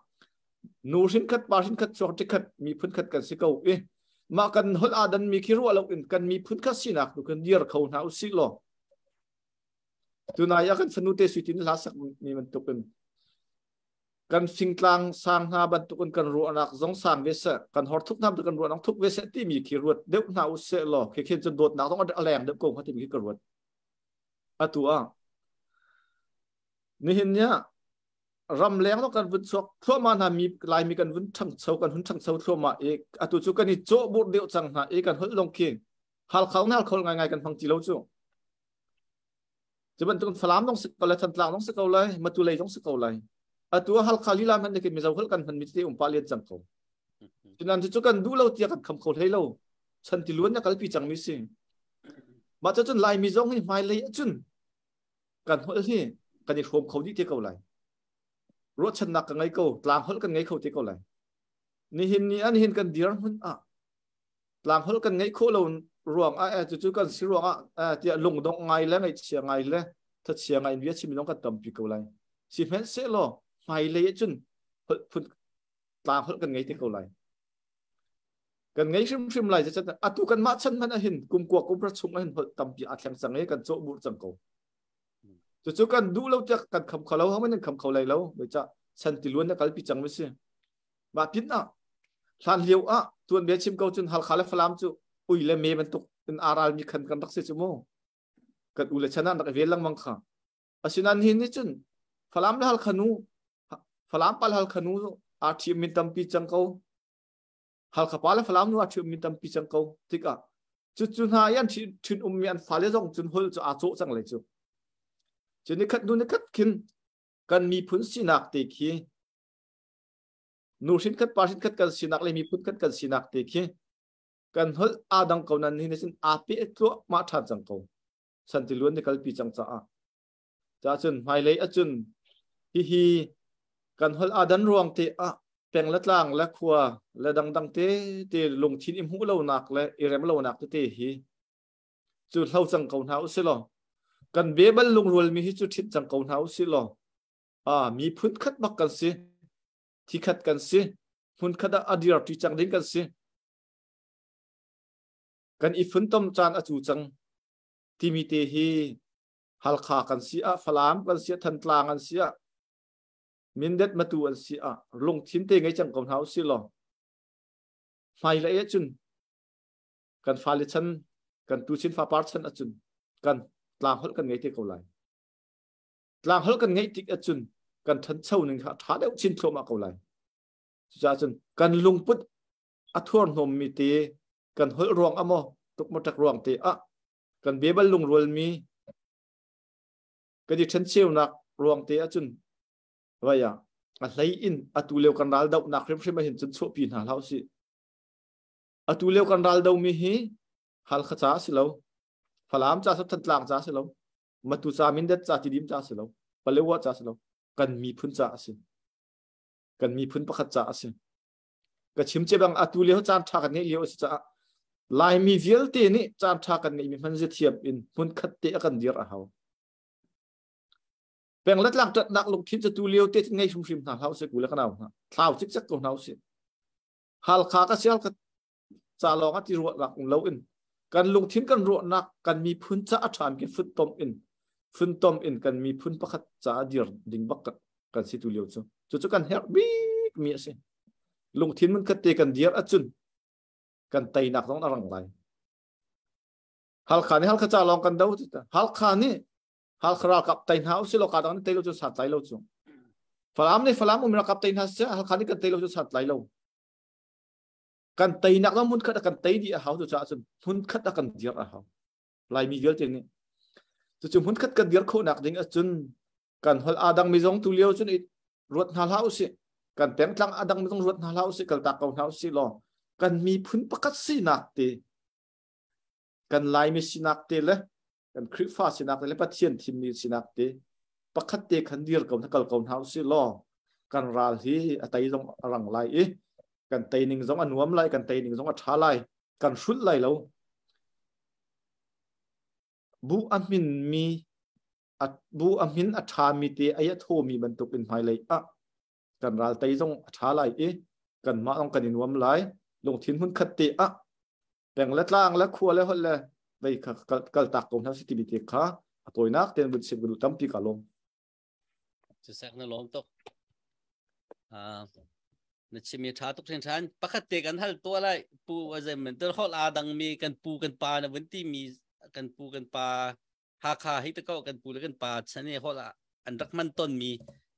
nu hrin khat pa hrin khat chuak ṭikhat miphun khat kan si ko i mah kan holh aa dan mi khi ruah lo in kan miphun khat sinak tu kan dir kho hna usih law tunai ah kan fanu te sui tin hla sak mi bantuk in Kan fingtlang sang hna bantukin kan ruahnak zong sang ve seh, kan hor thuk hna bantuk kan ruahnak thuk ve seh timi khi ruat deuh hna u seh law khi khin cun dawtnak zong a leng deuh ko hnga timi khi ka ruat. Atu ah nihin ni ah ram leng zong kan vun chuak thluahmah hna mi Laimi kan vun ṭhangcho kan hun ṭhangcho thluahmah i atu cu kan i cawh burh deuh cang hna i kan holh lawng khi Halkha nal khol ngaingai kan hmang ti lo cu. Cu bantuk Falam zong si ko lai, Thantlang zong si ko lai, Matu lei zong si ko lai. Atu ah Halkha lila hmanh nih Mizo holh kan hman mi tete um pah len cang ko. Cunan cu kan duh lo tiah kan kham kho hlei lo. Chan ti luan na kalpi cang mi si. Mah cu cun Laimi zong hi hmailei ahcun kan holh hi kan i hrawm kho dih te ko lai. Ruahchannak ka ngei ko. Tlang holh kan ngei kho te ko lai. Nihin ni ah nihin kan dir hmun ah tlang holh kan ngeih khawh lo ruang ah eh, cucu kan si ruang ah eh, tiah lungdongh ngai le ngaihchia ngai le thachia ngai in bia chim dong kan tampi ko lai. Sihmanhsehlaw hmailei ah cun holh phun tlang holh kan ngei te ko lai. Kan ngei hrimhrim lai zeicahtiah atu kan mah chan hmanh ahhin kum kua kum ra chung ahhin holh tampi aa thleng cang i kan cawh bur cang ko. Cucu kan duh lo tiah kan kham kho lo, hohmanh kan kham kho lai lo. Zeicah chan tiluan na kalpi cang mi si. Mah pin ah hlan lio ah tuanbia chim ko cun Halkha le Falam cu ui le me bantuk in aa ralmi khan kan rak si cu mu. Kan u le chan ah an rak i vel lengmang kha. Asinain hi nih cun Falam le Halkha nu Falam pa le Halkha nu aa ṭhium min tampi cang ko. Halkha pa le Falam nu aa ṭhium min tampi cang ko tikah cucu hna i an ṭhin ummi an fale zong cun hol cu aa cawh cang lai cu. Cu nikhat hnu nikhat khin kan miphun sinak te khi nu hrin khat pa hrin khat kan sinak le miphun khat kan sinak te khi kan holh aa dang ko nan ni cun aa pe tluahmah ṭhan cang ko. Santiluan ni kalpi cang caah. Cacun hmailei ahcun hihi kan holh aa dan ruang te ah peng le tlang le khua le dangdang te te lungthin i hmuh lonak le i rem lonak tete hi cu hlo cang ko hna usih law kan bebal lungrual mi hi cu ṭhit cang ko hna usih law a miphun khat bak kan si thi khat kan si hmun khat ah a dir ṭi cang ding kan si kan i funtom caan a cu cang timi te hi Halkha kan si ah Falam kan si ah Thantlang an si ah Mindat Matu an si ah lungthin te ngei cang ko hna usih law hmailei ahcun kan fale chan kan tuchin fapar chan ahcun kan tlang holh kan ngei te ko lai. Tlang holh kan ngeih tik ahcun kan ṭhancho ning kha ṭha deuh chin thluahmah ko lai. Cucaah cun kan lungput a thurhnawmmi te kan holh ruang ah maw tukmaṭak ruang te ah kan bebal lungrualmi kan i ṭhencheunak ruang te ahcun vai ah a hlei in atu lio kan ral dohnak hrimhrim ahhin cun chuahpi hna hlah usih. Atu lio kan ral domi hi Halkha ca a si lo, Falam ca Thantlang ca a si lo, Matu ca Mindat ca Tidim ca a si lo, Palewa ca a si lo, kan miphun ca a si. Kan miphun pakhat ca a si. Ka chim ce bang atu lio caan ṭha kan ngeih lio a si caah Laimi vialte nih caan ṭha kan ngeihmi hman ziathiam in hmun khat te a kan dir a hau. Peng le tlang ṭatnak lungthin cu tu lio te ngei hrimhrim hna hlah usih ku le ka nau hna. Thlau cikcek ko hna usih. Halkha ka sial ka ca lawng ah ti ruahnak um lo in kan lungthin kan ruahnak kan miphun ca a ṭhami khi funtom in funtom in kan miphun pakhat caah dir ding bak kan si tu lio cu. Cucu kan herh bik mi a si. Lungthin mun khat te kan dir ahcun kan teinak zong a rang lai. Halkha nih Halkha ca lawng kan do Halkha nih Halkha ralkap tei hna usih law ka dang nih tei lo cu sat lai lo cu. Falam nih Falam um ralkap tei hna seh Halkha nih kan tei lo cu sat lai lo. Kan teinak zong hmun khat a kan tei dih a hau cu caah cun hmun khat a kan dir a hau. Laimi vialte nih cucu hmun khat kan dir khawhnak ding ahcun kan holh aa dangmi zong tu lio cun i ruat hna hlah usih kan pengtlang a dangmi zong ruat hna hlah usih kaltak ko hna usih law kan miphun pakhat sinak te kan Laimi sinak te le kan Khrihfa sinak te le Pathian thimmi sinak te pakhat te khan dir ko hna kal ko hna usih law kan ral hi a tei zong a rang lai i kan tei ning zong a nuam lai kan tei ning zong a ṭha lai kan hrulh lai lo bu a hminmi a bu a hmin a ṭhami te ei a thawmi bantuk in hmailei ah kan ral tei zong a ṭha lai i kanmah zong kan i nuam lai lungthin hmun khat te ah peng le tlang le khua le holh le vei kha kal tak ko hna si timi te kha a tawinak ten vun sim ka tampi ka lawm cu sak na lawm tuk na chimi tha tuk thin than pakhat te kan hal to lai pu azem men tor hol a dang mi kan pu kan pa na vun ti mi kan pu kan pa Hakha hi te ko kan pu le kan pa chan i hol an rak man ton mi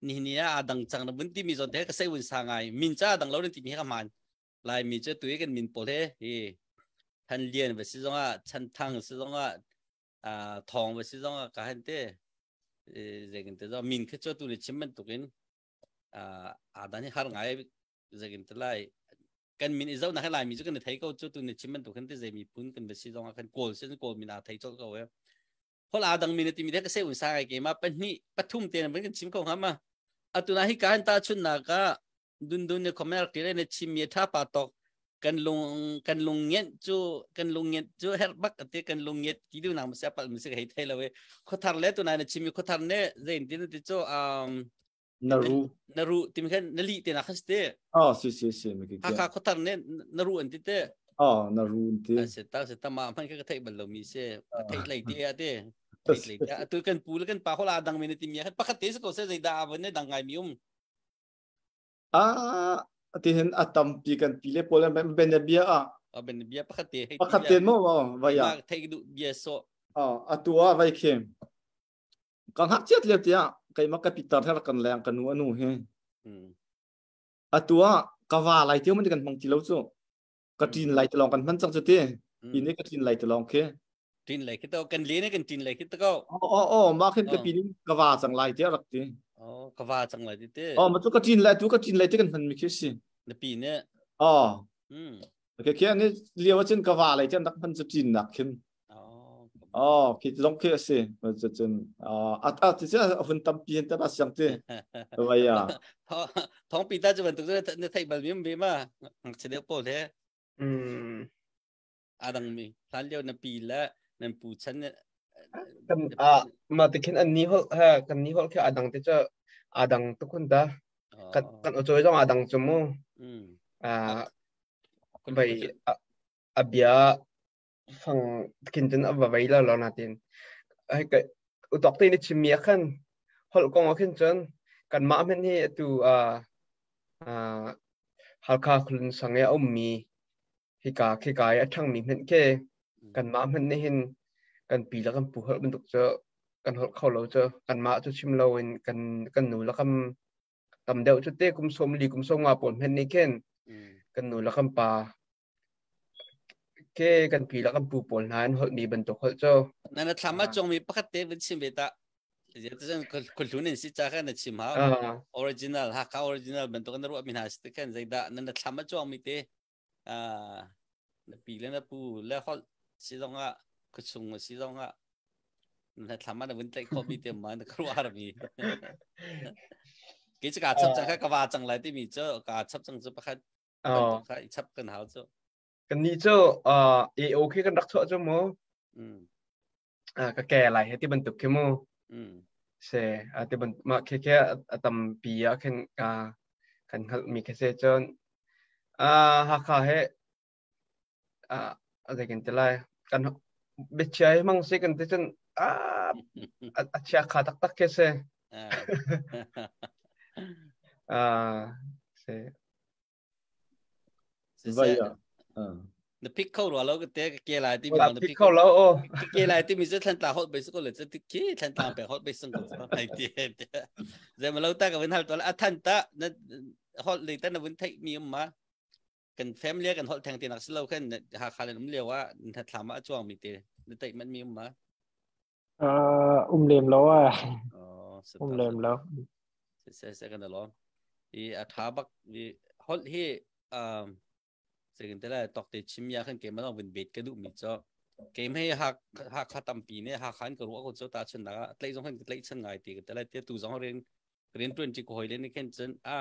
ni ni ah dang cang na vun ti mi zon te ka sei vun sa ngai min cha dang lo ti mi ka man lai mi chu tu kan min pol he hi than lian va si zong ah chan thang si zong ah thong va si zong ah ka han te zekin te zo min kha chu tu ni chim man tukin a dan hi har ngai zekin te lai kan min i zoh nak lai mi cu kan thei ko cu tu ni chim bantuk khan te zei mi phun kan si zong ah kan kawl sin kawl min a thei chol ko e hol a dang min ti mi de ka se un sa ke ma pahnih pathum te na kan chim ko ha ma Atu na hi kan ta chun nak ah dundun ne khomer ti le ne chim mi tha pa tok kan lung kan lung nget cu kan lung nget cu her bak ate kan lung nget ti du nang se pal mi se hei thei lo we khothar le tu na ne chim mi khothar ne zein tin ti chu naru naru tim khan na li te na khas te oh si si si mi ki ha khothar ne naru an ti te oh naru an ti se ta se ta ma man ka thei bal lo mi se thei lei te ate thei lei te atu kan pu le kan pa hola dang mi ne ti mi khan pakhat te se ko se zei da avan ne dang ngai mi um Ah, ti hin a tampi kan pi le pawl ben bia ah. A ben bia pakhat te hei Pakhat te mo vai ah. Thei du bia so. Oh, atu ah vai khi. Ka ngak chiat le tia keima ka pitar her kan leng ka nu anu hi. Atu ah ka va lai tiu man kan hmang ti lo chu. Ka tin lai te long kan hman chang chu ti. Ini ka tin lai te long khi. Tin lai khi to kan le ne kan tin lai khi to ko. Oh oh ma khin ka pin ka va chang lai ti rak ti. Oh ka va chang lai ti te. Oh ma chu ka tin lai tu ka tin lai ti kan hman mi khi si. Na pi ne. Oh. Okay khi ani liao chin ka va lai ti rak hman chu tin nak khin. Oh khi zong khi si cu cun at at ti a hun tampi te ba siang ti. Vai ya. Thong pi ta chu ban tu na thai bal mi mi ma. Ngak che pol he. A dangmi hlan lio na pi le nan pu chan kan a ma te khin an ni hol ha kan ni hol khe adang te cha adang tu khun ta kan kan ochoi zong adang chu mu a bai a bia fang khin chun a va vai la lo na tin ai ka utok te ni chim mi khan hol kong a khin chun kan ma men hi tu a Halkha khulun sang e um mi hika khika i a ṭhangmi hmanh khi kanmah hmanh nih hin kan pi le kan pu holh bantuk cu kan holh kho lo cu kanmah cu chim loin kan kan nu le kan tam deuh cu te kum 40 kum 50 pawl hmanh nih khin kan nu le kan pa ke kan pi le kan pu pawl hna an holhmi bantuk holh cu na na thlam a congmi pakhat te vun chim ve ta Khuhlun in si ca khan na chim hau. Original Hakha original bantuk na ruah mi hna si te khan zeidah na na thlam a chuang mi te na pi le na pu le holh si zong ah khuachung si zong ah na thlam ah na vun tlaih khawh mi te ma na ka ruah har mi. Ke ka chap cang kha ka wa cang lai ti mi cu ka chap cang cu pakhat bantuk kha i chap kan hau cu. Kan ni cu AO khi kan rak chuah cu mu. Ka ke lai he ti bantuk khi mu se a ti ban ma khi khi a tampi ah khin ka kan hngalh mi khi se cun a Hakha he a a zei kan ti lai kan biachia hi mang se kan ti cun a a chia kha taktak khi se a se Vai ah. Na pick kho rua lo ka te ka ke lai ti mi na pick kho lo o. Ke lai ti mi cu thlan tla hot bai ko le ti ki thlan tla pe hot bai sung ko ai ti. Zai ma lo ta ka vun hal to a than ta na hot le ta na vun thai mi um ma kan family kan hol theng ti nak silo khan ha kha le um lewa na thla ma chuang mi te na tai man mi um ma. Um lem lo a. Um lem lo. Se se kan lo. I a tha bak i hol hi um second te la tok te chim ya khan ke ma vun bet ka du mi cho ke me ha ha kha tampi ne ha khan ka ru ko cho ta chun na tlai zong khan tlai chan ngai ti te la te tu zong ren ren tuan chi ko hoi le ni khen chen a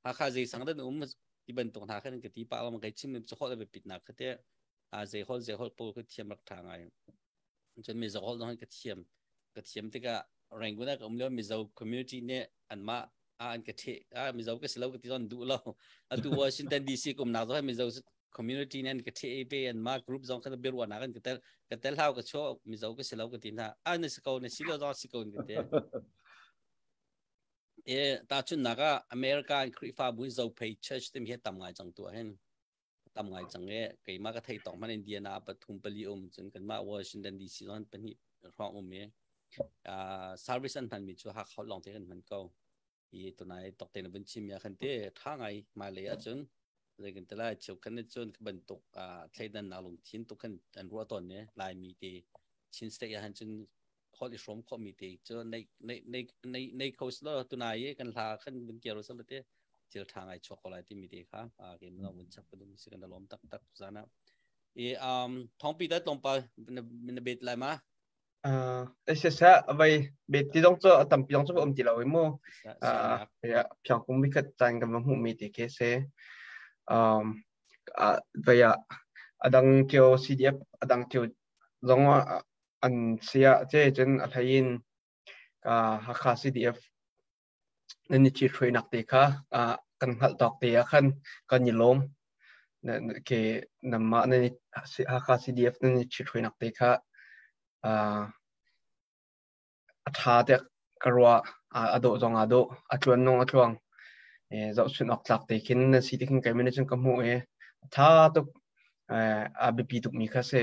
ha kha zei sang dan um ti ban tok na khan ka ti pa ma kai chim cho khol be pit na kha te a zei hol zei hol po ka thiam rak tha ngai cun Mizo holh zong ka thiam ka thiam tikah Rangoon ah ka um lio Mizo community nih anmah a an ka ṭheh a Mizo ka si lo ka ti zon duh lo atu Washington DC ka umnak zong Mizo community nih an ka ṭheh ve anmah group zong kha biaruahnak an ka tel ka tel hau ka chuah Mizo ka si lo ka ti hna a na si ko na si lo zong si ko ka ti e ta chun nak ah America in Khrihfabu Zophei Church tim hi tam ngai cang tu hin tam ngai cang e keimah ka thei tawk man Indiana pathum pali um cun kanmah Washington DC zon pahnih hrawng um i service an hman mi cu Hakha lawng te kan hman ko i tunai tok te na vun chim ya khan te tha ngai mai le ahcun zei kan te lai cheu khan ne cun bantuk thleidan nak lungthin tuk khan an ruah ton ne Laimi te Chin State ah han cun hol i hrawm khawh mi te cu nei nei nei nei nei kho slo tunai i kan hla khan vun kiar slo te thil tha ngai chuak ko lai ti mi te kha a ke mo vun chap ka dum si kan lom tak tak zana i um thongpi ta tlawmpal na bet lai ma. Siseh vai bet ti zong cu a tampi zong cu um ti lo i mu. Phiang kum vikhat caan kan va hmuh mi ti khi si. Vai ah adang cio CDF adang cio zong an sia ce cun a hlei in Hakha CDF nan i ṭhithruainak te kha kan hngalh tawk te ah khan kan i lawm. Ke nanmah nan i Hakha CDF nan i ṭhithruainak te kha a ṭha tiah ka ruah. A dawh zong aa dawh. A tluan nung a tluang. Zohchunh awk tlak te khin nan si ti khin keimah nih cun ka hmuh i a ṭha tuk. A biapi tukmi kha si.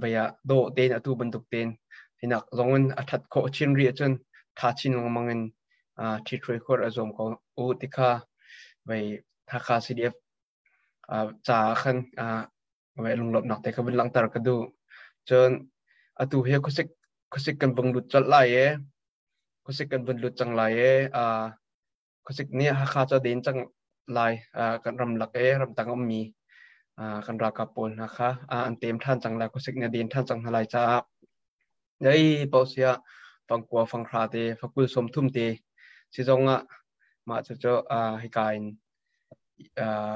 Vei ah dawh tein atu bantuk tein hinak zong in a ṭhat khawh chin rih ahcun ṭha chin lengmang in ṭhithruai khawh a zuam ko u ti kha vei Hakha CDF caah khan vei lunglawmhnak te kha vun langhter ka duh. Cun atu hi khuasik khuasik kan vung lut colh lai i khuasik kan vun lut cang lai i Khuasik nih Hakha cu a den cang lai. Kan ramlak i ramtang a ummi kan ralkap pawl hna kha an tem ṭhan cang lai. Khuasik nih a den ṭhan cang hna lai caah zei paoh si ah fangkua fanghra te fakul 30 te si zong ah mah cucu hika in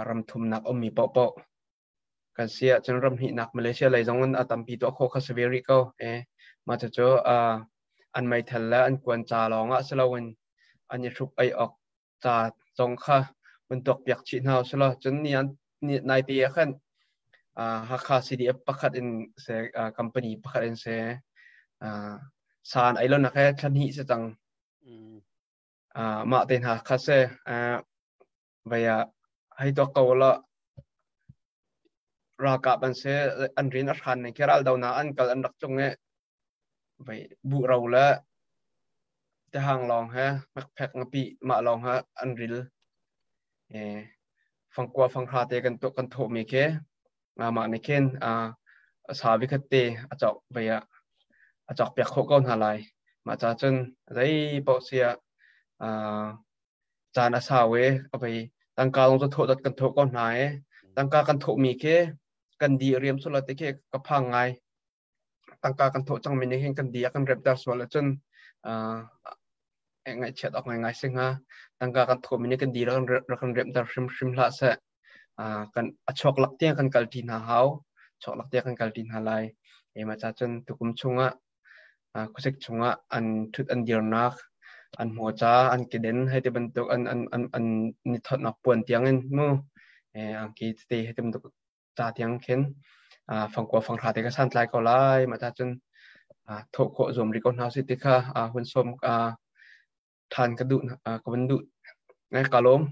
ram thumnak ummi paohpaoh kan si ahcun ram hnihnak Malaysia lei zong in a tampi tuah khawh kha si ve rih ko. Mah cucu an meithal le an kuan ca lawng ah si loin an i hruk ei awk ca zong kha hun tuakpiak chih hna usih law cun ni an naite ah khan Hakha CDF pakhat in se company pakhat in se san ei lonak he thla hnih si cang. Mah te hna kha se Vai ah hei tuak ko law ralkap an si an rian a hran ning khi raldonak an kal an rak tlung i vai buhro le tihang lawng he hmekphek ngapih mah lawng he an ril. Fangkua fanghra te kan tuah kan thawhmi khi mah nih khin sa vikhat te a cawk vai ah a cawk piak khawh ko hna lai. Mah ca cun zei paoh si ah caan a sau i a vei tangka zong cu thawh dot kan thawh ko hna i tangka kan thawhmi khi kan di riam sual ti khi ka phang ngai. Tangka kan thawh cangmi nih hin kan di a kan remter sual ahcun ngaihchiat awk ngaingai si hnga. Tangka kan thawhmi nih kan di rak kan remter hrimhrim hlah seh. Kan a chuak lak tiang kan kalṭi hna hau. Chuak lak tiang kan kalṭi hna lai. Mah ca cun tukum chungah Khuasik chungah an ṭhut an dirnak, an hmawca, an keden hei ti bantuk an an an an ni thawtnak puan tiangin mu angki tete hei ti bantuk ca tiang khin fangkua fanghra te ka santlai ko lai. Mah ta cun thawh khawh zuam rih ko hna usih ti kha hun sawm ṭhan ka duh ka van duh. Ngai ka lawm.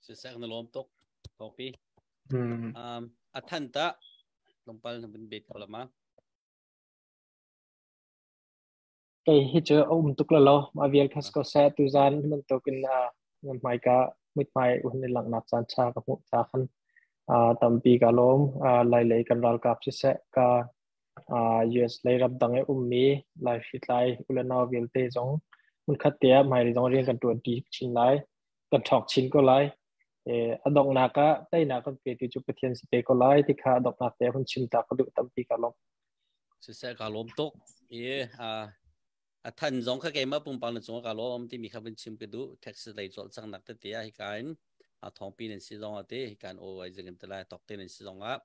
Sisek na lawm tuk. Topi. A than ta tlawmpal na vun bet ko la ma. Kei hi cu a um tuk lo ma vial khas ko seh tu zan bantukin hmai ka mithmai hun i langhnak caan ṭha ka hmuh ca khan tampi ka lawm. Lai lei kan ralkap siseh ka US lei ramdang i ummi Lai hritlai ulenau vialte zong hmunkhat te ah hmailei zong rian kan ṭuanṭi chin lai. Kan ṭhawng chin ko lai. A donghnak ah teinak kan petu cu Pathian si te ko lai ti kha a donghnak te hun chim ta ka duh tampi ka lawm. Siseh ka lawm tuk. I a than zong kha keimah pumpak na cungah ka lawm timi kha vun chim ka duh. Texas lei cawlcanghnak tete ah hika in a thawngpi nan si zong ah te hika in aw ai zingin te lai tok te nan si zong ah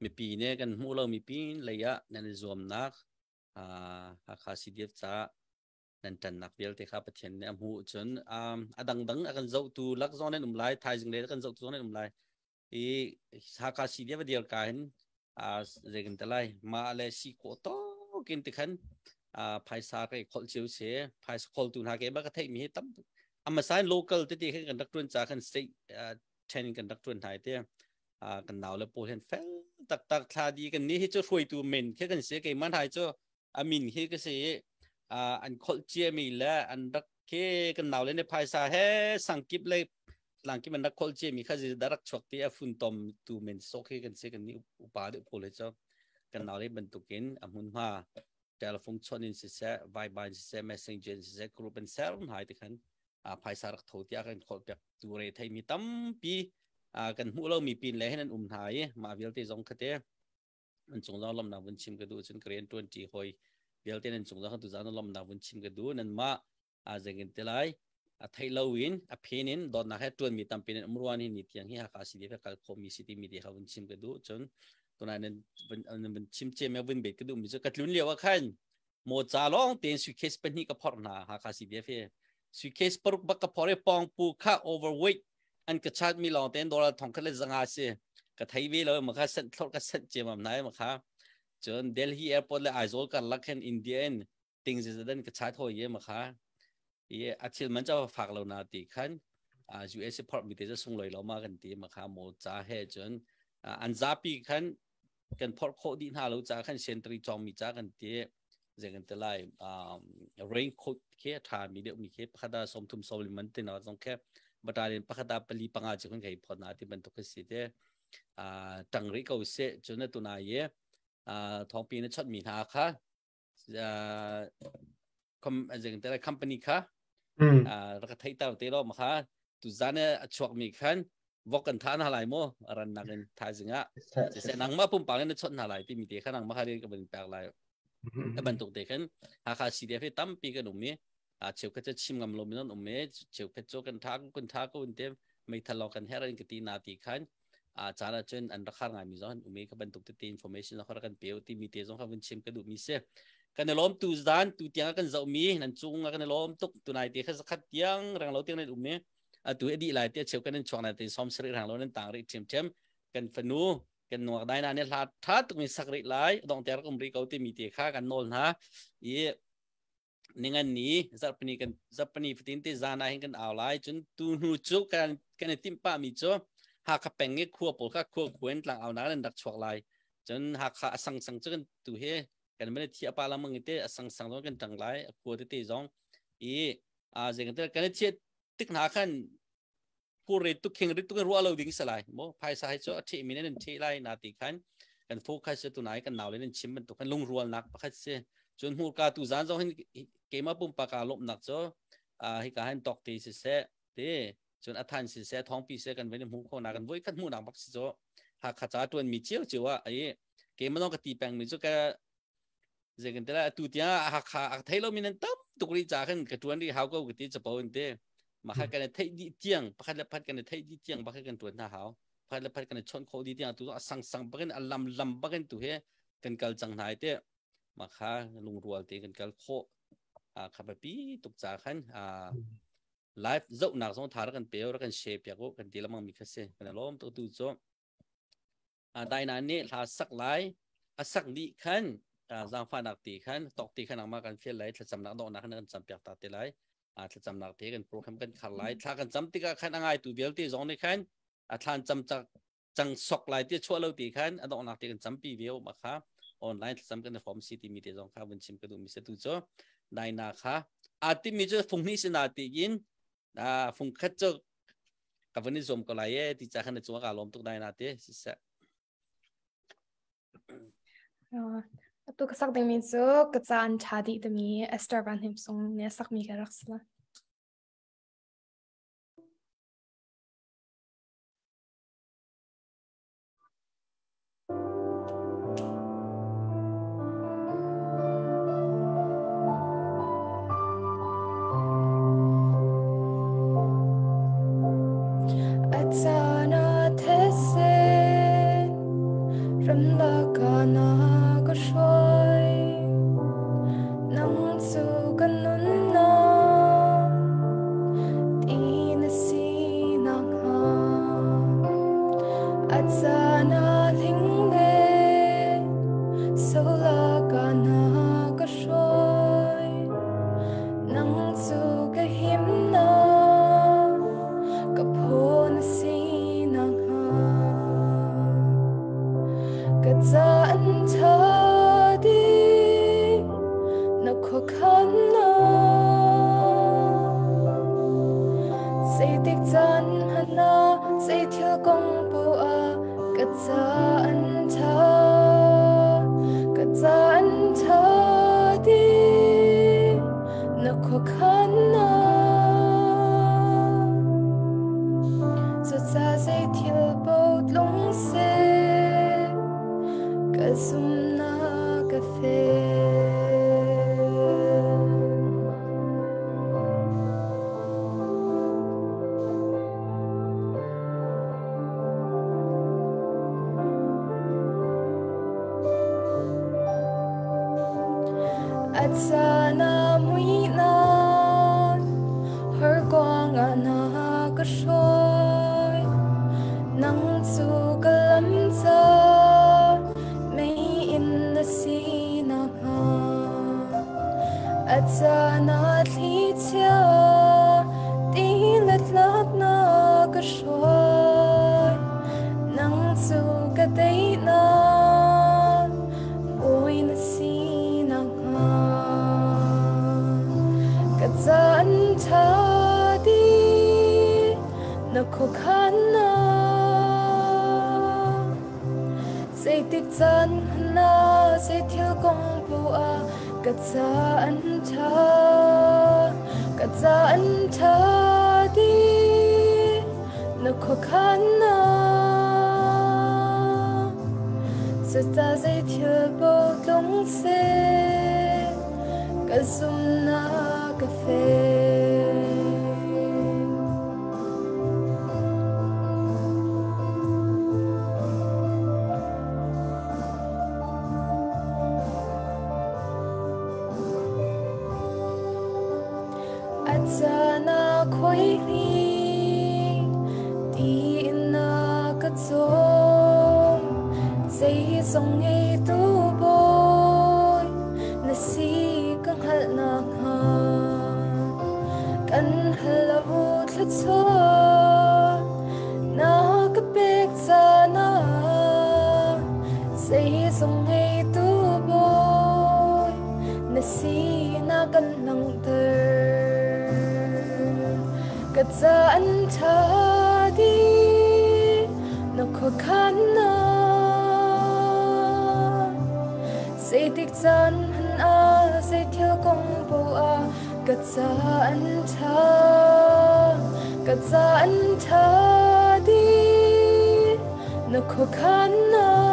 mipi ne kan hmuh lo mipi lei ah nan i zuamnak Hakha CDF caah nan ṭannak vialte kha Pathian nih a hmuh cun a dangdang a kan zohtu lak zong nan um lai thaizing le a kan zohtu zong nan um lai i Hakha CDF a dir ka hin zeikan te lai mah le si khawh tawk in ti khan phaisa ka i kholh cio si phaisa kholtu hna ke ba ka theih mi hi tam amasa in local tete khan kan rak ṭuan ca khan state training kan rak ṭuan hna te kan nau le pawl hin fel taktak thla di kan ni hi cu hruaitu men khi kan si keimah hai cu amin hi ka si an kholh cia mi le an rak ke kan nau le ne phaisa he sangkip le tlangkip an rak kholh cia mi kha da rak chuak ti a fun tom tu men sok hi kan si kan ni upa deuh pawl hi cu kan nau le bantukin a hmun hma telephone chon in siseh Viber in siseh Messenger in siseh group in ser hai te khan phaisa rak tho tiah kan kholh piak tu re thei mi tampi kan hmuh lo mi pin le hin an um hna i mah vialte zong khate. An cung zong lawmhnak vun chim ka duh. Cun ka rian ṭuanṭi hawi vialte nan cung zong tu zan lawmhnak vun chim ka duh. Nan mah a zengin te lai a theih lo in a phen in dawtnak he ṭuanmi tampi nan um ruan hi ni tiang hi Hakha CDF kal khawhmi si timi te kha vun chim ka duh. Cun tunai nan vun chim cem me vun bet ka duh mi cu ka tlun lio ah khan mawca lawng tein suitcase pahnih ka phorh hna. Hakha CDF hi suitcase paruk bak ka phorh i pawng pu kha overweight an ka chat mi lawng tein dollar 1050 si ka thei ve lo ma kha sent thlor ka sent cemam nai ma kha. Cun Delhi airport le Aizawl karlak khan India in ting zezadan ka chat hoi ye ma kha i a thil man cha fak lo na ti khan US phorh mi te cha sung loi lo ma kan ti ma kha mo cha he. Cun an zapi khan kan phorh khawh dih hna lo ca khan sentry chong mi cha kan ti zeng kan te lai raincoat khe tha mi deuh mi khe pakhata 30 sawli man te na zong khe battalion pakhata pali panga chi khun khai phot na ti bantuk si te tang ri ko se. Chun tu na ye thongpi na chot mi hna kha com zeng te lai company kha rak thei tar te lo ma kha tu zan a chuak mi khan vok kan tha na lai mo ran nak in thaizing ah se nang ma pum pang na chot na lai ti mi te kha nang ma kha ka ban pek lai a bantuk te khan Hakha CDF tampi kan um mi a cheu kha chim ngam lo mi non um me cheu kha cho kan tha kan tha ko te mei thalo kan her in ka ti na ti khan a chara chun an rakhar ngai mi zon umi kha bantuk te information kha kan pe ti mi te zong kha vun chim ka du mi se. Kan lom tu zan tu tiang kan zau mi nan chung kan lom tuk tu nai te kha khat tiang rang lo tiang nan um mi atu edi lai te cheu kan chuang na te som sri rang lo nan tang ri chem chem kan fanu kan nuak dai na ne hla tha tuk mi sak ri lai dong ter kum ri ko ti mi te kha kan nol na i ningan ni zarpani kan zarpani fatin te zana hin kan aw lai. Chun tu hnu chu kan kan tim pa mi chu ha kha peng nge khua pol kha khua khuen tlang aw na kan rak chuak lai. Chun ha kha asang sang chu kan tu he kan mene thia pa lam ngi te asang sang zong kan tang lai khua te te zong i a jeng te kan thia tik na khan pure tu khing ri tu kan ruwa lo ding salai mo phai sa hai cho a thi mi nan thi lai na ti khan kan focus tu nai kan naw le nan chim ban tu kan lung rual nak pakhat se. Chun hmur ka tu zan zong hin kema pum pa ka lop nak cho a hi ka han tok ti se se te chun athan si se thong pi se kan ven mu kho na kan voi khat mu nak bak si cho ha kha cha tuan mi chiu chiu a ai kema no ka ti peng mi chu ka zekin te la tu tia ha kha a thai lo mi nan tam tuk ri cha khan ka tuan ri hau ko ka ti chapo in te ma kha kan thai di tiang pakhat le phat kan thai di tiang pakhat kan tuan na hau pakhat le phat kan chon kho di tiang tu sang sang bakin alam lam bakin tu he kan kal chang nai te ma kha lungrual te kan kal kho a kha ba pi tuk cha khan a live zau nak zong thar kan pe kan share pia ko kan ti lamang mi kha se kan lom to tu cho a dai na ni hla sak lai a sak di khan zang fa nak ti khan tok ti khan ma kan fel lai thlacam nak dok nak kan cham piak ta te lai a thlacam nak te kan program kan khar lai thla kan cham tika khan angai tu vialte zong ni khan a thlan cham chak chang sok lai ti chua lo ti khan a dok nak te kan cham pi veo ma kha online thlacam kan form city mi te zong kha vun chim ka du mi se tu cho dai na kha a ti mi chu phung ni sina ti in a phung khat chu ka vun zom ko lai e ti cha khan chu ka lom tuk dai na te si sa. Tu ka sak ding mi cu ka caan tha dih timi Esther Van Him Sung ne sak mi ka rak sila. Atana these ramlaka na ka hruai nang chu kan nun na ti na si nak ha Atana hling le sola ka na ka hruai nang chu ka him na ka pho na si nak ha ka caan tha di na kho khan na zeitik caan hana zei thil kong po a ka caan tha ka caan tha di na kho khan na chu cha zei thil po tlung se ka zum. Na thlichia ti le tlak na ka hruai. Nang cu ka teinak bawi na si nakhnga. Ka caan ṭha dih na khuakhannak. Zeitik caan hmanh ah zei thil kong poah ah ka ca an ṭha, ka ca an ṭha dih na khuakhannak. Cuta zei thil paoh tlung seh, ka zumhnak ka fek. A caan ah khuaihli tiin na ka cawm, zeizong ngeitu bawi na si ka hngalh nakhnga. Kan hal lo thluachuah na ka pek caan ah zeizong ngeitu bawi na si na kan langhter. Ka caan ṭha dih na khuakhannak zeitik caan hmanh ah zei thil kong poah ah ka ca an ṭha, ka ca an ṭha dih na khuakhannak.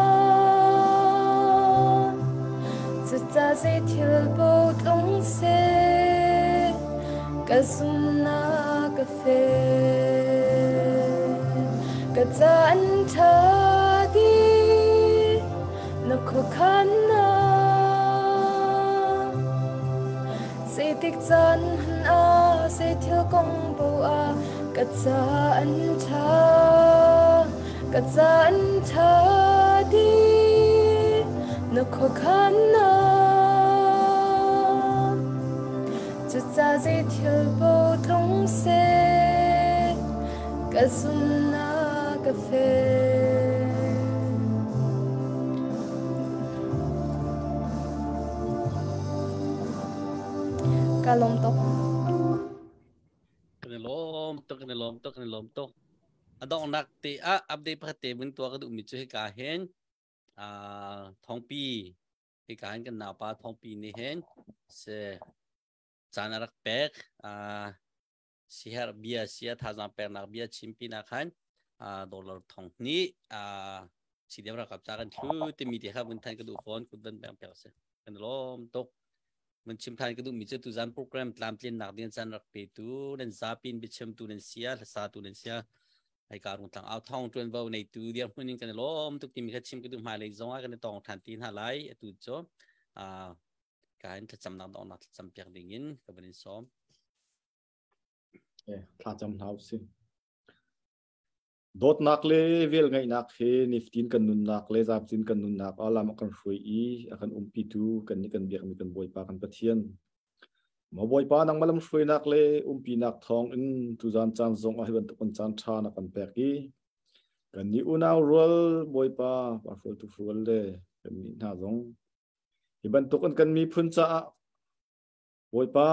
Cuca zei thil paoh tlung seh, ka zumhnak ka fek. Ka ca an ṭha dih na khuakhannak. Zeitik caan hmanh ah zei thil kong poah ah ka ca an ṭha, ka ca an ṭha dih na khuakhannak. Cuca zei thil paoh tlung seh, ka zumhnak ka fek. Ka lawm tuk. Kan i lawm tuk, kan i lawm tuk, kan i lawm tuk. A donghnak te ah update pakhat te vun tuah ka duhmi cu hika hin thongpi hika hin kan naupa thongpi nih hin se caan a rak pek siher bia sia thazaang peknak bia chimpi nak khan dollar thong hnih CDF ralkap ca kan thlu timi te kha vun than ka duh fawn kut van beng pek si kan lawm tuk mun chim than ka duh mi cu tuzan program tlamtlin nak ding chan rak pe tu nan zapin biachim tu nan sia hlasa tu nan sia ai ka rung tlang au thong tuan vo nei tu dir hmun in kan lawm tuk timi kha chim ka duh hmai lei zong ah kan tong than ti hna lai atu cu ka in thlacamnak dongnak thlacam piak ding in ka van in sawm. Thlacam hna usih. Dawtnak le velngeihnak he nifatin kan nunnak le zaaptin kan nunnak ah lam a kan hruai i a kan umpitu kan nih kan biakmi kan Bawipa kan Pathian. Maw Bawipa nangmah lamhruainak le umpinak thawng in tuzan caan zong ah hi bantuk kan caan ṭha na kan pek i kan nih unau rual Bawipa pa hrualtu hrual le kan nih hna zong Hi bantuk in kan miphun caah Bawipa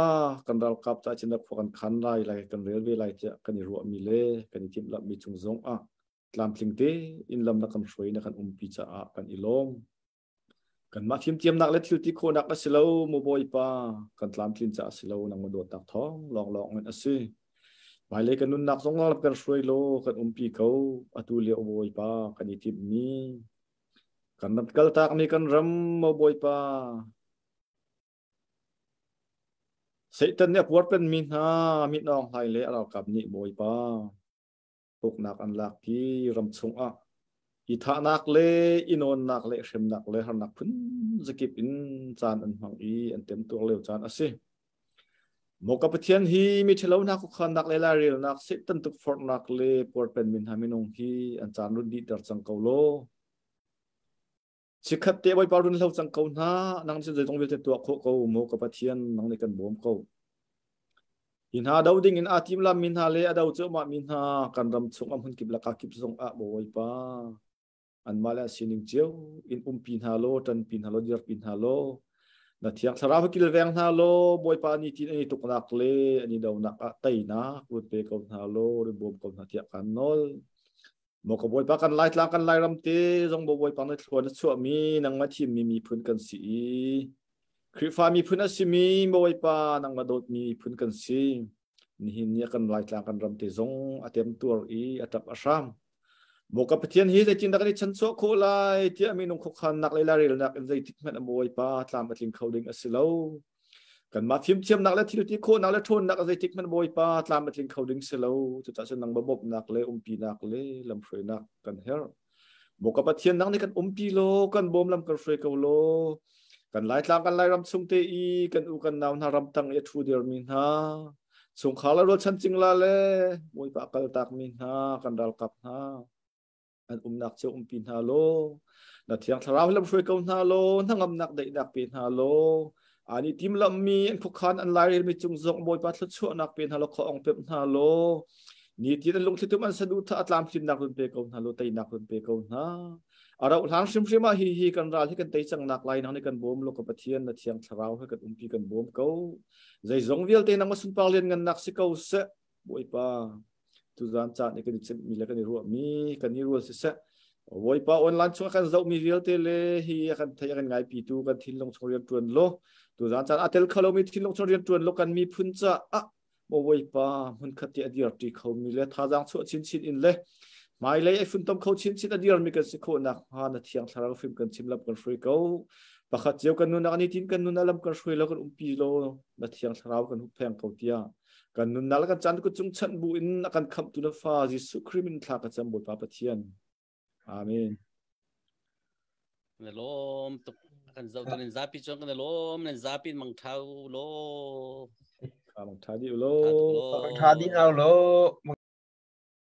kan ralkap caah chin khua kan khan lai lai kan rel ve lai tiah kan i ruahmi le kan i timhlamhmi cung zong ah tlamtling tein lam na kan hruai na kan umpi caah kan i lawm. Kanmah fimthiamnak le thil ti khawhnak a si lo mu Bawipa kan tlamtlin caah a si lo nangmah dawtnak thawng lawnglawng in a si. Hmailei kan nunnak zong lam kan hruai law kan umpi ko atu lio Bawipa kan i timhmi Kan rat kaltakmi kan ram, maw Bawipa, Satan nih a puarpenmi hna mit Aung Hlaing le a ralkap nih Bawipa uknak an lak i ram chungah i thahnak le i nawnnak le hremnak le harnak phun zakip in caan an hmang i an temtuar lio caan a si. Maw ka Pathian hi mi ṭhalo hna khuakhannak le lairelnak Satan tukforhnak le puarpenmi hna minung hi an caan run dihter cang ko law. Chikkhat te Bawipa run hlo cang ko hna, nang nih cun zeizong vialte tuah khawh ko, maw ka Pathian, nang nih kan bawm ko. Hi hna do ding in aa timlam mi hna le a do cuahmah mi hna kan ram chung a hmunkip le kakip zong ah Bawipa anmah le an sining cio in umpi hna law ṭanpi hna law dirpi hna law na thiang thlarau hi kilveng hna law Bawipa ni tin an i tuknak le an i donak ah teinak run pe ko hna law run bawm ko hna tiah kan nawl. Maw ka Bawipa kan Laitlang kan Lairam te zong Bawipa na thlua na chuahmi nangmah thimmi miphun kan si i Khrihfa miphun a simi Bawipa nangmah dawtmi miphun kan si. Nihin ni kan Laitlang kan ram te zong a temtuar i a tap a hram. Maw ka Pathian hi zeitindah kan i chanchuah khawh lai tiah minung khuakhannak le lairelnak in zeitik hmanh a Bawipa tlam a tling kho ding a si lo. Kanmah fimthiamnak le thilti khawhnak le ṭhawnnak zeitik hmanh Bawipa tlam a tling kho ding si lo. Cucaah cun nang bawmhnak le umpinak le lamhruainak kan herh. Maw ka Pathian nang nih kan umpi law kan bawm lam kan hruai ko law kan Laitlang kan Lairam chung te i kan u kan nau hna ramtang i a ṭhu dirmi hna chungkhar le rualchan cingla le Bawipa a kaltakmi hna kan ralkap hna an umnak cio umpi hna law na thiang thlarau lam hruai ko hna law hnangamnak daihnak pe hna law ani timlammi an khuakhan an lairelmi cung zong Bawipa thluachuahnak pe hna law khuaong pemh hna law ni tin an lungthlitum an saduhthah a tlamtlinnak run pe ko hna law teinak run pe ko hna a rauh hlang hrimhrim ah hi hi kan ral hi kan tei cang nak lai nang nih kan bawm law ka Pathian na thiang thlarau he kan umpi kan bawm ko zeizong vialte nang ma sunpar lian ngannak si ko seh Bawipa tuzan caan i kan i chimhmi le kan i ruahmi kan i rual siseh Bawipa online chung a kan zohmi vialte le hi a kan thei a kan ngaipitu kan thinlung chung rian ṭuan law tuzan caan a tel kho lomi thinlung chung rian ṭuan law kan miphun caah Bawipa hmunkhat ti a dirṭi khomi le thazaang chuah chinchin in le hmailei ai funtom kho chinchin a dirmi kan si khawh nakhnga na thiang thlarau fim kan chim lam kan hruai ko pakhat cio kan nunnak ni tin kan nun lam kan hruai lo kan umpi lo na thiang thlarau kan huppheng ko tiah kan nunnak le kan caan ku cung chanh bu in a kan khamhtu na fa Jesuh Khrih min thla ka cam Bawipa Pathian. Amen. Na lawm tuk kan zoh tu nan zapi chuan kan lawm nan zapi mang thau lo. Mang tha di lo. Mang tha di lo.